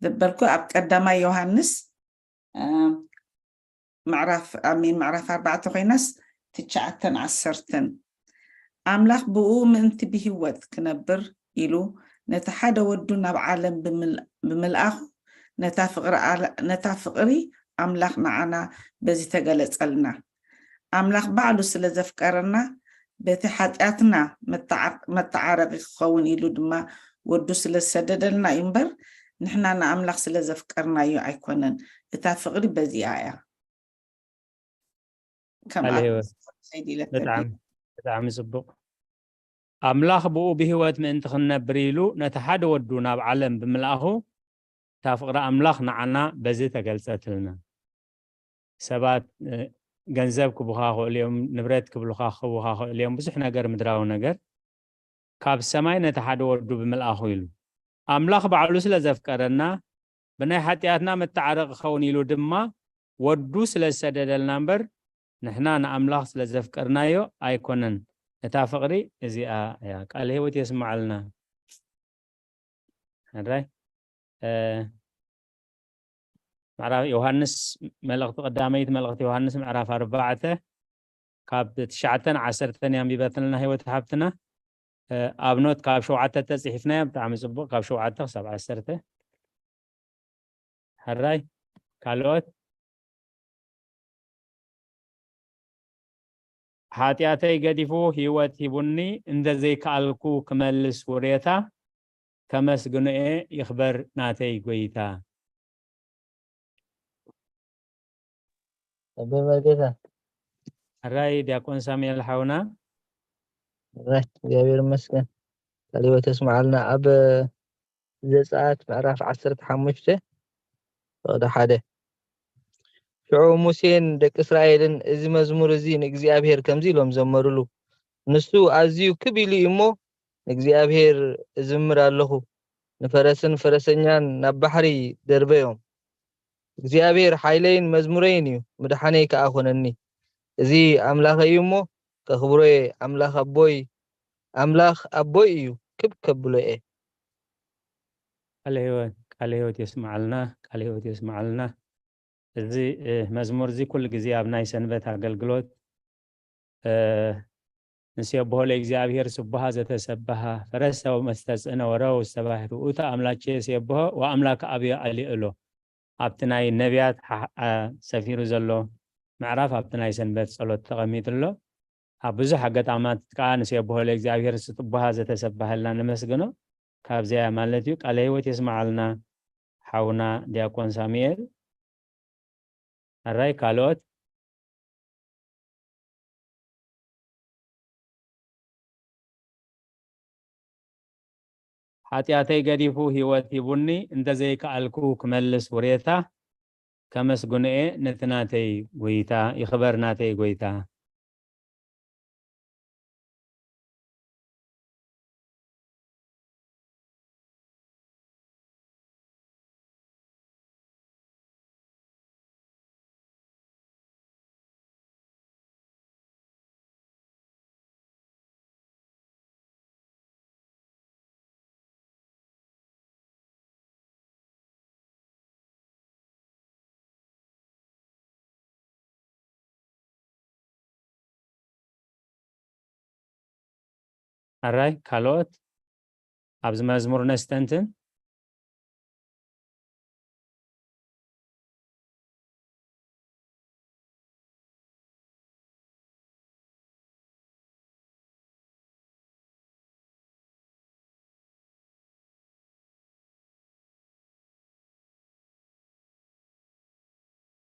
ዝበልኩ ኣብ ቀዳማይ ዮሃንስ እ፣ ምዕራፍ ኣሚን ምዕራፍ ኣርባዕተ ኮይናስ ትሽዓተን ዓሰርተን ኣምላኽ ብኡ ምእንቲ ብህይወት ክነብር ኢሉ ነቲ ሓደ ወዱ ናብ ዓለም ብምል- ብምልኣኹ ነታ ፍቕሪ ኣላ- ነታ ፍቕሪ ኣምላኽ ንዓና በዚ ተገለጸልና። ኣምላኽ ባዕሉ ስለ ዘፍቀረና በቲ ሓጢኣትና መተዓ- መተዓረቒ ክኸውን ኢሉ ድማ ወዱ ስለ ዝሰደደልና እዩ እምበር ንሕና ንኣምላኽ ስለ ዘፍቀርናዮ ኣይኮነን። እታ ፍቕሪ በዚኣ እያ። ከም ቃለ ኣብ ህይወት። ሰይድ ኢለካ ብጣዕሚ ብጣዕሚ ጽቡቕ። ኣምላኽ ብኡ ብህይወት ምእንቲ ክንነብር ኢሉ ነቲ ሓደ ወዱ ናብ ዓለም ብምልኣኹ እታ ፍቕሪ ኣምላኽ ንዓና በዚ ተገልጸትልና። ሰባት እ፣ ገንዘብ ክቡኻ ክእሉ እዮም፣ ንብረት ክብሉኻ ክህቡኻ ክእሉ እዮም፣ ብዙሕ ነገር ምድራዊ ነገር ካብ ሰማይ ነቲ ሓደ ወዱ ብምልኣኹ ኢሉ ኣምላኽ ባዕሉ ስለ ዘፍቀረና ብናይ ሓጢኣትና መተዓረቂ ክኸውን ኢሉ ድማ ወዱ ስለ ዝሰደደልና እምበር ንሕና ንኣምላኽ ስለ ዘፍቀርናዮ ኣይኮነን። እታ ፍቕሪ እዚኣ እያ። ቃለ ህይወት የስምዓልና። ሕራይ እ፣ ምዕራፍ ዮሃንስ መልእኽቲ ቀዳመይቲ መልእኽቲ ዮሃንስ ምዕራፍ ኣርባዕተ ካብ ትሽዓተን ዓሰርተን እያ ኣንቢባትልና ህይወት ሓብትና። እ፣ ኣብኖት ካብ ሸውዓተ ተፅሒፍናዮ ብጣዕሚ ፅቡቕ፣ ካብ ሸውዓተ ክሳብ ዓሰርተ። ሕራይ ካልኦት ሓጢኣተይ ገዲፉ ህይወት ሂቡኒ እንተ ዘይከኣልኩ ክመልስ ውሬታ ከመስግኖ እየ ይኽበር ናተይ ጎይታ። ኣቦይ መርጌታ ሕራይ ዲያቆን ሳሙኤል ሓውና። ራይ እግዚኣብሔር ይመስገን። ቃለ ህይወት የስምዓልና። ኣብ ዘጸኣት ምዕራፍ ዓሰርተ ሓሙሽተ ፍቕዲ ሓደ ሽዑ ሙሴን ደቂ እስራኤልን እዚ መዝሙር እዚ ንእግዚኣብሔር ከምዚ ኢሎም ዘመሩሉ። ንሱ ኣዝዩ ክብ ኢሉ እዩ እሞ ንእግዚኣብሔር እዝምር ኣለኹ። ንፈረስን ፈረሰኛን ናብ ባሕሪ ደርበዮም። እግዚኣብሔር ሓይለይን መዝሙረይን እዩ፣ ምድሓነይ ከኣ ኾነኒ። እዚ ኣምላኸይ እዩ እሞ ከኽብሮ እየ። ኣምላኽ ኣቦይ ኣምላኽ ኣቦይ እዩ፣ ክብ ከብሎ እየ። ቃለ ህይወት ቃለ ህይወት የስምዓልና። ቃለ ህይወት የስምዓልና። እዚ እ፣ መዝሙር እዚ ኩሉ ግዜ ኣብ ናይ ሰንበት ኣገልግሎት እ፣ ንሴብሖ ለእግዚኣብሔር ስቡሃ ዘተሰበሃ ፈረሰ ወመስተጽእነ ወረው ውስተ ባሕር ውእቱ ኣምላኬ ሴብሖ ወኣምላክ ኣብዮ ኣሊእሎ። ኣብቲ ናይ ነቢያት ሓ- ኣ- ሰፊሩ ዘሎ ምዕራፍ ኣብቲ ናይ ሰንበት ጸሎት ተቐሚጡ ኣሎ። ኣብ ብዙሕ ኣጋጣማት ከዓ ንሴብሖ ለእግዚኣብሔር ስቡሃ ዘተሰበሃልና ነመስግኖ ካብዚያ ማለት እዩ። ቃለ ህይወት የስምዓልና ሓውና ዲያቆን ሳሙኤል። ሕራይ ካልኦት ሓጢኣተይ ገዲፉ ህይወት ሂቡኒ እንተዘይከኣልኩ ክመልስ ውሬታ ከመስግኖ እየ ነቲ ናተይ ጎይታ። ይኽበር ናተይ ጎይታ። ኣራይ ካልኦት ኣብዚ መዝሙር ነስተንትን።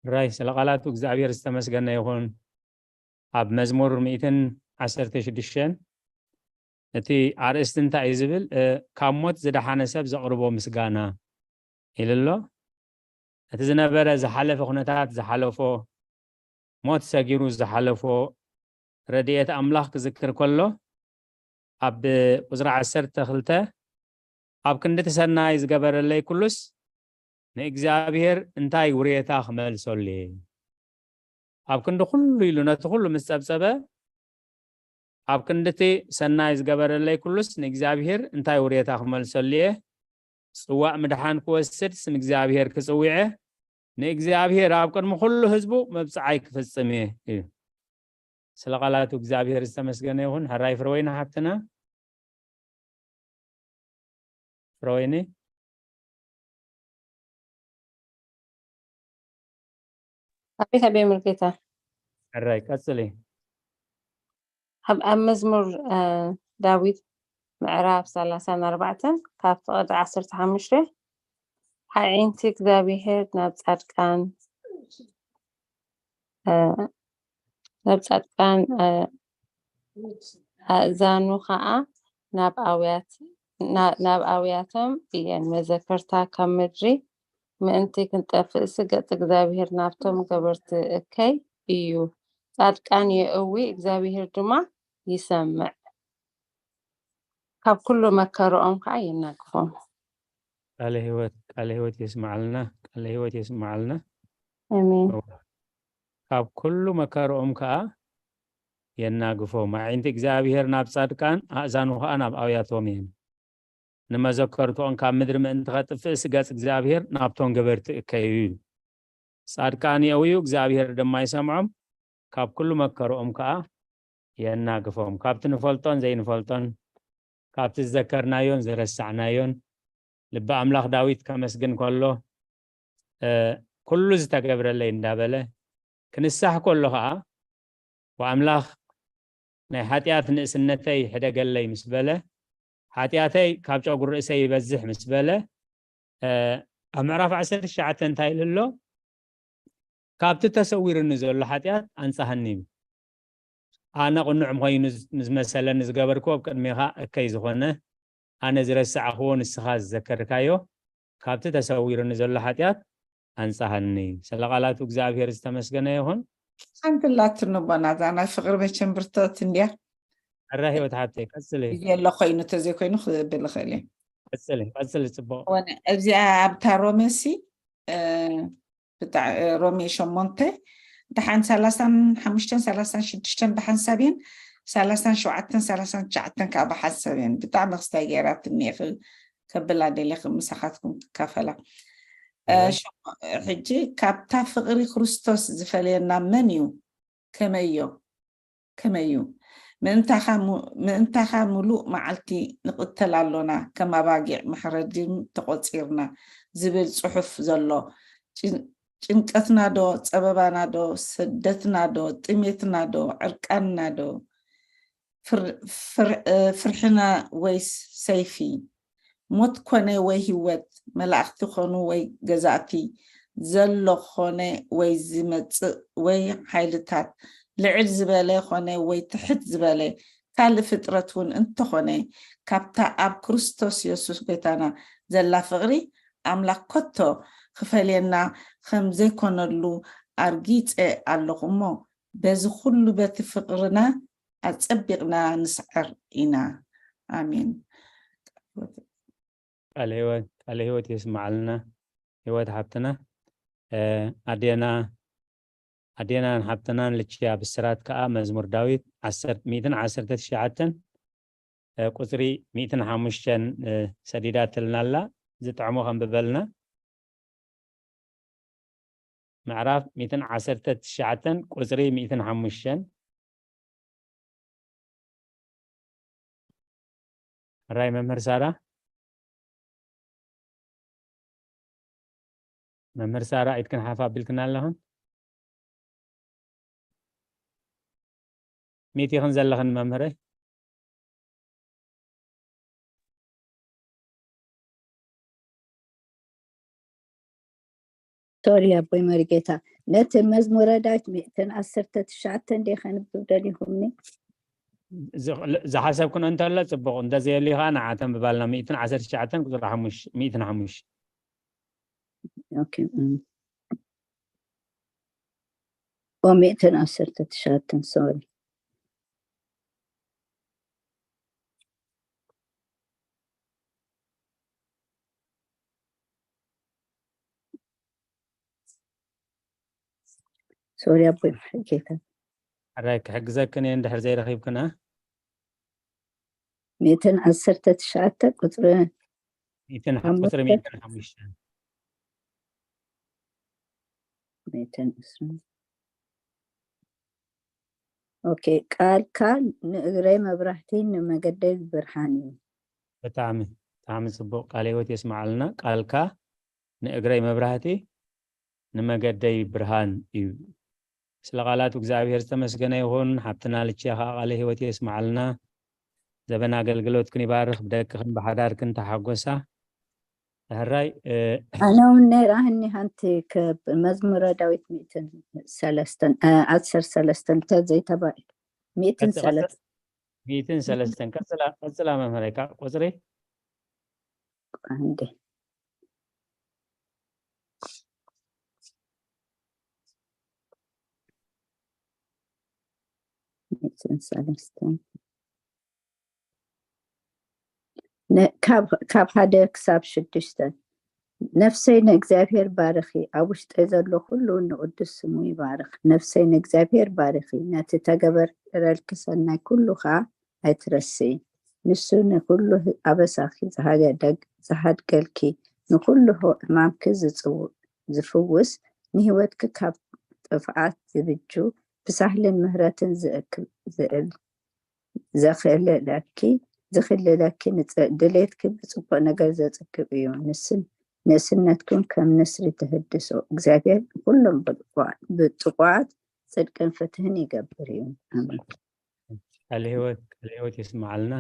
ራይ ስለ ቃላቱ እግዚኣብሔር ዝተመስገነ ይኹን። ኣብ መዝሙር ሚእትን ዓሰርተ ሽዱሽተን እቲ ኣርእስቲ እንታይ እዩ ዝብል? እ፣ ካብ ሞት ዝደሓነ ሰብ ዘቕርቦ ምስጋና ኢሉ ኣሎ። እቲ ዝነበረ ዝሓለፈ ኩነታት ዝሓለፎ ሞት ሰጊሩ ዝሓለፎ ረድኤት ኣምላኽ ክዝክር ከሎ ኣብ ቁፅሪ ዓሰርተ ክልተ ኣብ ክንዲ እቲ ሰናይ ዝገበረለይ ኩሉስ ንእግዚኣብሔር እንታይ ውሬታ ክመልሰሉ እየ? ኣብ ክንዲ ኩሉ ኢሉ ነቲ ኩሉ ምስ ጸብጸበ ኣብ ክንዲ እቲ ሰናይ ዝገበረለይ ኩሉስ ንእግዚኣብሔር እንታይ ውሬታ ክመልሰሉ እየ? ጽዋእ ምድሓን ክወስድ ስም እግዚኣብሔር ክጽዊዐ ንእግዚኣብሔር ኣብ ቅድሚ ኩሉ ህዝቡ መብጽዓይ ክፍጽም እየ እዩ። ስለ ቃላቱ እግዚኣብሔር ዝተመስገነ ይኹን። ሕራይ ፍረወይኒ ሓብትና። ፍረወይኒ። ኣቤት ኣቤት፣ ሙሉጌታ። ሕራይ ቀጽሊ። ኣብ ኣብ መዝሙር ዳዊት ምዕራፍ ሰላሳን ኣርባዕተን ካብ ፍቕዲ ዓሰርተ ሓሙሽተ፣ ኣዒንቲ እግዚኣብሄር ናብ ጻድቃን ናብ ጻድቃን፣ ኣእዛኑ ኸኣ ናብ ኣውያት ናብ ኣውያቶም እየን። መዘከርታ ካብ ምድሪ ምእንቲ ክንጠፍእሲ፣ ገጽ እግዚኣብሄር ናብቶም ገበርቲ እከይ እዩ። ጻድቃን የእዊ፣ እግዚኣብሄር ድማ ይሰምዕ፣ ካብ ኩሉ መከርኦም ከዓ የናግፎም። ቃለ ህይወት ቃለ ህይወት የስምዓልና። ቃለ ህይወት የስምዓልና። ኣሜን። ካብ ኩሉ መከርኦም ከዓ የናግፎም። ኣዒንቲ እግዚኣብሄር ናብ ጻድቃን፣ ኣእዛኑ ከዓ ናብ ኣውያቶም እየን። ንመዘከርትኦም ካብ ምድሪ ምእንቲ ኸጥፍእሲ፣ ገጽ እግዚኣብሄር ናብቶም ገበርቲ እከዩ እዩ። ጻድቃን የእውዩ፣ እግዚኣብሄር ድማ ይሰምዖም፣ ካብ ኩሉ መከርኦም ከዓ የናግፎም። ካብቲ ንፈልጦን ዘይንፈልጦን፣ ካብቲ ዝዘከርናዮን ዝረሳዕናዮን፣ ልቢ ኣምላኽ ዳዊት ከመስግን ከሎ፣ ኩሉ ዝተገብረለይ እንዳበለ ክንሳሕ ከሎ ከዓ፣ ወኣምላኽ ናይ ሓጢኣት ንእስነተይ ሕደገለይ ምስ በለ፣ ሓጢኣተይ ካብ ጨጉሪ ርእሰይ ይበዝሕ ምስ በለ፣ ኣብ ምዕራፍ ዓሰርተ ትሽዓተ እንታይ ኢሉ ኣሎ? ካብቲ ተሰዊሩኒ ዘሎ ሓጢኣት ኣንጻሃኒ እዩ። ኣነ ቅኑዕ ምኾይኑ ምስ መሰለኒ ዝገበርክዎ፣ ኣብ ቅድሜኻ እከይ ዝኾነ፣ ኣነ ዝረሳዕኽዎ ንስኻ ዝዘከርካዮ፣ ካብቲ ተሰዊሩኒ ዘሎ ሓጢኣት ኣንጻሃኒ። ስለ ቃላቱ እግዚኣብሔር ዝተመስገነ ይኹን። ሓንቲ ኣላትኒ ኣቦና፣ እዛ ናይ ፍቕሪ መቸም ብርትዕቲ እንድያ። ሕራ ህይወት ሓብተይ፣ ቀጽሊ። ግዜ ኣሎ ኮይኑ፣ ተዘይኮይኑ ክብል እኽእል እየ። ቀጽሊ፣ ቀጽሊ፣ ጽቡቕ። ወነ-፣ እዚኣ ኣብታ ሮሜሲ፣ እ፣ ብጣዕ-፣ እ፣ ሮሜ ሸሞንተ፣ ደሓን ሰላሳን ሓሙሽተን ሰላሳን ሽዱሽተን ብሓንሳብ እየን፣ ሰላሳን ሸውዓተን ሰላሳን ትሽዓተን ከዓ ብሓንሳብ እየን። ብጣዕሚ ክስታይ ገይራትኒ እየ ክ-፣ ከብላ ደልየ፣ ክ-፣ ምሳኻትኩም ክካፈላ። እ፣ እወ። ሸሞ-፣ ሕጂ ካብታ ፍቕሪ ክርስቶስ ዝፈልየና መን እዩ? ከመዮ? ከመዩ? ምእንታኻ ሙ-፣ ምእንታኻ ምሉእ መዓልቲ ንቕተል ኣሎና፣ ከም ኣባጊዕ መሕረዲም ተቖጺርና ዝብል ጽሑፍ ዘሎ። ጭን-፣ ጭንቀትና ዶ፣ ጸበባና ዶ፣ ስደትና ዶ፣ ጥሜትና ዶ፣ ዕርቃንና ዶ፣ ፍር-፣ ፍር-፣ እ፣ ፍርሕና ወይስ ሰይፊ? ሞት ኮነ ወይ ህይወት፣ መላእኽቲ ኾኑ ወይ ገዛእቲ፣ ዘሎ ኾነ ወይ ዝመጽእ ወይ ሓይልታት፣ ልዕል ዝበለ ኾነ ወይ ትሕት ዝበለ ካልእ ፍጥረት እውን እንተኾነ፣ ካብታ ኣብ ክርስቶስ የሱስ ጐይታና ዘላ ፍቕሪ ኣምላኽ ከቶ ክፈልየና ኸም ዘይኮነሉ ኣርጊጸ ኣለኹ እሞ፣ በዚ ኹሉ በቲ ፍቕርና ኣጸቢቕና ንስዕር ኢና። ኣሜን። ቃለ ህይወት፣ ቃለ ህይወት የስምዓልና ህይወት ሓብትና። እ፣ ኣዴና፣ ኣዴናን ሓብትናን ልችያ ብስራት ከኣ መዝሙር ዳዊት ዓሰርተ፣ ሚእትን ዓሰርተ ትሽዓተን፣ እ፣ ቁጽሪ ሚእትን ሓሙሽተን፣ እ፣ ሰዲዳትልና ኣላ። ዝጥዕሞ ከንብበልና። ምዕራፍ ሚእትን ዓሰርተ ትሽዓተን ቁጽሪ ሚእትን ሓሙሽተን። ሕራይ መምህር ሳራ። መምህር ሳራ፣ ኢድክን ሓፍ ኣቢልክን ኣለኽን? ሚት ኢኽን ዘለኽን መምህረይ? ሶሪ ኣቦይ መሪጌታ፣ ነቲ መዝሙረ ዳዊት ሚእትን ዓሰርተ ትሽዓተን እንዴ ከንብብ ደሊኹምኒ? ዝ-፣ ዝሓሰብክን እንተሎ ጽቡቕ፣ እንተዘየልዩ ኸኣ ንዓ ተንብባልና። ሚእትን ዓሰርተ ትሽዓተን ቁጽሪ ሓሙሽተ፣ ሚእትን ሓሙሽተ። ኦኬ፣ እም። ኦ፣ ሚእትን ዓሰርተ ትሽዓተን፣ ሶሪ። ሶሪ ኣቦይ መሪጌታ። ሕራይ ክሕግዘክን እየ እንድሕር ዘይረኺብክን፣ እ? ሚእትን ዓሰርተ ትሽዓተ ቁጽሪ ሚእትን ሓ-፣ ቁጽሪ ሓሙሽተ። ሚእትን ሓሙሽተ። ሚእትን ዕስራን። ኦኬ፣ ቃልካ ንእግረይ መብራህቲ ንመገደይ ብርሃን እዩ። ብጣዕሚ፣ ብጣዕሚ ጽቡቕ፣ ቃለ ህይወት የስምዓልና። ቃልካ ንእግረይ መብራህቲ ንመገደይ ብርሃን እዩ። ስለ ቃላቱ እግዚኣብሔር ዝተመስገነ ይኹን። ሓብትና ልችያ ከዓ ቃለ ህይወት የስምዓልና። ዘበን ኣገልግሎትክን ይባርኽ፣ ብደቅኽን ብሓዳርክን ተሓጎሳ። ሕራይ። ኣነ እውን ነይራ ህኒ ሓንቲ ከብ መዝሙረ ዳዊት ሚእትን ሰለስተን ዓሰርተ ሰለስተን ተዘይተባሂሉ ሚእትን ሰለስተን። ሚእትን ሰለስተን ቀጽላ፣ ቀጽላ መምህረይ፣ ካብ ቁጽሪ እንዴ ሚእትን ሰለስተን ካብ ሓደ ክሳብ ሽዱሽተ። ነፍሰይ ንእግዚኣብሔር ባርኺ፣ ኣብ ውሽጠይ ዘሎ ኩሉ ንቕዱስ ስሙ ይባርኽ። ነፍሰይ ንእግዚኣብሔር ባርኺ፣ ነቲ ተገበረልኪ ሰናይ ኩሉ ኸኣ ኣይትረስዒ። ንሱ ንኹሉ ኣበሳኺ ዝሃገደግ-፣ ዝሃድገልኪ፣ ንኹሉ ሕማምኪ ዝጽው-፣ ዝፍውስ፣ ንህይወትኪ ካብ ጥፍኣት ዝብጁ፣ ብሳህልን ምህረትን ዝእክ-፣ ዝእል-፣ ዘኽልለኪ፣ ዝኽልለኪ፣ ንጽ-፣ ድሌትኪ ብጽቡቕ ነገር ዘጽግብ እዩ። ንስን-፣ ንእስነትኩም ከም ንስሪ ትህድሶ፣ እግዚኣብሔር ንኹሎም ብጥቑ-፣ ብጥቑዓት ጽድቅን ፍትህን ይገብር እዩ። ኣሜን። ቃለ ህይወት፣ ቃለ ህይወት የስምዓልና።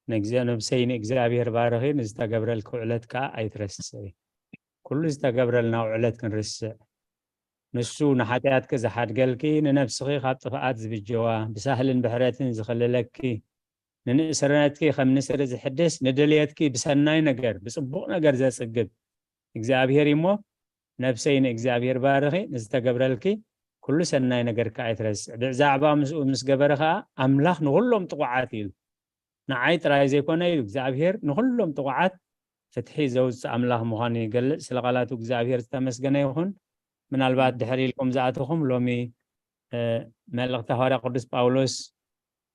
ንእግዚኣ-፣ ነብሰይ ንእግዚኣብሔር ባርኺ፣ ንዝተገብረልኪ ውዕለት ከኣ ኣይትረስዒ። ኩሉ ዝተገብረልና ውዕለት ክንርስዕ፣ ንሱ ንሓጢኣትኪ ዝሓድገልኪ፣ ንነብስኺ ካብ ጥፍኣት ዝብጀዋ፣ ብሳህልን ብሕረትን ዝኽልለኪ፣ ንንእስነትኪ ከም ንስሪ ዝሕድስ፣ ንድልየትኪ ብሰናይ ነገር፣ ብጽቡቕ ነገር ዘጽግብ እግዚኣብሔር እዩ'ሞ፣ ነብሰይ ንእግዚኣብሔር ባርኺ፣ ንዝተገብረልኪ ኩሉ ሰናይ ነገር ከኣ ኣይትረስዕ። ብዛዕባ ምስኡ ምስ ገበረ ከኣ፣ ኣምላኽ ንኹሎም ጥቑዓት እዩ። ንዓይ ጥራይ ዘይኮነ እዩ እግዚኣብሔር ንኹሎም ጥቑዓት ፍትሒ ዘውጽእ ኣምላኽ ምዃኑ ይገልጽ። ስለ ቃላቱ እግዚኣብሔር ዝተመስገነ ይኹን። ምናልባት ድሕሪ ኢልኩም ዝኣተኹም ሎሚ፣ እ፣ መልእኽቲ ሃዋርያ ቅዱስ ጳውሎስ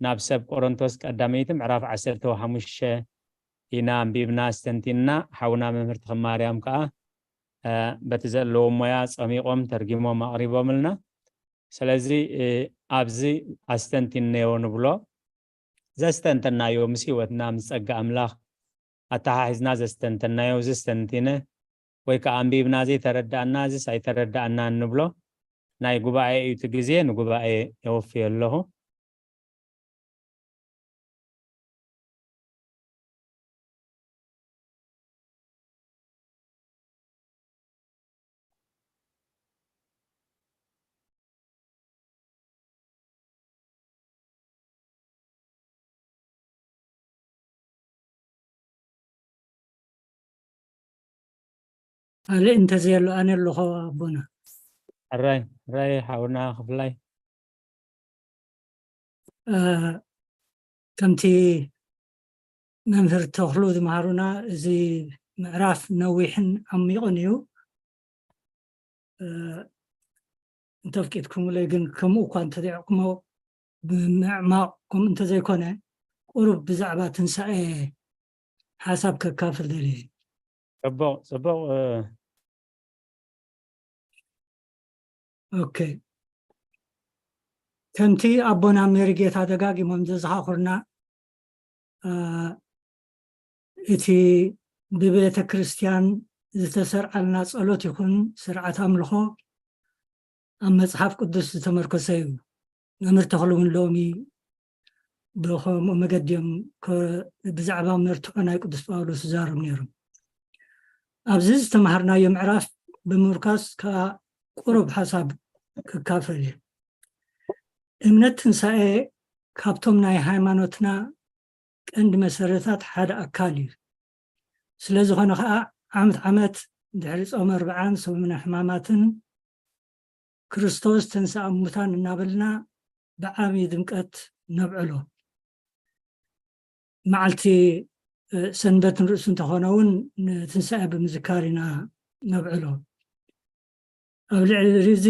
ናብ ሰብ ቆሮንቶስ ቀዳመይቲ ምዕራፍ ዓሰርተ ሓሙሽተ ኢና ኣንቢብና ኣስተንቲንና። ሓውና መምህር ተኽለ ማርያም ከኣ፣ እ፣ በቲ ዘለዎ ሞያ ጸሚቖም ተርጊሞም ኣቕሪቦምልና። ስለዚ፣ እ፣ ኣብዚ ኣስተንቲንናዮ ንብሎ ዘስተንተናዮ ምስ ህይወትና ምስ ጸጋ ኣምላኽ ኣተሓሒዝና ዘስተንተናዮ ዘስተንቲነ ወይ ከኣ ኣንቢብና ዘይተረዳእና እዚስ ኣይተረዳእናን ንብሎ ናይ ጉባኤ እዩ እቲ ግዜ ንጉባኤ የወፍዮ ኣለኹ። ካልእ እንተዘየሎ ኣነ ኣለኹ ኣቦና። ሕራይ፣ ሕራይ ሓውና ክፍላይ። እ፣ ከምቲ መምህር ተኽሉ ዝመሃሩና፣ እዚ ምዕራፍ ነዊሕን ዓሚቑን እዩ። እ፣ እንተፍቂድኩምለይ ግን፣ ከምኡ እኳ እንተዘይዕቅሞ፣ ብምዕማቕ ከምኡ እንተዘይኮነ፣ ቁሩብ ብዛዕባ ትንሳኤ ሓሳብ ከካፍል ደልየ። ጽቡቕ፣ ጽቡቕ፣ እ፣ ኦኬ። ከምቲ ኣቦና መሪ ጌታ ደጋጊሞም ዘዘኻኹርና፣ እ፣ እቲ ብቤተ ክርስቲያን ዝተሰርዓልና ጸሎት ይኹን ስርዓት ኣምልኾ ኣብ መጽሓፍ ቅዱስ ዝተመርኮሰ እዩ። መምህር ተኽሉ እውን ሎሚ ብኸምኡ መገዲ እዮም ከ-፣ ብዛዕባ መርትዖ ናይ ቅዱስ ጳውሎስ ዝዛረቡ ነይሮም። ኣብዚ ዝተምሃርናዮ ምዕራፍ ብምምርካስ ከኣ ቁሩብ ሓሳብ ክካፈል እየ። እምነት ትንሳኤ ካብቶም ናይ ሃይማኖትና ቀንዲ መሰረታት ሓደ ኣካል እዩ። ስለ ዝኾነ ኸኣ ዓመት ዓመት ድሕሪ ጾመ ኣርብዓን ሰሙነ ሕማማትን ክርስቶስ ተንሥአ እሙታን እናበልና ብዓብዪ ድምቀት ነብዕሎ። መዓልቲ፣ እ፣ ሰንበት ንርእሱ እንተኾነ እውን ንትንሳኤ ብምዝካር ኢና ነብዕሎ። ኣብ ልዕሊ እዚ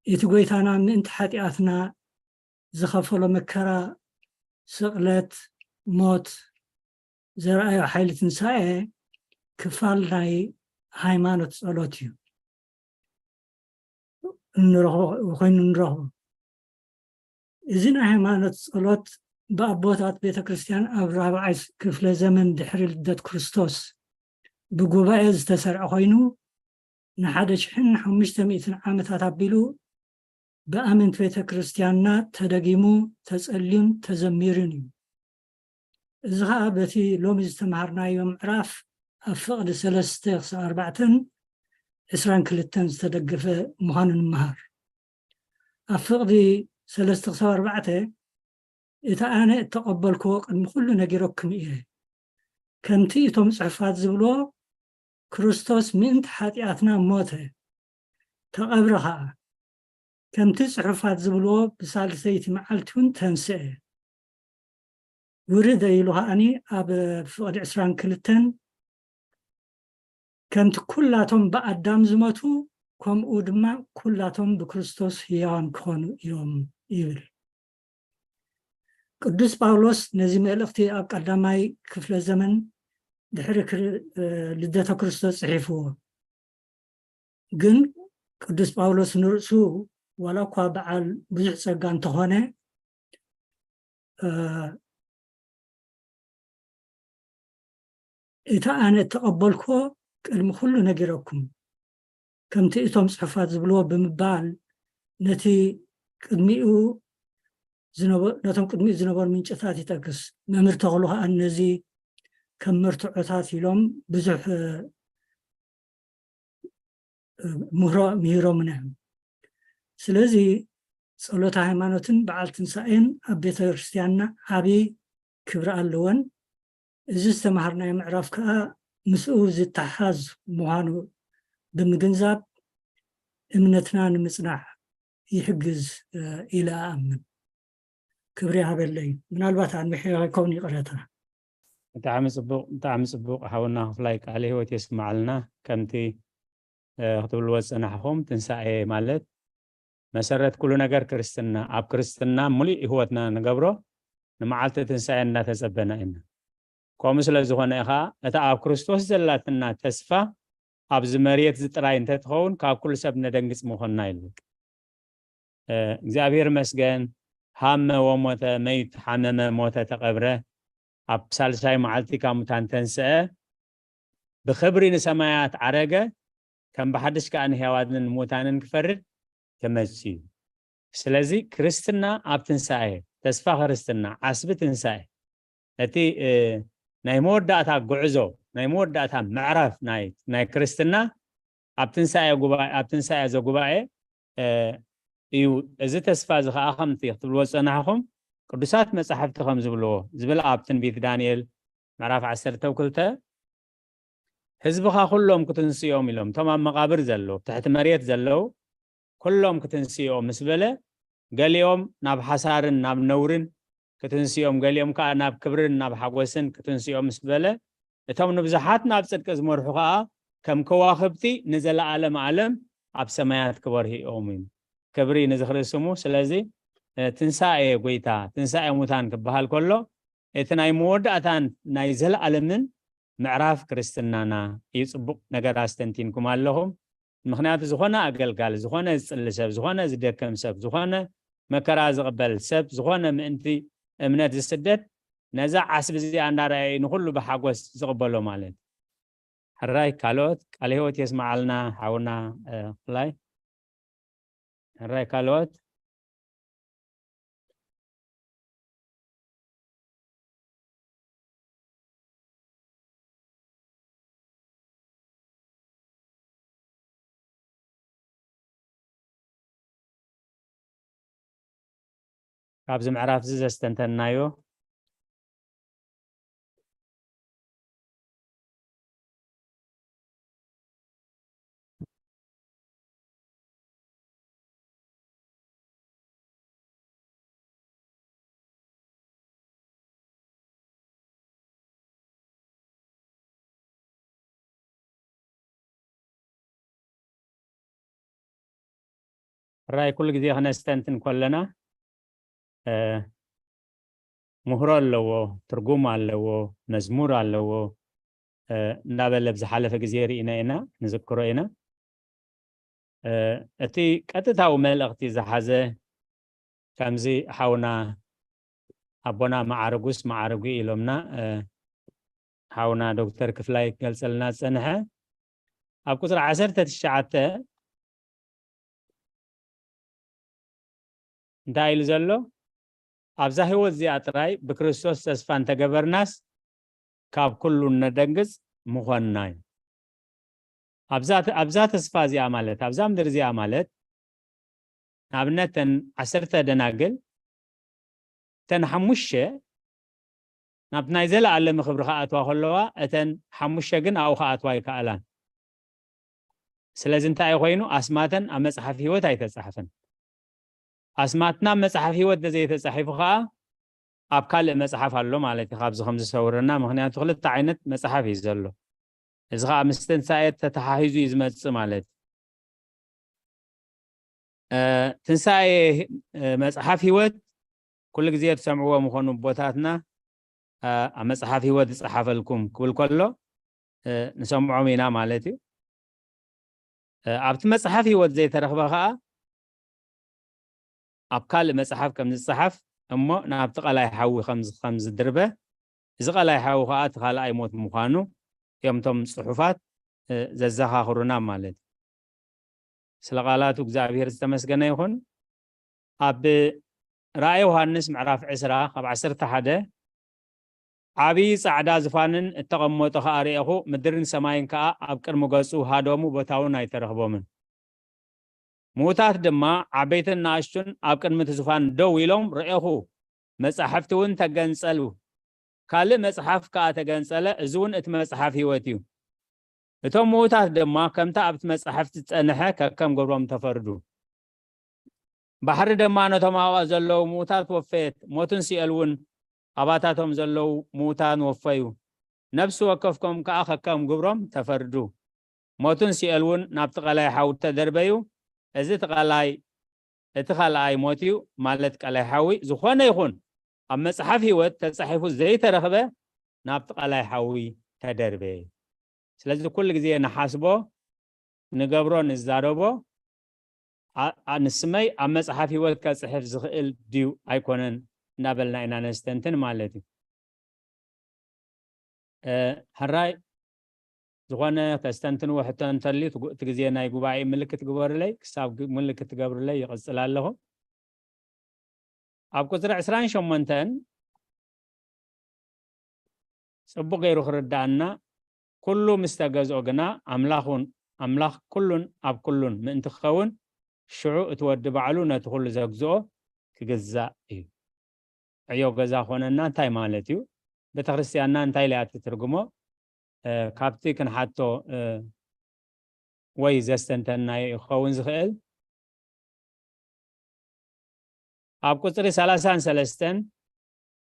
እቲ ጐይታና ምእንቲ ሓጢኣትና ዝኸፈሎ መከራ፣ ስቕለት፣ ሞት፣ ዘርኣዮ ሓይሊ ትንሳኤ ክፋል ናይ ሃይማኖት ጸሎት እዩ። እንረኽቦ፣ ኮይኑ ንረኽቦ። እዚ ናይ ሃይማኖት ጸሎት ብኣቦታት ቤተ ክርስቲያን ኣብ ራብዓይ ክፍለ ዘመን ድሕሪ ልደት ክርስቶስ ብጉባኤ ዝተሰርዐ ኮይኑ፣ ንሓደ ሽሕን ሓሙሽተ ሚእትን ዓመታት ኣቢሉ ብኣመንቲ ቤተ ክርስቲያንና ተደጊሙ፣ ተጸልዩን ተዘሚሩን እዩ። እዚ ኸኣ በቲ ሎሚ ዝተምሃርናዮ ምዕራፍ ኣብ ፍቕዲ ሰለስተ ክሳብ ኣርባዕተን ዕስራን ክልተን ዝተደገፈ ምዃኑ ንምሃር። ኣብ ፍቕዲ ሰለስተ ክሳብ ኣርባዕተ፣ እቲ ኣነ እተቐበልክዎ ቅድሚ ኩሉ ነጊረኩም እየ። ከምቲ እቶም ጽሑፋት ዝብልዎ፣ ክርስቶስ ምእንቲ ሓጢኣትና ሞተ፣ ተቐብረ ኸኣ። ከምቲ ጽሑፋት ዝብልዎ፣ ብሳልሰይቲ መዓልቲ እውን ተንስአ። ውርድ ኢሉ ኸኣኒ ኣብ ፍቕዲ ዕስራን ክልተን፣ ከምቲ ኩላቶም ብኣዳም ዝሞቱ፣ ከምኡ ድማ ኩላቶም ብክርስቶስ ህያዋን ክኾኑ እዮም ይብል። ቅዱስ ጳውሎስ ነዚ መልእኽቲ ኣብ ቀዳማይ ክፍለ ዘመን ድሕሪ ክር-፣ እ፣ ልደተ ክርስቶስ ጽሒፍዎ። ግን ቅዱስ ጳውሎስ ንርእሱ ዋላ እኳ በዓል ብዙሕ ጸጋ እንተኾነ፣ እ፣ እቲ ኣነ እተቐበልክዎ ቅድሚ ኩሉ ነጊረኩም፣ ከምቲ እቶም ጽሑፋት ዝብልዎ ብምባል ነቲ ቅድሚኡ ዝነበ-፣ ነቶም ቅድሚኡ ዝነበሩ ምንጭታት ይጠቅስ። መምህር ተኽሉ ከኣ ነዚ ከም መርትዖታት ኢሎም ብዙሕ፣ እ፣ ምህሮ ምሂሮምና እዮም። ስለዚ ጸሎተ ሃይማኖትን በዓል ትንሳኤን ኣብ ቤተ ክርስቲያንና ዓቢ ክብሪ ኣለወን። እዚ ዝተምሃርናዮ ምዕራፍ ከኣ ምስኡ ዝተሓዝ ምዃኑ ብምግንዛብ እምነትና ንምጽናዕ ይሕግዝ፣ እ፣ ኢለ እኣምን። ክብሪ ይሃበለይ። ምናልባት ኣንዊሐ ከይከውን ይቕረታ። ብጣዕሚ ጽቡቕ፣ ብጣዕሚ ጽቡቕ ሓውና ክፍላይ ቃለ ህይወት የስምዓልና። ከምቲ፣ እ፣ ክትብልዎ ዝጸናሕኹም ትንሳኤ ማለት መሰረት ኩሉ ነገር ክርስትና፣ ኣብ ክርስትና ሙሉእ ህይወትና ንገብሮ ንመዓልቲ ትንሳኤ እንዳተጸበና ኢና። ከምኡ ስለ ዝኾነ ኢኻ እታ ኣብ ክርስቶስ ዘላትና ተስፋ ኣብዚ መሬት እዚ ጥራይ እንተትኸውን ካብ ኩሉ ሰብ ነደንግጽ ምኾንና ኢሉ። እ፣ እግዚኣብሔር ይመስገን፣ ሃመ ወሞተ፣ መይት ሓመመ፣ ሞተ፣ ተቐብረ፣ ኣብ ሳልሳይ መዓልቲ ካብ ሙታን ተንስአ፣ ብኽብሪ ንሰማያት ዓረገ፣ ከም ብሓድሽ ከኣ ንሕያዋንን ንሙታንን ክፈርድ ተመሲዩ። ስለዚ ክርስትና ኣብ ትንሳኤ፣ ተስፋ ክርስትና፣ ዓስቢ ትንሳኤ፣ እቲ፣ እ፣ ናይ መወዳእታ ጉዕዞ፣ ናይ መወዳእታ ምዕራፍ ናይ፣ ናይ ክርስትና ኣብ ትንሳኤ ጉባኤ፣ ኣብ ትንሳኤ ዘጉባኤ፣ እ፣ እዩ። እዚ ተስፋ እዚ ኸኣ ከምቲ ክትብልዎ ዝጸናሕኹም ቅዱሳት መጻሕፍቲ ከም ዝብልዎ፣ ዝብል ኣብ ትንቢት ዳንኤል ምዕራፍ ዓሰርተ ክልተ፣ ህዝብኻ ኩሎም ክትንስኦም ኢሎም፣ እቶም ኣብ መቓብር ዘለዉ፣ ኣብ ትሕቲ መሬት ዘለዉ ኩሎም ክትንስኦም ምስ በለ፣ ገሊኦም ናብ ሓሳርን ናብ ነውርን ክትንስኦም፣ ገሊኦም ከኣ ናብ ክብርን ናብ ሓጎስን ክትንስኦም ምስ በለ፣ እቶም ንብዙሓት ናብ ጽድቂ ዝመርሑ ከኣ ከም ከዋኽብቲ ንዘለኣለም ዓለም ኣብ ሰማያት ክበርሁ እዮም። ክብሪ ንዝኽሪ ስሙ። ስለዚ፣ እ፣ ትንሳኤ ጐይታ፣ ትንሳኤ ሙታን ክበሃል ከሎ፣ እቲ ናይ መወዳእታን ናይ ዘለኣለምን ምዕራፍ ክርስትናና እዩ። ጽቡቕ ነገር ኣስተንቲንኩም ኣለኹም። ምኽንያቱ፣ ዝኾነ ኣገልጋሊ፣ ዝኾነ ዝጽሊ ሰብ፣ ዝኾነ ዝደክም ሰብ፣ ዝኾነ መከራ ዝቕበል ሰብ፣ ዝኾነ ምእንቲ እምነት ዝስደድ፣ ነዛ ዓስቢ እዚኣ እንዳረኣየ እዩ ንኹሉ ብሓጎስ ዝቕበሎ ማለት። ሕራይ ካልኦት ቃለ ህይወት የስምዓልና ሓውና፣ እ፣ ክፍላይ። ሕራይ ካልኦት። ካብዚ ምዕራፍ እዚ ዘስተንተንናዮ ሕራይ ኩሉ ግዜ ክነስተንትን ከለና፣ እ፣ ምህሮ ኣለዎ፣ ትርጉም ኣለዎ፣ መዝሙር ኣለዎ፣ እ፣ እንዳበለ ብዝሓለፈ ግዜ ርኢና ኢና፣ ንዝክሮ ኢና። እ፣ እቲ ቀጥታዊ መልእኽቲ ዝሓዘ ከምዚ ሓውና ኣቦና መዓርጉስ መዓርጉ ኢሎምና፣ እ፣ ሓውና ዶክተር ክፍላይ ክገልጸልና ዝጸንሐ። ኣብ ቁጽሪ ዓሰርተ ትሽዓተ እንታይ ኢሉ ዘሎ? ኣብዛ ህይወት እዚኣ ጥራይ ብክርስቶስ ተስፋ እንተገበርናስ፣ ካብ ኩሉ እነደንግጽ ምኾንና እዩ። ኣብዛ፣ ኣብዛ ተስፋ እዚኣ ማለት፣ ኣብዛ ምድሪ እዚኣ ማለት፣ ንኣብነት፣ እተን ዓሰርተ ደናግል፣ እተን ሓሙሽተ ናብቲ ናይ ዘለኣለም ክብሪ ክኣትዋ ከለዋ፣ እተን ሓሙሽተ ግን ኣብኡ ክኣትዋ ኣይከኣላን። ስለዚ እንታይ ኮይኑ? ኣስማተን ኣብ መጽሓፍ ህይወት ኣይተጻሕፈን። ኣስማትና ኣብ መጽሓፍ ህይወት እንተዘይተጻሒፉ ከኣ፣ ኣብ ካልእ መጽሓፍ ኣሎ ማለት እዩ፣ ካብዚ ከም ዝሰውረና። ምኽንያቱ ክልተ ዓይነት መጽሓፍ እዩ ዘሎ። እዚ ከኣ ምስ ትንሳኤ ተተሓሒዙ እዩ ዝመጽእ ማለት እዩ። እ፣ ትንሳኤ፣ እ፣ መጽሓፍ ህይወት ኩሉ ግዜ ትሰምዕዎ ምኾኑ ኣቦታትና፣ እ፣ ኣብ መጽሓፍ ህይወት ዝጸሓፈልኩም ክብል ከሎ፣ እ፣ ንሰምዖም ኢና ማለት እዩ። እ፣ ኣብቲ መጽሓፍ ህይወት ዘይተረኽበ ከኣ፣ ኣብ ካልእ መጽሓፍ ከም ዝጸሓፍ፣ እሞ ናብቲ ቀላይ ሓዊ ከም ዝ-፣ ከም ዝድርበ፣ እዚ ቀላይ ሓዊ ከኣ እቲ ካልኣይ ሞት ምዃኑ እዮም እቶም ጽሑፋት፣ እ፣ ዘዘኻኽሩና ማለት እዩ። ስለ ቃላቱ እግዚኣብሔር ዝተመስገነ ይኹን። ኣብ ራእይ ዮሃንስ ምዕራፍ ዕስራ ካብ ዓሰርተ ሓደ፣ ዓብዪ ጻዕዳ ዝፋንን እተቐመጦ ኸኣ ርኤኹ፣ ምድርን ሰማይን ከኣ ኣብ ቅድሚ ገጹ ሃደሙ፣ ቦታ እውን ኣይተረኽቦምን። ምዉታት ድማ ዓበይትን ንኣሽቱን ኣብ ቅድሚ እቲ ዝፋን ደው ኢሎም ርኤኹ፣ መጻሕፍቲ እውን ተገንጸሉ። ካልእ መጽሓፍ ከኣ ተገንጸለ፣ እዚ እውን እቲ መጽሓፍ ህይወት እዩ። እቶም ምዉታት ድማ ከምቲ ኣብቲ መጻሕፍቲ ዝጸንሐ ከከም ግብሮም ተፈርዱ። ባሕሪ ድማ ነቶም ኣብኣ ዘለዉ ምዉታት ወፈየት፣ ሞትን ሲኦል እውን ኣባታቶም ዘለዉ ምዉታን ወፈዩ። ነፍሲ ወከፍኩም ከኣ ከከም ግብሮም ተፈርዱ። ሞትን ሲኦል እውን ናብቲ ቀላይ ሓዊ ተደርበዩ። እዚ እቲ ቀላይ፣ እቲ ካልኣይ ሞት እዩ፣ ማለት ቀላይ ሓዊ። ዝኾነ ይኹን ኣብ መጽሓፍ ህይወት ተጻሒፉ ዘይተረኽበ ናብቲ ቀላይ ሓዊ ተደርበየ። ስለዚ ኩሉ ግዜ ንሓስቦ፣ ንገብሮ፣ ንዛረቦ፣ ኣ-፣ ኣ-፣ ንስመይ ኣብ መጽሓፍ ህይወት ከጽሕፍ ዝኽእል ድዩ ኣይኮነን እናበልና ኢና ነስተንትን ማለት እዩ። እ፣ ሕራይ፣ ዝኾነ ከስተንትንዎ ሕቶ እንተልዩ፣ እቲ ጉ-፣ እቲ ግዜ ናይ ጉባኤ ምልክት ግበሩለይ፣ ክሳብ ግ-፣ ምልክት ትገብሩለይ ይቕጽል ኣለኹ። ኣብ ቁጽሪ ዕስራን ሸሞንተን ጽቡቕ ገይሩ ክርድኣና፣ ኩሉ ምስ ተገዝኦ ግና፣ ኣምላኹን፣ ኣምላኽ ኩሉን ኣብ ኩሉን ምእንቲ ክኸውን፣ ሽዑ እቲ ወዲ ባዕሉ ነቲ ኩሉ ዘግዝኦ ክግዛእ እዩ። ዕዮ ገዛ ኮነና እንታይ ማለት እዩ? ቤተክርስትያንና እንታይ ኢላ እያ ትትርጉሞ? እ፣ ካብቲ ክንሓቶ፣ እ፣ ወይ ዘስተንተናዮ እዩ ክኸውን ዝኽእል። ኣብ ቁጽሪ ሰላሳን ሰለስተን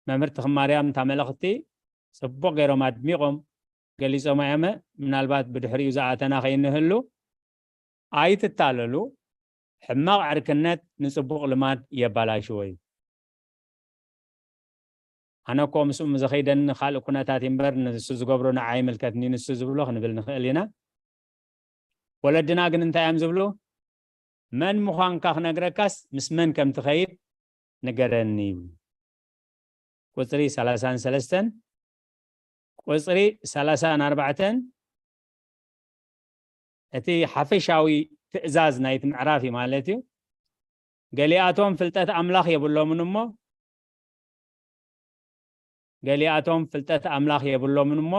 መምህር ተኽማርያም እታ መልእኽቲ ጽቡቕ ገይሮም ኣድሚቖም ገሊጾማ እያመ፣ ምናልባት ብድሕሪኡ ዝኣተና ከይንህሉ፣ ኣይትታለሉ፣ ሕማቕ ዕርክነት ንጽቡቕ ልማድ የባላሽዎ እዩ። ኣነ እኮ ምስኡ ዘኸይደኒ ካልእ ኩነታት እዩ እምበር፣ ንሱ ዝገብሮ ንዓይ ይምልከትኒ፣ ንሱ ዝብሎ ክንብል ንኽእል ኢና። ወለድና ግን እንታይ እዮም ዝብሉ? "መን ምዃንካ ክነግረካስ ምስ መን ከም ትኸይድ ንገረኒ" ይብሉ። ቁጽሪ ሰላሳን ሰለስተን፣ ቁጽሪ ሰላሳን ኣርባዕተን፣ እቲ ሓፈሻዊ ትእዛዝ ናይቲ ምዕራፍ እዩ ማለት እዩ። "ገሊኣቶም ፍልጠት ኣምላኽ የብሎምን እሞ፣ ገሊኣቶም ፍልጠት ኣምላኽ የብሎምን እሞ፣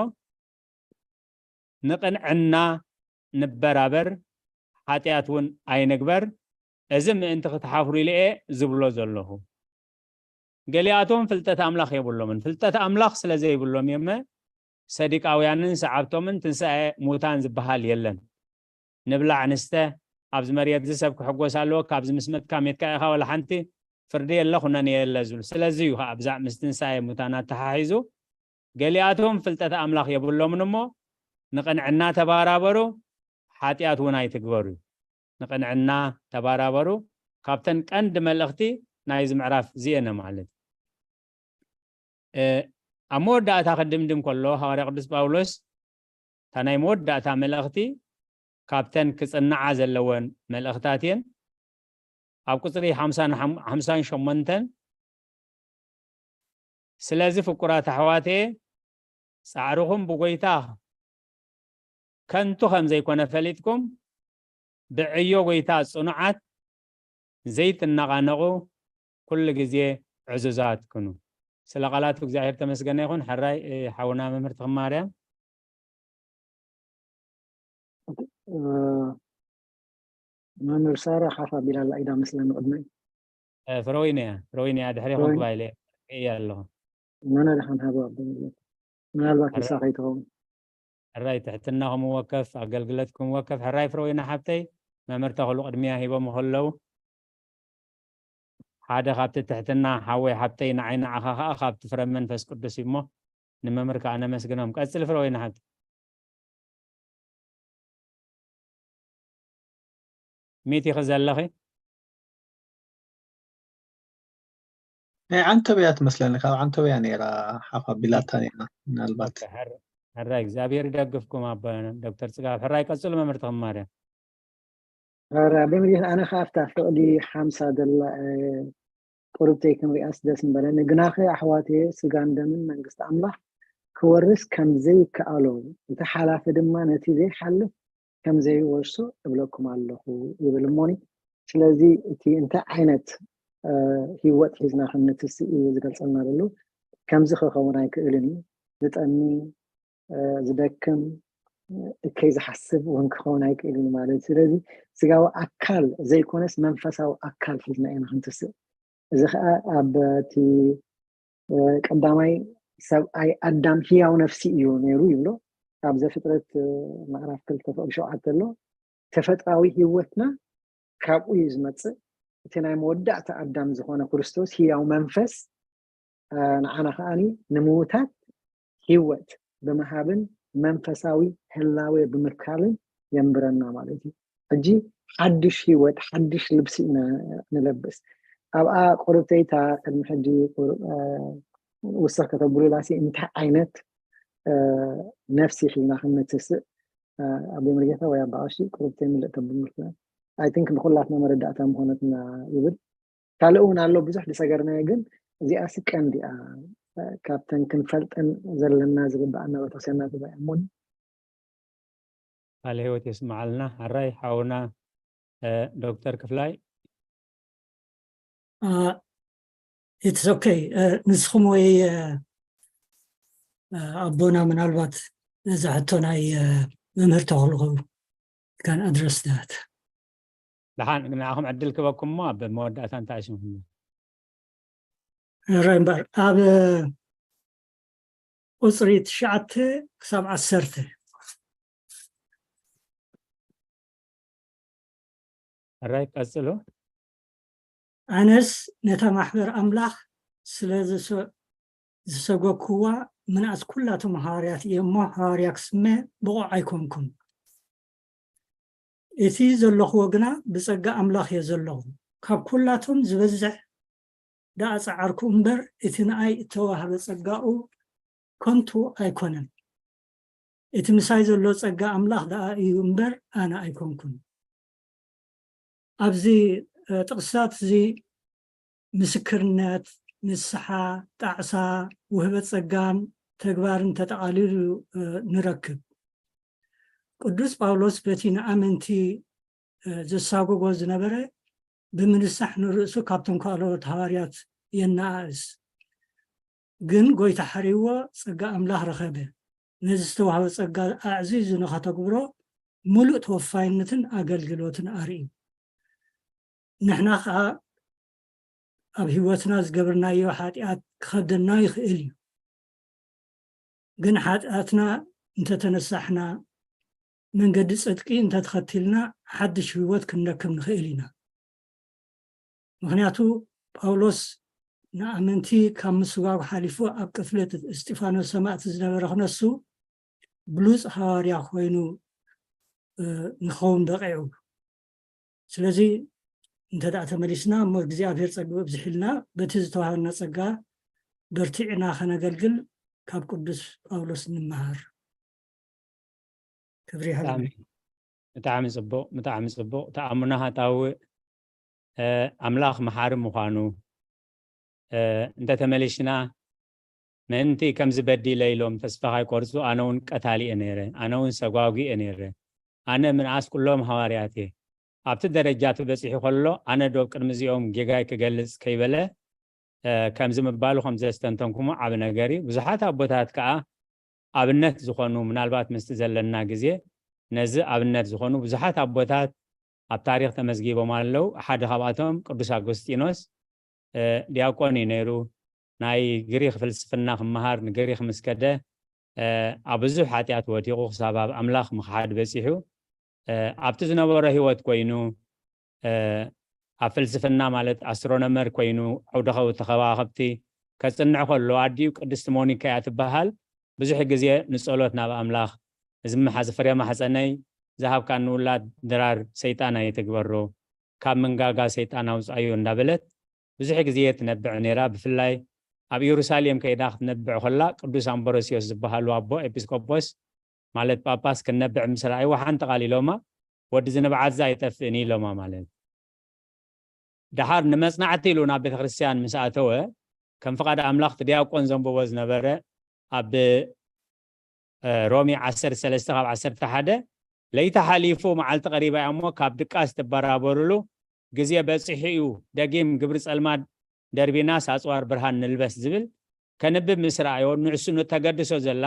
ንቕንዕና ንበራበር፣ ሓጢኣት እውን ኣይንግበር፣ እዚ ምእንቲ ክትሓፍሩ ኢለ እየ ዝብሎ ዘለኹ። ገሊኣቶም ፍልጠት ኣምላኽ የብሎምን፣ ፍልጠት ኣምላኽ ስለ ዘይብሎም እዮመ፣ ሰዲቃውያንን ሰዓብቶምን ትንሳኤ ሙታን ዝበሃል የለን። ንብላዕ ንስተ፣ ኣብዚ መሬት እዚ ሰብ ክሕጎስ ኣለዎ፣ ካብዚ ምስ መትካ ሜትካ ኢኻ፣ ዋላ ሓንቲ ፍርዲ የለ፣ ኩነኔ የለ" ዝብሉ። ስለዚ እዩ ኸዓ ብዛዕ ምስ ትንሳኤ ሙታን ኣተሓሒዙ፣ "ገሊኣቶም ፍልጠት ኣምላኽ የብሎምን እሞ፣ ንቕንዕና ተባራበሩ፣ ሓጢኣት እውን ኣይትግበሩ" እዩ። ንቕንዕና ተባራበሩ፣ ካብተን ቀንዲ መልእኽቲ ናይዚ ምዕራፍ እዚኤነ ማለት እዩ። እ፣ ኣብ መወዳእታ ክድምድም ከሎ፣ ሃዋርያ ቅዱስ ጳውሎስ እታ ናይ መወዳእታ መልእኽቲ ካብተን ክጽንዓ ዘለወን መልእኽታት እየን። ኣብ ቁጽሪ ሓምሳን ሓም-፣ ሓምሳን ሸሞንተን፣ ስለዚ ፍቁራት ኣሕዋተየ፣ ጻዕርኹም ብጎይታ ከንቱ ከም ዘይኮነ ፈሊጥኩም፣ ብዕዮ ጎይታ ጽኑዓት፣ ዘይትነቓነቑ፣ ኩሉ ግዜ ዕዙዛት ኩኑ። ስለ ቃላቱ እግዚኣብሔር ተመስገነ ይኹን። ሕራይ፣ እ፣ ሓውና መምህር ተኽማርያም። እ፣ መምህር ሳራ ሓፍ ኣቢላ ኣላ ኢዳ መስለኒ ቅድመይ። እ፣ ፍረወይኒ እያ፣ ፍረወይኒ እያ፣ ድሕሬኹም ክባ ኢለ እየ ኣለኹ። መን ኣለ ሓንሓብ ኣቦ ምናልባት ንሳ ከይትኸውን። ሕራይ ትሕትና ክምወከፍ፣ ኣገልግለት ክምወከፍ። ሕራይ ፍረወይኒ ሓብተይ፣ መምህር ተኽሉ ቅድሚያ ሂቦም ከለዉ፣ ሓደ ካብቲ ትሕትና ሓወይ ሓብተይ ንዓይ ንዓኻ ኸኣ ካብቲ ፍረ መንፈስ ቅዱስ እዩ እሞ፣ ንመምህር ከኣ ነመስግኖም። ቀጽሊ ፍረወይኒ ሓብተይ። ሚት ኢኺ ዘለኺ? ናይ ዓንተበያ ትመስለኒ፣ ካብ ዓንተበያ ነይራ ሓፍ ኣቢላታ ነይራ ምናልባት። ሕራይ እግዚኣብሔር ይደግፍኩም ኣቦ ዶክተር ጽጋብ። ሕራይ ቀጽሉ መምህር ተኽማርያም። ኧረ ኣቦ ምልየት፣ ኣነ ኸዓ ኣብታ ፍቕዲ ሓምሳ ዘላ፣ እ፣ ቁርብተይ ክንሪኣስ ደስ ምበለኒ። ግናኸ ኣሕዋተየ፣ ስጋን ደምን መንግስቲ ኣምላኽ ክወርስ ከም ዘይከኣሎ፣ እቲ ሓላፊ ድማ ነቲ ዘይሓልፍ ከም ዘይወርሶ እብለኩም ኣለኹ ይብል እሞኒ። ስለዚ እቲ እንታይ ዓይነት፣ እ፣ ህይወት ሒዝና ከም ንትስእ እዩ ዝገልጸልና ዘሎ። ከምዚ ክኸውን ኣይክእልን እዩ። ዝጠሚ፣ እ፣ ዝደክም፣ እ፣ እከይ ዝሓስብ እውን ክኸውን ኣይክእልን እዩ ማለት እዩ። ስለዚ ስጋዊ ኣካል ዘይኮነስ መንፈሳዊ ኣካል ሒዝና ኢና ክንትስእ። እዚ ኸዓ ኣብ እቲ፣ እ፣ ቀዳማይ ሰብኣይ ኣዳም ህያው ነፍሲ እዩ ነይሩ ይብሎ። ኣብ ዘፍጥረት፣ እ፣ ምዕራፍ ክልተ ፍቕዲ ሸውዓተ ኣሎ። ተፈጥራዊ ህይወትና ካብኡ እዩ ዝመጽእ። እቲ ናይ መወዳእታ ኣዳም ዝኾነ ክርስቶስ ህያው መንፈስ፣ እ፣ ንዓና ከዓኒ ንምውታት ህይወት ብምሃብን መንፈሳዊ ህላዌ ብምትካልን የንብረና ማለት እዩ። ሕጂ ሓድሽ ህይወት፣ ሓድሽ ልብሲ ኢና ንለብስ። ኣብኣ ቁርብተይታ ቅድሚ ሕጂ ቁር-፣ እ፣ ውስኽ ከተብሉላሲ እንታይ ዓይነት፣ እ፣ ነፍሲ ሒዝና ክንትስእ፣ እ፣ ኣቦ መርጌታ ወይ ኣባ ቀሺ ቁርብተይ ምልእ ተብሉ ይመስለኒ። I think ንኹላትና መረዳእታ ምኾነትና ይብል። ካልእ እውን ኣሎ ብዙሕ ዝሰገርናዮ፣ ግን እዚኣሲ ቀንዲ እያ። እ፣ ካብተን ክንፈልጠን ዘለና ዝግብኣና ቤተክርስትያንና ጉባኤ እሞኒ። ቃለ ህይወት የስምዓልና። ሕራይ ሓውና፣ እ፣ ዶክተር ክፍላይ። አ፣ it's okay። እ፣ ንስኹም ወይ፣ እ፣ እ፣ ኣቦና ምናልባት ነዛ ሕቶ ናይ፣ እ፣ መምህር ተኽሉ can address that። ደሓን ንዓኹም ዕድል ክበኩም እሞ ኣብ መወዳእታ እንታይ ኣሽምኩም? ሕራይ እምበር ኣብ ቁጽሪ ትሽዓተ ክሳብ ዓሰርተ። ሕራይ ቀጽሉ። ኣነስ ነታ ማሕበር ኣምላኽ ስለ ዝሰ-፣ ዝሰጎግኩዋ ምንኣስ ኩላቶም ሃዋርያት እየ እሞ ሃዋርያ ክስመ ብቑዕ ኣይኮንኩን። እቲ ዘለኽዎ ግና ብጸጋ ኣምላኽ እየ ዘለኹ። ካብ ኩላቶም ዝበዝሕ ደኣ ጸዓርኩ እምበር፣ እቲ ንኣይ እተዋህበ ጸጋኡ ከንቱ ኣይኮነን። እቲ ምሳይ ዘሎ ጸጋ ኣምላኽ ደኣ እዩ እምበር፣ ኣነ ኣይኮንኩን። ኣብዚ፣ እ፣ ጥቕስታት እዚ ምስክርነት፣ ንስሓ፣ ጣዕሳ፣ ውህበት ጸጋን ተግባርን ተጠቓሊሉ፣ እ፣ ንረክብ። ቅዱስ ጳውሎስ በቲ ንኣመንቲ፣ እ፣ ዘሳጎጎ ዝነበረ ብምንሳሕ ንርእሱ ካብቶም ካልኦት ሃዋርያት የነኣእስ። ግን ጎይታ ሓሪዎ ጸጋ ኣምላኽ ረኸበ። ነዚ ዝተዋህበ ጸጋ ኣዕዚዙ ንኸተግብሮ ምሉእ ተወፋይነትን ኣገልግሎትን ኣርእዩ። ንሕና ኸኣ ኣብ ህይወትና ዝገበርናዮ ሓጢኣት ክኸብደና ይኽእል እዩ። ግን ሓጢኣትና እንተተነሳሕና፣ መንገዲ ጽድቂ እንተተኸቲልና፣ ሓድሽ ህይወት ክንረክብ ንኽእል ኢና። ምኽንያቱ ጳውሎስ ንኣመንቲ ካብ ምስጓጉ ሓሊፉ ኣብ ቅትለት እስጢፋኖስ ሰማእቲ ዝነበረ ክነሱ ብሉጽ ሃዋርያ ኮይኑ፣ እ፣ ንኸውን በቒዑ። ስለዚ እንተ ደኣ ተመሊስና እሞ እግዚኣብሔር ጸግኡ ኣብዚሕልና በቲ ዝተዋህበና ጸጋ በርቲዕና ከነገልግል ካብ ቅዱስ ጳውሎስ ንምሃር። ክብሪ ይሃበና። ብጣዕሚ፣ ብጣዕሚ ጽቡቕ፣ ብጣዕሚ ጽቡቕ። ተኣምኖ ሃታውእ፣ እ፣ ኣምላኽ መሓሪ ምዃኑ፣ እ፣ እንተ ተመሊስና ምእንቲ ከምዚ በዲለ ኢሎም ተስፋ ካይቆርጹ፣ ኣነ እውን ቀታሊ እየ ነይረ፣ ኣነ እውን ሰጓጒ እየ ነይረ። ኣነ ምንኣስ ኩሎም ሃዋርያት እየ። ኣብቲ ደረጃ እቲ በጺሑ ከሎ፣ ኣነ ዶ ቅድሚ እዚኦም ጌጋይ ክገልጽ ከይበለ፣ እ፣ ከምዚ ምባሉ ከም ዘስተንተንኩሞ ዓቢ ነገር እዩ። ብዙሓት ኣቦታት ከኣ ኣብነት ዝኾኑ፣ ምናልባት ምስቲ ዘለና ግዜ ነዚ ኣብነት ዝኾኑ ብዙሓት ኣቦታት ኣብ ታሪኽ ተመዝጊቦም ኣለዉ። ሓደ ካብኣቶም ቅዱስ ኣጎስጢኖስ፣ እ፣ ዲያቆን እዩ ነይሩ። ናይ ግሪኽ ፍልስፍና ክመሃር ንግሪኽ ምስ ከደ፣ እ፣ ኣብ ብዙሕ ሓጢኣት ወዲቑ ክሳብ ኣብ ኣምላኽ ምኽሓድ በጺሑ። እ፣ ኣብቲ ዝነበሮ ህይወት ኮይኑ፣ እ፣ ኣብ ፍልስፍና ማለት ኣስትሮኖመር ኮይኑ ዓውደ ከው-፣ ተኸዋኽብቲ ከጽንዕ ከሎ፣ ኣዲኡ ቅድስቲ ሞኒካ እያ ትበሃል። ብዙሕ ግዜ ንጸሎት ናብ ኣምላኽ፣ እዚ መሓዝ ፍረ ማሕጸነይ ዝሃብካኒ ውላድ ድራር ሰይጣን ኣይትግበሮ፣ ካብ መንጋጋ ሰይጣን ኣውጽኣዮ እንዳበለት ብዙሕ ግዜ ትነብዕ ነይራ። ብፍላይ ኣብ ኢየሩሳሌም ከይዳ ክትነብዕ ከላ፣ ቅዱስ ኣምበሮስዮስ ዝበሃሉ ኣቦ ኤጲስቆጶስ ማለት ጳጳስ ክትነብዕ ምስ ረኣይዋ፣ ሓንቲ ቃል ኢሎማ፣ "ወዲ ዝንብዓት እዛ ኣይጠፍእን" ኢሎማ ማለት። ደሓር ንመጽናዕቲ ኢሉ ናብ ቤተ ክርስቲያን ምስ ኣተወ፣ ከም ፍቓድ ኣምላኽ እቲ ዲያቆን ዘንብቦ ዝነበረ ኣብ፣ እ፣ ሮሜ ዓሰርተ ሰለስተ ካብ ዓሰርተ ሓደ፣ "ለይቲ ሓሊፉ መዓልቲ ቀሪባ እያ እሞ፣ ካብ ድቃስ ትበራበሩሉ ግዜ በጺሑ እዩ፣ ደጊም ግብሪ ጸልማት ደርቢናስ ኣጽዋር ብርሃን ንልበስ" ዝብል ከንብብ ምስ ረኣዮ፣ ንዕሱ ንተገድሶ ዘላ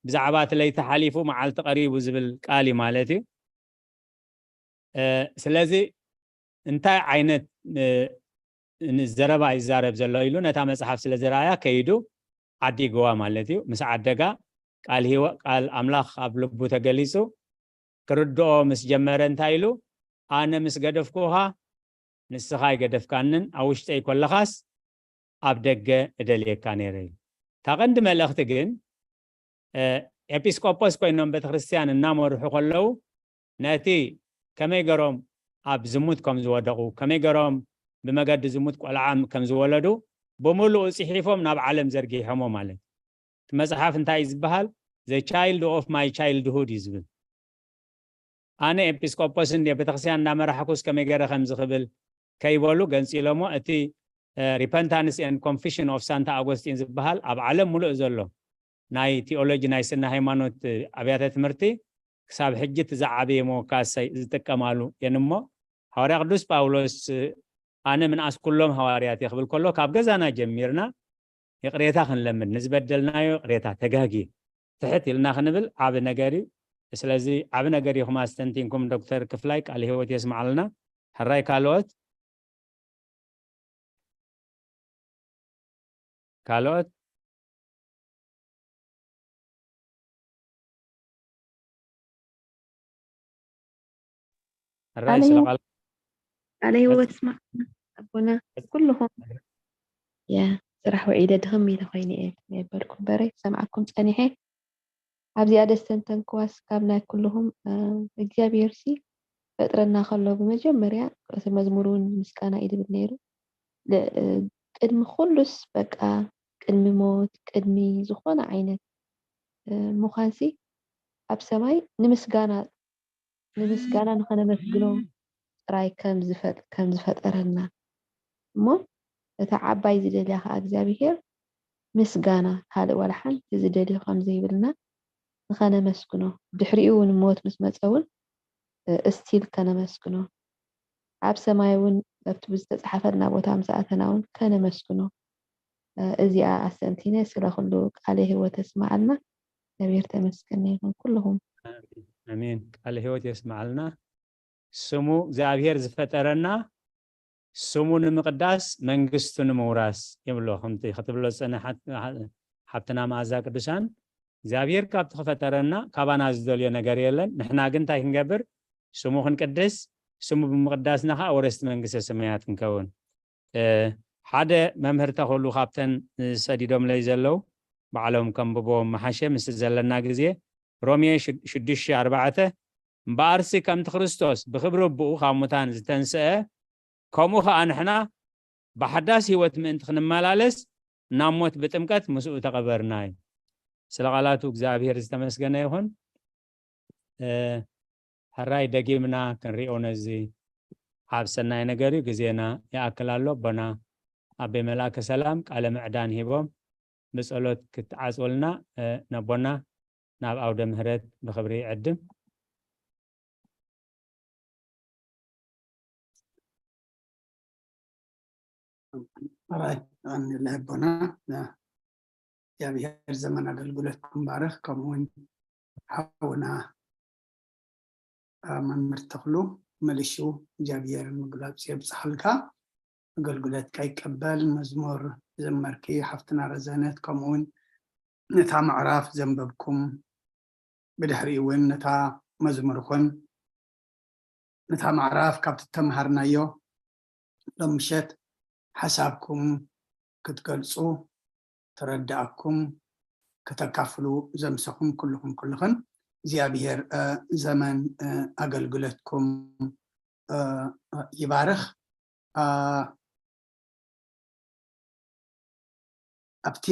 ብዛዕባ እቲ ለይቲ ሓሊፉ መዓልቲ ቀሪቡ ዝብል ቃል እዩ ማለት እዩ። እ፣ ስለዚ እንታይ ዓይነት፣ እ፣ ን-፣ ዘረባ ይዛረብ ዘሎ ኢሉ ነታ መጽሓፍ ስለ ዝረኣያ ከይዱ ዓዲግዋ ማለት እዩ። ምስ ዓደጋ ቃል ህይወ-፣ ቃል ኣምላኽ ኣብ ልቡ ተገሊጹ ክርድኦ ምስ ጀመረ እንታይ ኢሉ? "ኣነ ምስ ገደፍኩኻ ንስኻ ኣይገደፍካንን፣ ኣብ ውሽጠይ ኮለኻስ ኣብ ደገ እደልየካ ነይረ" እዩ። እታ ቀንዲ መልእኽቲ ግን፣ እ፣ ኤጲስቆጶስ ኮይኖም ቤተክርስትያን እናመርሑ ከለዉ፣ ነቲ ከመይ ገሮም ኣብ ዝሙት ከም ዝወደቑ፣ ከመይ ገሮም ብመገዲ ዝሙት ቆልዓ ከም ዝወለዱ ብምሉኡ ጽሒፎም ናብ ዓለም ዘርጊሖሞ ማለት። እቲ መጽሓፍ እንታይ እዩ ዝበሃል? "The Child of My Childhood" እዩ ዝብል። ኣነ ኤጲስቆጶስ እንድየ፣ ቤተክርስትያን እናመራሕኩስ ከመይ ገይረ ከምዚ ክብል ከይበሉ ገንጺሎሞ። እቲ፣ እ፣ Repentance and Confession of Santa Augustine ዝበሃል ኣብ ዓለም ሙሉእ ዘሎ ናይ ቲኦሎጂ፣ ናይ ስነ ሃይማኖት፣ እ፣ ኣብያተ ትምህርቲ ክሳብ ሕጂ እቲ ዝዓበየ መወካሰይ ዝጥቀማሉ እየን እሞ፣ ሃዋርያ ቅዱስ ጳውሎስ፣ እ፣ "ኣነ ምንኣስ ኩሎም ሃዋርያት እየ" ክብል ከሎ፣ ካብ ገዛና ጀሚርና ይቕሬታ ክንለምድ፣ ንዝበደልናዮ ይቕሬታ፣ ተጋጊ ትሕት ኢልና ክንብል ዓቢ ነገር እዩ። ስለዚ ዓቢ ነገር ኢኹም ኣስተንቲንኩም። ዶክተር ክፍላይ ቃል ህይወት የስምዓልና። ሕራይ ካልኦት? ካልኦት? ሕራይ ቃለ ስለ ህይወት፣ ቃል ቃለ ህይወት ስማ ኣቦና፣ ኩልኹም። ያ፣ ስራሕ ውዒለ ድኽም ኢለ ኮይነ እየ ነበርኩ እምበረ ሰምዓኩም ጸኒሐ። ኣብዚኣ ደስተንተንክዋስ ካብ ናይ ኩልኹም፣ እ፣ እግዚኣብሔር ሲ ፈጥረና ከሎ ብመጀመርያ ርእሰ መዝሙር እውን ምስጋና እዩ ዝብል ነይሩ። ል-፣ እ፣ ቅድሚ ኩሉስ በቃ ቅድሚ ሞት፣ ቅድሚ ዝኾነ ዓይነት፣ እ፣ ምዃንሲ ኣብ ሰማይ ንምስጋና፣ ንምስጋና ንኸነመስግኖ ጥራይ ከም ዝፈጥ-፣ ከም ዝፈጠረና እሞ እታ ዓባይ ዝደልያ ኸዓ እግዚኣብሔር ምስጋና ካልእ ዋላ ሓንቲ ዝደልዮ ከም ዘይብልና ንኸነመስግኖ፣ ድሕሪኡ እውን ሞት ምስ መጸ እውን፣ እ፣ እስቲል ከነመስግኖ፣ ኣብ ሰማይ እውን ኣብቲ ብዝተጻሕፈልና ቦታ ምስ ኣተና እውን ከነመስግኖ፣ እ፣ እዚኣ ኣስተንቲነ ስለ ኩሉ ቃለ ህይወት የስምዓልና። እግዚኣብሔር ተመስገን ይኹን ኩልኹም። ኣሜን። ቃለ ህይወት የስምዓልና። ስሙ እግዚኣብሔር ዝፈጠረና፣ ስሙ ንምቕዳስ መንግስቱ ንምውራስ ይብሎ። ከምቲ ክትብሎ ዝጸንሓት ሓ-፣ ሓብትና መኣዛ ቅዱሳን፣ እግዚኣብሔር ካብቲ ክፈጠረና ካባና ዝደልዮ ነገር የለን። ንሕና ግን እንታይ ክንገብር? ስሙ ክንቅድስ፣ ስሙ ብምቕዳስና ኸዓ ወረስቲ መንግስተ ሰማያት ክንከውን። እ፣ ሓደ መምህር ተኽሉ ካብተን ሰዲዶምለይ ዘለዉ ባዕሎም ከንብቦም ምሓሸ። ምስ ዘለና ግዜ ሮሜ ሽድ-፣ ሽዱሽተ ኣርባዕተ፣ "እምበኣርሲ ከምቲ ክርስቶስ ብኽብሪ ኣቦኡ ካብ ሙታን ዝተንስአ፣ ከምኡ ኸኣ ንሕና ብሓዳስ ህይወት ምእንቲ ክንመላለስ ናብ ሞት ብጥምቀት ምስኡ ተቐበርና" እዩ። ስለ ቃላቱ እግዚኣብሔር ዝተመስገነ ይኹን። እ፣ ሕራይ ደጊምና ክንሪኦ ነዚ ዓብ ሰናይ ነገር እዩ። ግዜና ይኣክል ኣሎ። ኣቦና ኣቤ መልኣከ ሰላም ቃለ ምዕዳን ሂቦም ብጸሎት ክትዓጽወልና ነቦና ናብ ኣውደ ምህረት ብኽብሪ ይዕድም። ራይ ኣንለቦና እግዚኣብሔር ዘመን ኣገልግሎትኩም ባረኽ። ከምኡውን ሓውና መምህር ተኽሉ መልሹ እግዚኣብሔር ምግላፅ የብፅሓልካ። ኣገልግሎትካ ይቀበል። መዝሙር ዘመርኪ ሓፍትና ረዘነት ከምኡውን ነታ ምዕራፍ ዘንበብኩም ብድሕሪኡ እውን ነታ መዝሙር ኹን ነታ ምዕራፍ ካብቲ ተምሃርናዮ ሎም ምሸት ሓሳብኩም ክትገልፁ ተረዳእኩም ከተካፍሉ ዘምሰኹም ኩልኹም ኩልኽን እግዚኣብሔር ዘመን ኣገልግሎትኩም ይባርኽ። ኣብቲ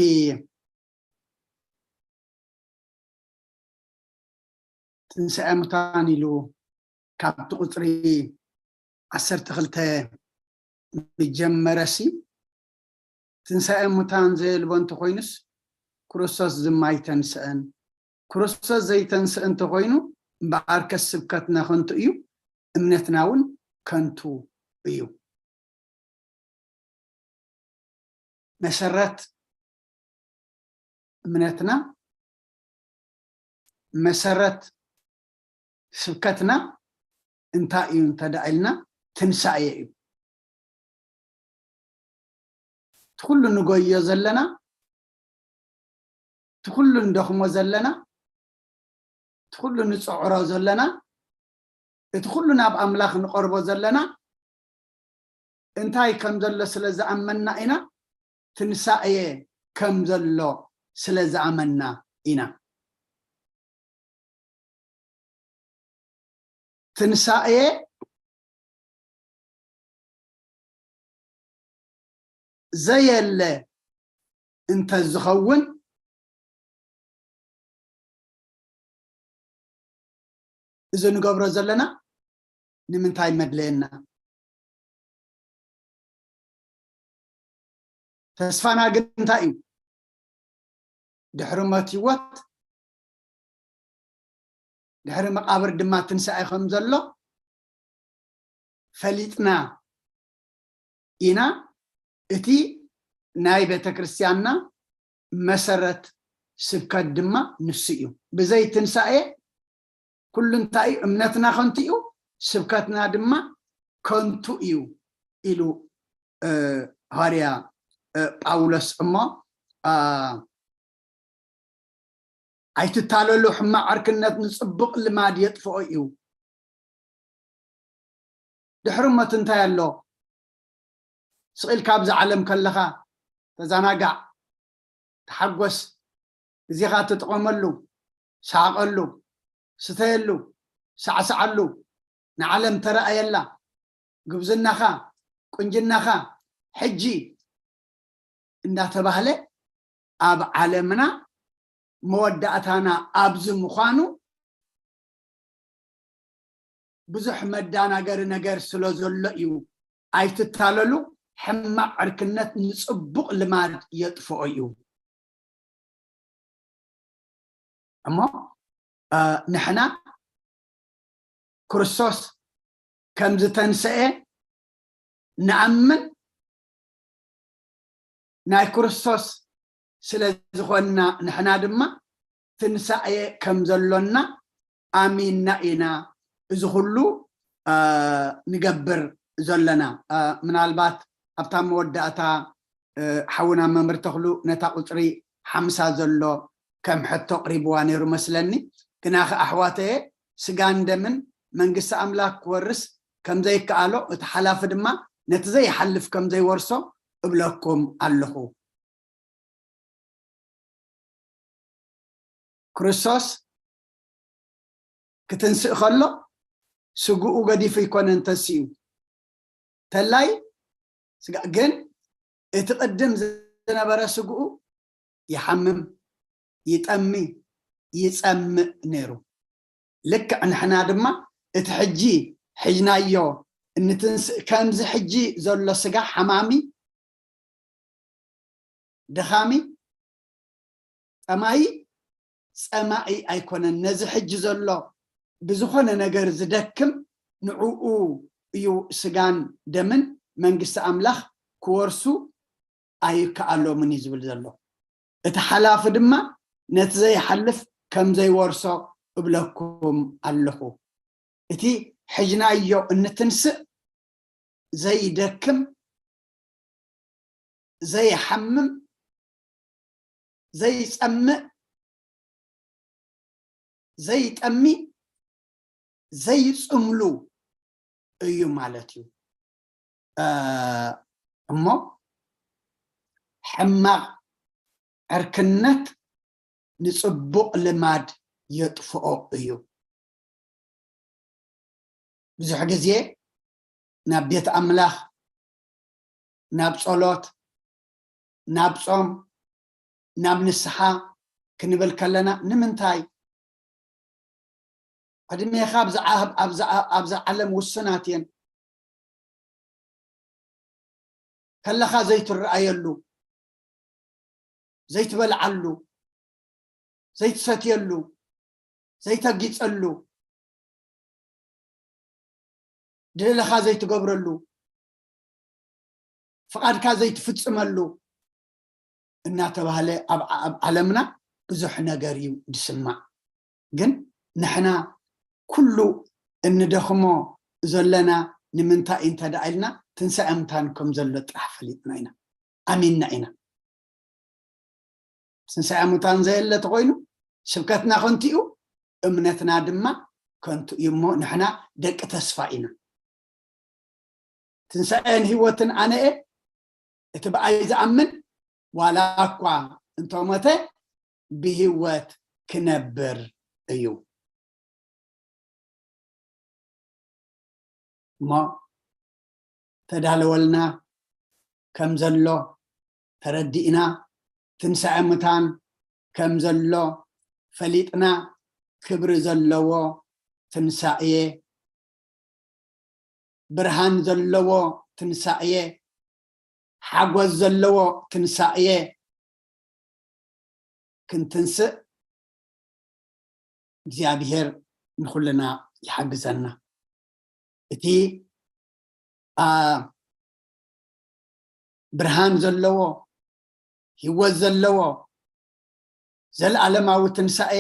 ትንሳኤ ሙታን ኢሉ ካብቲ ቁፅሪ ዓሰርተ ክልተ ምጀመረሲ ትንሳኤ ሙታን ዘየልቦ እንተኮይኑስ ክርስቶስ ዝማ ኣይተንስአን። ክርስቶስ ዘይተንስእ እንተኮይኑ እምበኣርከስ ስብከትና ከንቱ እዩ፣ እምነትና እውን ከንቱ እዩ። መሰረት እምነትና መሰረት ስብከትና እንታይ እዩ እንተደኣ ኢልና ትንሳኤ እዩ። እቲ ኩሉ ንጎዮ ዘለና እቲ ኩሉ ንደኽሞ ዘለና እቲ ኩሉ ንፅዕሮ ዘለና እቲ ኩሉ ናብ ኣምላኽ ንቐርቦ ዘለና እንታይ ከም ዘሎ ስለ ዝኣመንና ኢና። ትንሳኤ ከም ዘሎ ስለ ዝኣመንና ኢና። ትንሳኤ ዘየለ እንተዝኸውን እዚ ንገብሮ ዘለና ንምንታይ መድለየና? ተስፋና ግን እንታይ እዩ? ድሕሪ ሞት ህይወት፣ ድሕሪ መቓብር ድማ ትንሳኤ ከም ዘሎ ፈሊጥና ኢና። እቲ ናይ ቤተ ክርስቲያንና መሰረት ስብከት ድማ ንሱ እዩ። ብዘይ ትንሳኤ ኩሉ እንታይ እዩ? እምነትና ከንቱ እዩ፣ ስብከትና ድማ ከንቱ እዩ ኢሉ ሃዋርያ ጳውሎስ። እሞ ኣይትታለሉ፣ ሕማቕ ዕርክነት ንፅቡቕ ልማድ የጥፍኦ እዩ። ድሕሪ ሞት እንታይ ኣሎ? ስቕ ኢልካ ኣብዚ ዓለም ከለኻ ተዘናጋዕ፣ ተሓጎስ፣ ግዜኻ ተጠቐመሉ፣ ሳቐሉ፣ ስተየሉ፣ ሳዕስዓሉ፣ ንዓለም ተረኣየላ፣ ግብዝናኻ፣ ቁንጅናኻ፣ ሕጂ እንዳተባህለ ኣብ ዓለምና መወዳእታና ኣብዚ ምዃኑ ብዙሕ መዳናገሪ ነገር ስለ ዘሎ እዩ። ኣይትታለሉ፣ ሕማቕ ዕርክነት ንፅቡቕ ልማድ የጥፍኦ እዩ። እሞ ንሕና ክርስቶስ ከም ዝተንስአ ንኣምን፣ ናይ ክርስቶስ ስለ ዝኾንና ንሕና ድማ ትንሳኤ ከም ዘሎና ኣሚንና ኢና እዚ ኩሉ ንገብር ዘለና። ምናልባት ኣብታ መወዳእታ ሓውና መምህር ተኽሉ ነታ ቁፅሪ ሓምሳ ዘሎ ከም ሕቶ ኣቕሪብዋ ነይሩ መስለኒ። ግናኸ ኣሕዋተየ ስጋን ደምን መንግስቲ ኣምላኽ ክወርስ ከም ዘይከኣሎ እቲ ሓላፊ ድማ ነቲ ዘይሓልፍ ከም ዘይወርሶ እብለኩም ኣለኹ። ክርስቶስ ክትንስእ ከሎ ስግኡ ገዲፉ ኣይኮነን ተንሲኡ። ተላይ ስጋ ግን እቲ ቅድም ዝነበረ ስግኡ ይሓምም፣ ይጠሚ፣ ይጸምእ ነይሩ። ልክዕ ንሕና ድማ እቲ ሕጂ ሒዝናዮ እንትንስእ ከምዚ ሕጂ ዘሎ ስጋ ሓማሚ፣ ደኻሚ፣ ጠማይ ጸማኢ ኣይኮነን። ነዚ ሕጂ ዘሎ ብዝኾነ ነገር ዝደክም ንዕኡ እዩ ስጋን ደምን መንግስቲ ኣምላኽ ክወርሱ ኣይከኣሎምን እዩ ዝብል ዘሎ። እቲ ሓላፊ ድማ ነቲ ዘይሓልፍ ከም ዘይወርሶ እብለኩም ኣለኹ። እቲ ሕጅናዮ እንትንስእ ዘይደክም፣ ዘይሓምም፣ ዘይጸምእ፣ ዘይጠሚ፣ ዘይጽምሉ እዩ ማለት እዩ። እሞ ሕማቕ ዕርክነት ንጽቡቕ ልማድ የጥፍኦ እዩ። ብዙሕ ግዜ ናብ ቤት ኣምላኽ፣ ናብ ጸሎት፣ ናብ ጾም፣ ናብ ንስሓ ክንብል ከለና ንምንታይ? ዕድሜኻ ኣብዛ ዓለም ውሱናት እየን። ከለኻ ዘይትረኣየሉ፣ ዘይትበልዓሉ፣ ዘይትሰትየሉ፣ ዘይተጊፀሉ፣ ድልኻ ዘይትገብረሉ፣ ፍቓድካ ዘይትፍፅመሉ እናተባህለ ኣብ ዓለምና ብዙሕ ነገር እዩ ዝስማዕ። ግን ንሕና ኩሉ እንደኽሞ ዘለና ንምንታይ እንተ ደኣ ኢልና ትንሳኤ ሙታን ከም ዘሎ ጥራሕ ፈሊጥና ኢና፣ ኣሚንና ኢና። ትንሳኤ ሙታን ዘየለ ተኾይኑ ስብከትና ከንቱ እዩ፣ እምነትና ድማ ከንቱ እዩ እሞ ንሕና ደቂ ተስፋ ኢና። ትንሳኤን ህይወትን ኣነ እየ፣ እቲ ብኣይ ዝኣምን ዋላ እኳ እንተሞተ ብህይወት ክነብር እዩ። እሞ ተዳለወልና ከም ዘሎ ተረዲእና፣ ትንሳኤ ሙታን ከም ዘሎ ፈሊጥና፣ ክብሪ ዘለዎ ትንሳኤ፣ ብርሃን ዘለዎ ትንሳኤ፣ ሓጎስ ዘለዎ ትንሳኤ ክንትንስእ እግዚኣብሔር ንኹልና ይሓግዘና። እቲ ብርሃን ዘለዎ፣ ህይወት ዘለዎ፣ ዘለዓለማዊ ትንሳኤ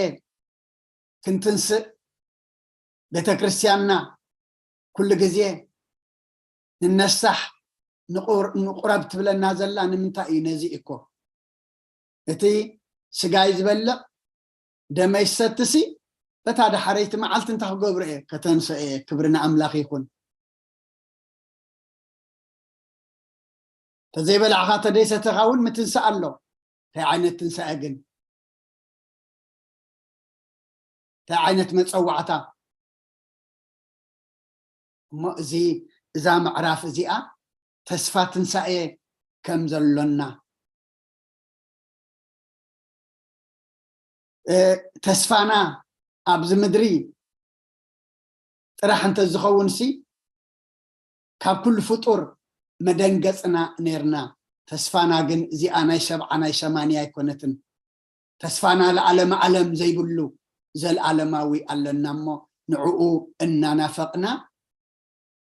ክንትንስእ ቤተ ክርስቲያንና ኩሉ ግዜ ንነሳሕ፣ ንቑረብ ትብለና ዘላ ንምንታይ እዩ? ነዚ እኮ እቲ ስጋይ ዝበልዕ ደመይ ዝሰትሲ በታ ዳሕረይቲ መዓልቲ እንታይ ክገብሮ እየ? ከተንስኦ እየ። ክብሪ ንኣምላኽ ይኹን። ተዘይበላዕኻ ተደይሰተኻ እውን ምትንሳእ ኣሎ። እንታይ ዓይነት ትንሳኤ ግን? እንታይ ዓይነት መፀዋዕታ? እሞ እዚ እዛ ምዕራፍ እዚኣ ተስፋ ትንሳኤ ከም ዘሎና፣ ተስፋና ኣብዚ ምድሪ ጥራሕ እንተዝኸውን ሲ ካብ ኩሉ ፍጡር መደንገፅና ነይርና። ተስፋና ግን እዚኣ ናይ ሰብዓ ናይ ሰማንያ ኣይኮነትን። ተስፋና ለዓለመ ዓለም ዘይብሉ ዘለዓለማዊ ኣለና እሞ ንዕኡ እናናፈቕና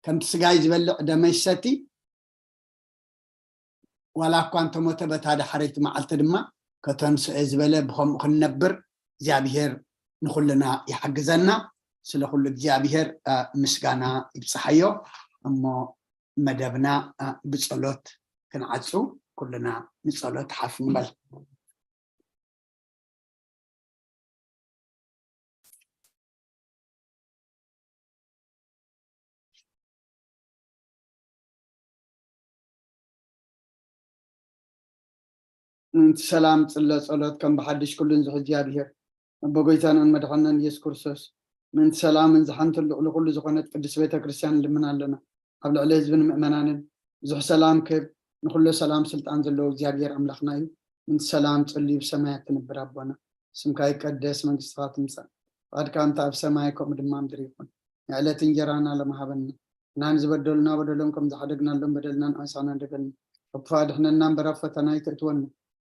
ከምቲ ስጋይ ዝበልዕ ደመይ ዝሰቲ ዋላ እኳ እንተሞተ በታ ዳሕረይቲ መዓልቲ ድማ ከተንስኦ ዝበለ ብኸምኡ ክንነብር እግዚኣብሔር ንኹልና ይሓግዘና። ስለ ኩሉ እግዚኣብሔር ምስጋና ይብፅሓዮ። እሞ መደብና ብፀሎት ክንዓፁ ኩልና ንፀሎት ሓፍ ንበል። ምእንቲ ሰላም ጽለ ጸሎት ከም ብሓድሽ ኩሉን ዝሕዚ እግዚኣብሔር ኣቦ ጎይታናን መድሓናን ኢየሱስ ክርስቶስ ምእንቲ ሰላምን ዝሓንትን ልዕሊ ኩሉ ዝኾነት ቅድስት ቤተ ክርስቲያን ንልምን ኣለና። ኣብ ልዕሊ ህዝብን ምእመናንን ብዙሕ ሰላም ክብ ንኩሎ ሰላም ስልጣን ዘለዎ እግዚኣብሔር ኣምላኽና እዩ። ምእንቲ ሰላም ጽልዩ ብሰማያት ትነብር ኣቦና ስምካ ይቀደስ መንግስትኻ ትምጻእ ፍቓድካ እንተ ኣብ ሰማይ ከምኡ ድማ ምድሪ ይኹን። ንዕለት እንጀራና ለመሃበና ናን ዝበደሉና በደሎም ከም ዝሓደግናሎም በደልና ንኣሳና ደገልና ካብ ክፋ ድሕነና እምበር ኣብ ፈተና ኣይተእትወና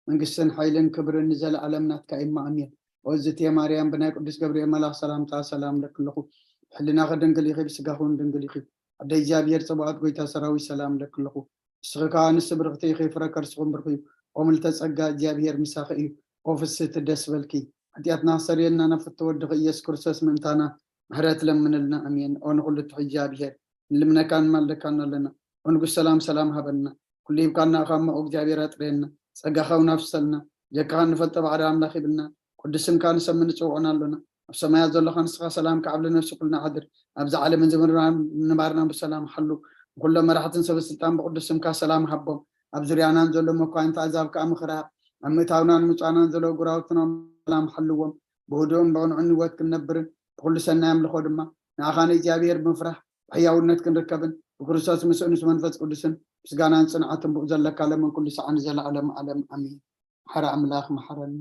መንግስትን ሓይልን ክብርን ንዘለኣለም ናትካ እዩ። ኣሜን። ኦ እዝእትየ ማርያም፣ ብናይ ቅዱስ ገብርኤል መልኣኽ ሰላምታ ሰላም እለኪ ኣለኹ። ብሕልናኺ ድንግል ኢኺ፣ ብስጋኺ እውን ድንግል ኢኺ። ኣደ እግዚኣብሔር ጸባኦት፣ ጎይታ ሰራዊት፣ ሰላም እለኪ ኣለኹ። ንስኺ ከኣ ንስቲ ብርኽቲ ኢኺ፣ ፍረ ከርስኹም ብሩኽ እዩ። ኦ ምልዕተ ጸጋ፣ እግዚኣብሔር ምሳኺ እዩ። ኦ ፍስህቲ፣ ደስ በልኪ። ሓጢኣትና ክሰርየልና ናብ ፍትው ወድኺ ኢየሱስ ክርስቶስ ምእንታና ምሕረት ለምንልና። ኣሜን። ኦ ንኹሉ ትሕዚ እግዚኣብሔር፣ ንልምነካን ንማልደካን ኣለና። ኦ ንጉስ ሰላም፣ ሰላም ሃበና። ኩሉ ሂብካና ኢኻ እሞ፣ ኦ እግዚኣብሔር፣ ኣጥርየና። ጸጋኻ እውን ኣፍሰልና። ጀካኻ እንፈልጦ ባዕሪ ኣምላኽ ይብልና። ቅዱስ ስምካ ንሰምን ንጽውዖን ኣሎና። ኣብ ሰማያት ዘሎኻ ንስኻ ሰላም ከዓብለ ነፍሲ ኩልና ሓድር። ኣብዚ ዓለም እዚ ምንባርና ብሰላም ሓሉ። ንኩሎም መራሕትን ሰበ ስልጣን ብቅዱስ ስምካ ሰላም ሃቦም። ኣብ ዙርያናን ዘሎ መኳንንቲ ኣዛብ ከኣ ምኽራር። ኣብ ምእታውናን ምጽዋናን ዘሎ ጉራውትና ሰላም ሓልዎም። ብህዱእን ብቕንዑን ህይወት ክንነብርን ብኩሉ ሰናይ ኣምልኾ ድማ ንኣኻ ንእግዚኣብሔር ብምፍራሕ ብሕያውነት ክንርከብን ብክርስቶስ ምስኡ ምስ መንፈስ ቅዱስን ምስጋናን ጽንዓትን ብኡ ዘለካ ለምን ኩሉ ሰዓን ዘለዓለም ዓለም ኣሜን። ሓራ ኣምላኽ መሓረኒ።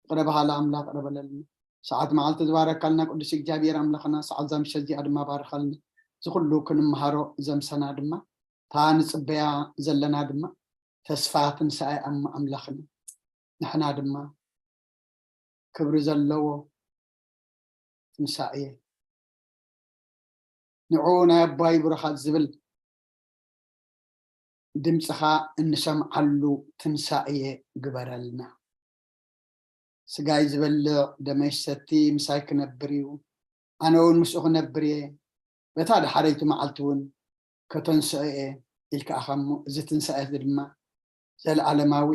ይቕረ በሃሊ ኣምላኽ ይቕረ በለልና። ሰዓት መዓልቲ ዝባረካልና ቅዱስ እግዚኣብሔር ኣምላኽና ሰዓት እዛ ምሸት እዚኣ ድማ ባርኻልና። እዚ ኩሉ ክንምሃሮ ዘምሰና ድማ እታ ንጽበያ ዘለና ድማ ተስፋ ትንሳኤ ኣም-፣ ኣምላኽና ንሕና ድማ ክብሪ ዘለዎ ትንሳኤ ንዑ ናይ ኣባይ ብሩኻት ዝብል ድምፅኻ እንሰምዓሉ ትንሳኤ ግበረልና። ስጋይ ዝበልዕ ደመይ ዝሰቲ ምሳይ ክነብር እዩ፣ ኣነ እውን ምስኡ ክነብር እየ፣ በታ ደሓረይቲ መዓልቲ እውን ከተንስኦ እየ ኢልካ ኢኻ እሞ፣ እዚ ትንሳኤ እዚ ድማ ዘለዓለማዊ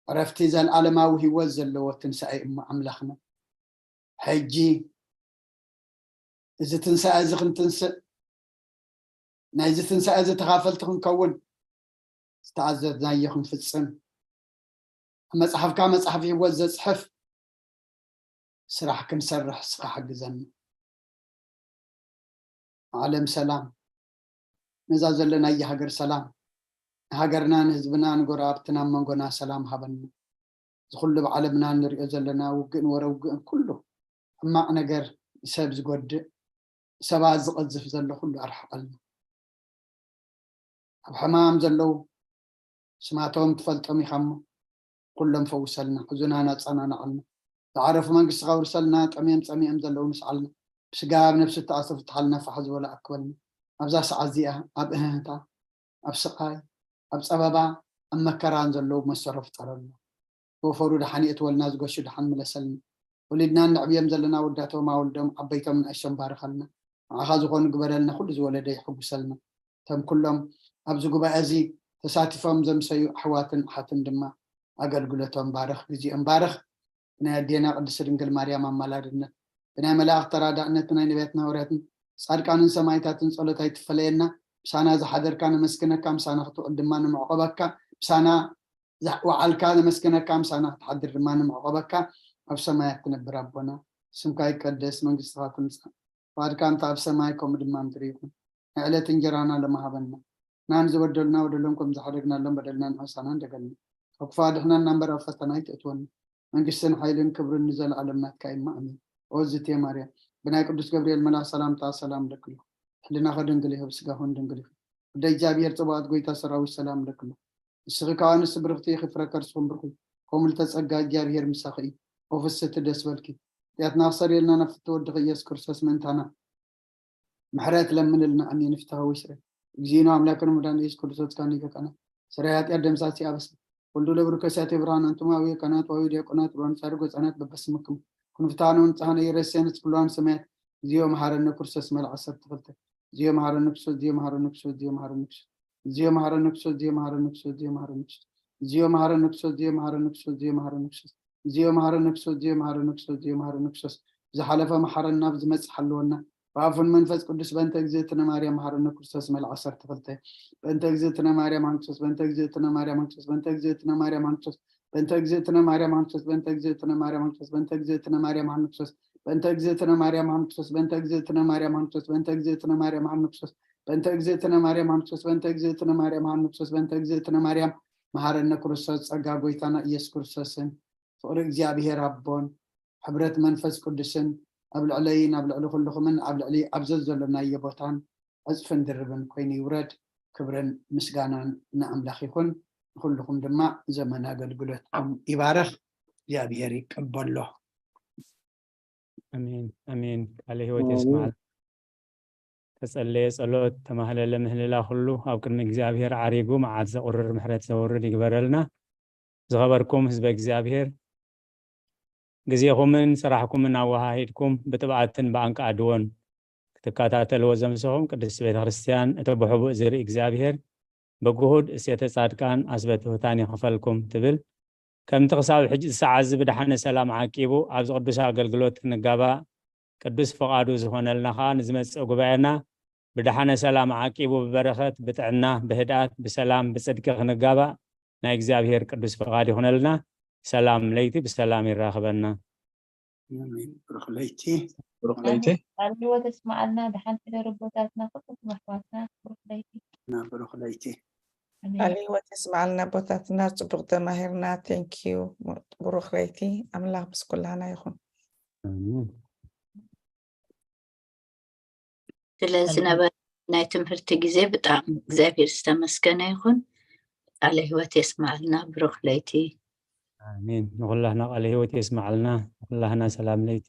ዕረፍቲ፣ ዘለዓለማዊ ህይወት ዘለዎ ትንሳኤ እዩ እሞ ኣምላኽና። ሕጂ እዚ ትንሳኤ እዚ ክንትንስእ፣ ናይዚ ትንሳኤ እዚ ተኻፈልቲ ክንከውን፣ ዝተኣዘዝናዮ ክንፍጽም፣ ኣብ መጽሓፍካ መጽሓፍ ህይወት ዘጽሕፍ ስራሕ ክንሰርሕ እስኻ ሓግዘና። ዓለም ሰላም፣ ነዛ ዘለናያ ሃገር ሰላም፣ ንሃገርና፣ ንህዝብና፣ ንጎረባብትና፣ ኣብ መንጎና ሰላም ሃበና። እዚ ኩሉ ኣብ ዓለምና እንሪኦ ዘለና ውግእን ወረ ውግእን ኩሉ ሕማቕ ነገር፣ ንሰብ ዝጎድእ፣ ሰባት ዝቐዝፍ ዘሎ ኩሉ ኣርሕቐልና። ኣብ ሕማም ዘለዉ ስማቶም ትፈልጦም ኢኻ እሞ፣ ኩሎም ፈውሰልና፣ ሕዙናን ኣጸናንዓልና። ዝዓረፉ መንግስቲ ከውርሰልና፣ ጠምዮም ጸሚኦም ዘለዉ ንስዓልና። ብስጋ ኣብ ነፍሲ እተኣስሩ ፍትሓልና፣ ፋሕ ዝበሉ ኣክበልና። ኣብዛ ሰዓት እዚኣ ኣብ እህህታ፣ ኣብ ስቓይ፣ ኣብ ጸበባ፣ ኣብ መከራን ዘለዉ መሰሮ ፍጠረልና። ዝወፈሩ ደሓን የእትወልና፣ ዝገሹ ደሓን ምለሰልና። ወሊድናን ነዕብዮም ዘለና ወዳቶም ኣወልዶም ዓበይቶም ንኣሽቶም ባርኸልና። ንዓኻ ዝኾኑ ግበረልና፣ ኩሉ ዝወለደ ይሕጉሰልና። እቶም ኩሎም ኣብዚ ጉባኤ እዚ ተሳቲፎም ዘምሰዩ ኣሕዋትን ኣሓትን ድማ ኣገልግሎቶም ባርኽ፣ ግዜኦም ባርኽ። ብናይ ኣዴና ቅድስቲ ድንግል ማርያም ኣማላድነት፣ ብናይ መላእኽቲ ተራዳእነት፣ ብናይ ነቢያትን ሃዋርያትን ጻድቃንን ሰማዕታትን ጸሎት ኣይትፈለየና። ምሳና ዝሓደርካ ነመስግነካ፣ ምሳና ክትውዕል ድማ ንምዕቆበካ። ምሳና ዝወዓልካ ነመስግነካ፣ ምሳና ክትሓድር ድማ ንምዕቆበካ። ኣብ ሰማያት ትነብር ኣቦና፣ ስምካ ይቀደስ፣ መንግስትኻ ትምጻእ፣ ፍቓድካ እንተ ኣብ ሰማይ ከምኡ ድማ ምድሪ ይኹን። ናይ ዕለት እንጀራና ሎሚ ሃበና። ንሕና ንዝበደሉና በደሎም ከም ዝሓደግናሎም በደልና ንሕሳና እንደገልና። ካብ ክፉእ ኣድሕነና እምበር ኣብ ፈተና ኣይተእትወና። መንግስትን ሓይልን ክብርን ንዘለኣለም ናትካ እዩ። ኣሜን። ኦ እዝእትየ ማርያም፣ ብናይ ቅዱስ ገብርኤል መልኣኽ ሰላምታ ሰላም እለኪ ኣለኹ። ሕልናኺ ድንግል ኢኺ፣ ብስጋኺ እውን ድንግል ኢኺ። ወደ እግዚኣብሔር ጽባኦት ጎይታ ሰራዊት ሰላም እለኪ ኣለኹ። ንስኺ ከኣ ኣንስቲ ብርኽቲ ኢኺ፣ ፍረ ከርስኺ እውን ብሩኽ እዩ። ከምኡ ልተጸጋ እግዚኣብሔር ምሳኺ እዩ። ኦ ፍስህቲ ደስ በልኪ። ሓጢኣትና ክሰርየልና ናብ ፍትው ወድኺ ኢየሱስ ክርስቶስ ምእንታና ምሕረት ለምንልና። ኣሜን። ፍትሐ ወይስረ እግዚእነ ኣምላክነ መድኃኒነ ኢየሱስ ክርስቶስ ካኒ ከቀና ስራይ ኃጢአት ደምሳሲ ኣበሳ ወልዱ ለብሩ ከሲያቴ ብርሃን። ኣንቱም አብየ ካህናት ወአብየ ዲያቆናት ብርሃን ጻድቅ ወጻናት በበስምክም ኩንፍታነ ወንጽሐነ ኢረሴነ ስኩላን ሰማያት። እግዚኦ መሐረነ ክርስቶስ መልክ ዓሰርተ ክልተ። እግዚኦ መሐረነ ክርስቶስ፣ እግዚኦ መሐረነ ክርስቶስ፣ እግዚኦ መሐረነ ክርስቶስ። እግዚኦ መሐረነ ክርስቶስ፣ እግዚኦ መሐረነ ክርስቶስ፣ እግዚኦ መሐረነ ክርስቶስ። እግዚኦ መሐረነ ክርስቶስ፣ እግዚኦ መሐረነ ክርስቶስ፣ እግዚኦ መሐረነ ክርስቶስ። እግዚኦ መሐረነ ክርስቶስ፣ እግዚኦ መሐረነ ክርስቶስ፣ እግዚኦ መሐረነ ክርስቶስ። ብዝሓለፈ መሐረና፣ ብዝመጽእ ሓልወና። ብኣፉን መንፈስ ቅዱስ። በእንተ እግዝእትነ ማርያም መሐረነ ክርስቶስ መልክ ዓሰርተ ክልተ። በእንተ እግዝእትነ ማርያም መሐረነ ክርስቶስ፣ በእንተ እግዝእትነ ማርያም መሐረነ ክርስቶስ፣ በእንተ እግዝእትነ ማርያም መሐረነ ክርስቶስ፣ በእንተ እግዝእትነ ማርያም መሐረነ ክርስቶስ፣ በእንተ እግዝእትነ ማርያም መሐረነ ክርስቶስ፣ በእንተ እግዝእትነ ማርያም መሐረነ ክርስቶስ፣ በእንተ እግዝእትነ ማርያም መሐረነ ክርስቶስ፣ በእንተ እግዝእትነ ማርያም መሐረነ ክርስቶስ፣ በእንተ እግዝእትነ ማርያም መሐረነ ክርስቶስ፣ በእንተ እግዝእትነ ማርያም መሐረነ ክርስቶስ፣ በእንተ እግዝእትነ ማርያም መሐረነ ክርስቶስ። ጸጋ ጎይታና ኢየሱስ ክርስቶስን ፍቕሪ እግዚኣብሔር ኣቦን ሕብረት መንፈስ ቅዱስን ኣብ ልዕለይን ኣብ ልዕሊ ኩልኹምን ኣብ ልዕሊ ኣብ ዘዘሎናዮ ቦታን ዕጽፍን ድርብን ኮይኑ ይውረድ። ክብርን ምስጋናን ንኣምላኽ ይኹን። ንኹልኹም ድማ ዘመን ኣገልግሎትኩም ይባረኽ፣ እግዚኣብሔር ይቀበሎ። ኣሜን ኣሜን። ቃለ ህይወት የስማል። ተጸለየ ጸሎት፣ ተማህለለ ምህልላ፣ ኩሉ ኣብ ቅድሚ እግዚኣብሔር ዓሪጉ መዓት ዘቑርር ምሕረት ዘውርድ ይግበረልና። ዝኸበርኩም ህዝበ እግዚኣብሔር፣ ግዜኹምን ስራሕኩምን ኣወሃሂድኩም ብጥብኣትን ብኣንቃድዎን ክትከታተልዎ ዘምሰኹም ቅድስቲ ቤተ ክርስቲያን፣ እቲ ብሕቡእ ዝርኢ እግዚኣብሔር ብግሁድ እሴተ ጻድቃን ኣስበ ትሑታን ይኽፈልኩም ትብል። ከምቲ ክሳብ ሕጂ ሰዓት እዚ ብደሓነ ሰላም ዓቂቡ ኣብዚ ቅዱስ ኣገልግሎት ክንጋባእ ቅዱስ ፍቓዱ ዝኾነልና ኸዓ ንዝመጽእ ጉባኤና ብደሓነ ሰላም ዓቂቡ ብበረኸት ብጥዕና ብህድኣት ብሰላም ብጽድቂ ክንጋባእ ናይ እግዚኣብሔር ቅዱስ ፍቓድ ይኹነልና። ሰላም ለይቲ ብሰላም ይራኽበና። ኣሜን። ብሩኽ ለይቲ። ብሩኽ ለይቲ። ቃል ህይወት የስማዓልና። ደሓን ሕደሩ ኣቦታትና፣ ኩልኩም ኣሕዋትና። ብሩኽ ለይቲ። እና ብሩኽ ለይቲ። ኣሜን። ቃል ህይወት የስማዓልና ኣቦታትና፣ ጽቡቕ ተማሂርና። Thank you። ብሩኽ ለይቲ። ኣምላኽ ምስ ኩላህና ይኹን። ኣሜን። ስለ ዝነበረ ናይ ትምህርቲ ግዜ ብጣዕሚ እግዚኣብሔር ዝተመስገነ ይኹን። ቃለ ህይወት የስማዓልና። ብሩኽ ለይቲ። ኣሜን። ንኹላህና ቃለ ህይወት የስማዓልና። ንኹላህና ሰላም ለይቲ።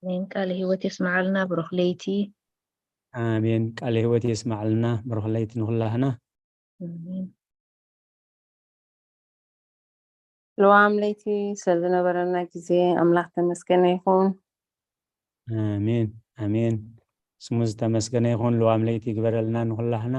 ኣሜን። ቃለ ህይወት የስማዓልና። ብሩኽ ለይቲ። ኣሜን። ቃለ ህይወት የስማዓልና። ብሩኽ ለይቲ ንኹላህና። ኣሜን። ልዋም ለይቲ ስለ ዝነበረና ግዜ ኣምላኽ ተመስገነ ይኹን። ኣሜን ኣሜን። ስሙ ዝተመስገነ ይኹን። ልዋም ለይቲ ይግበረልና ንኹላህና።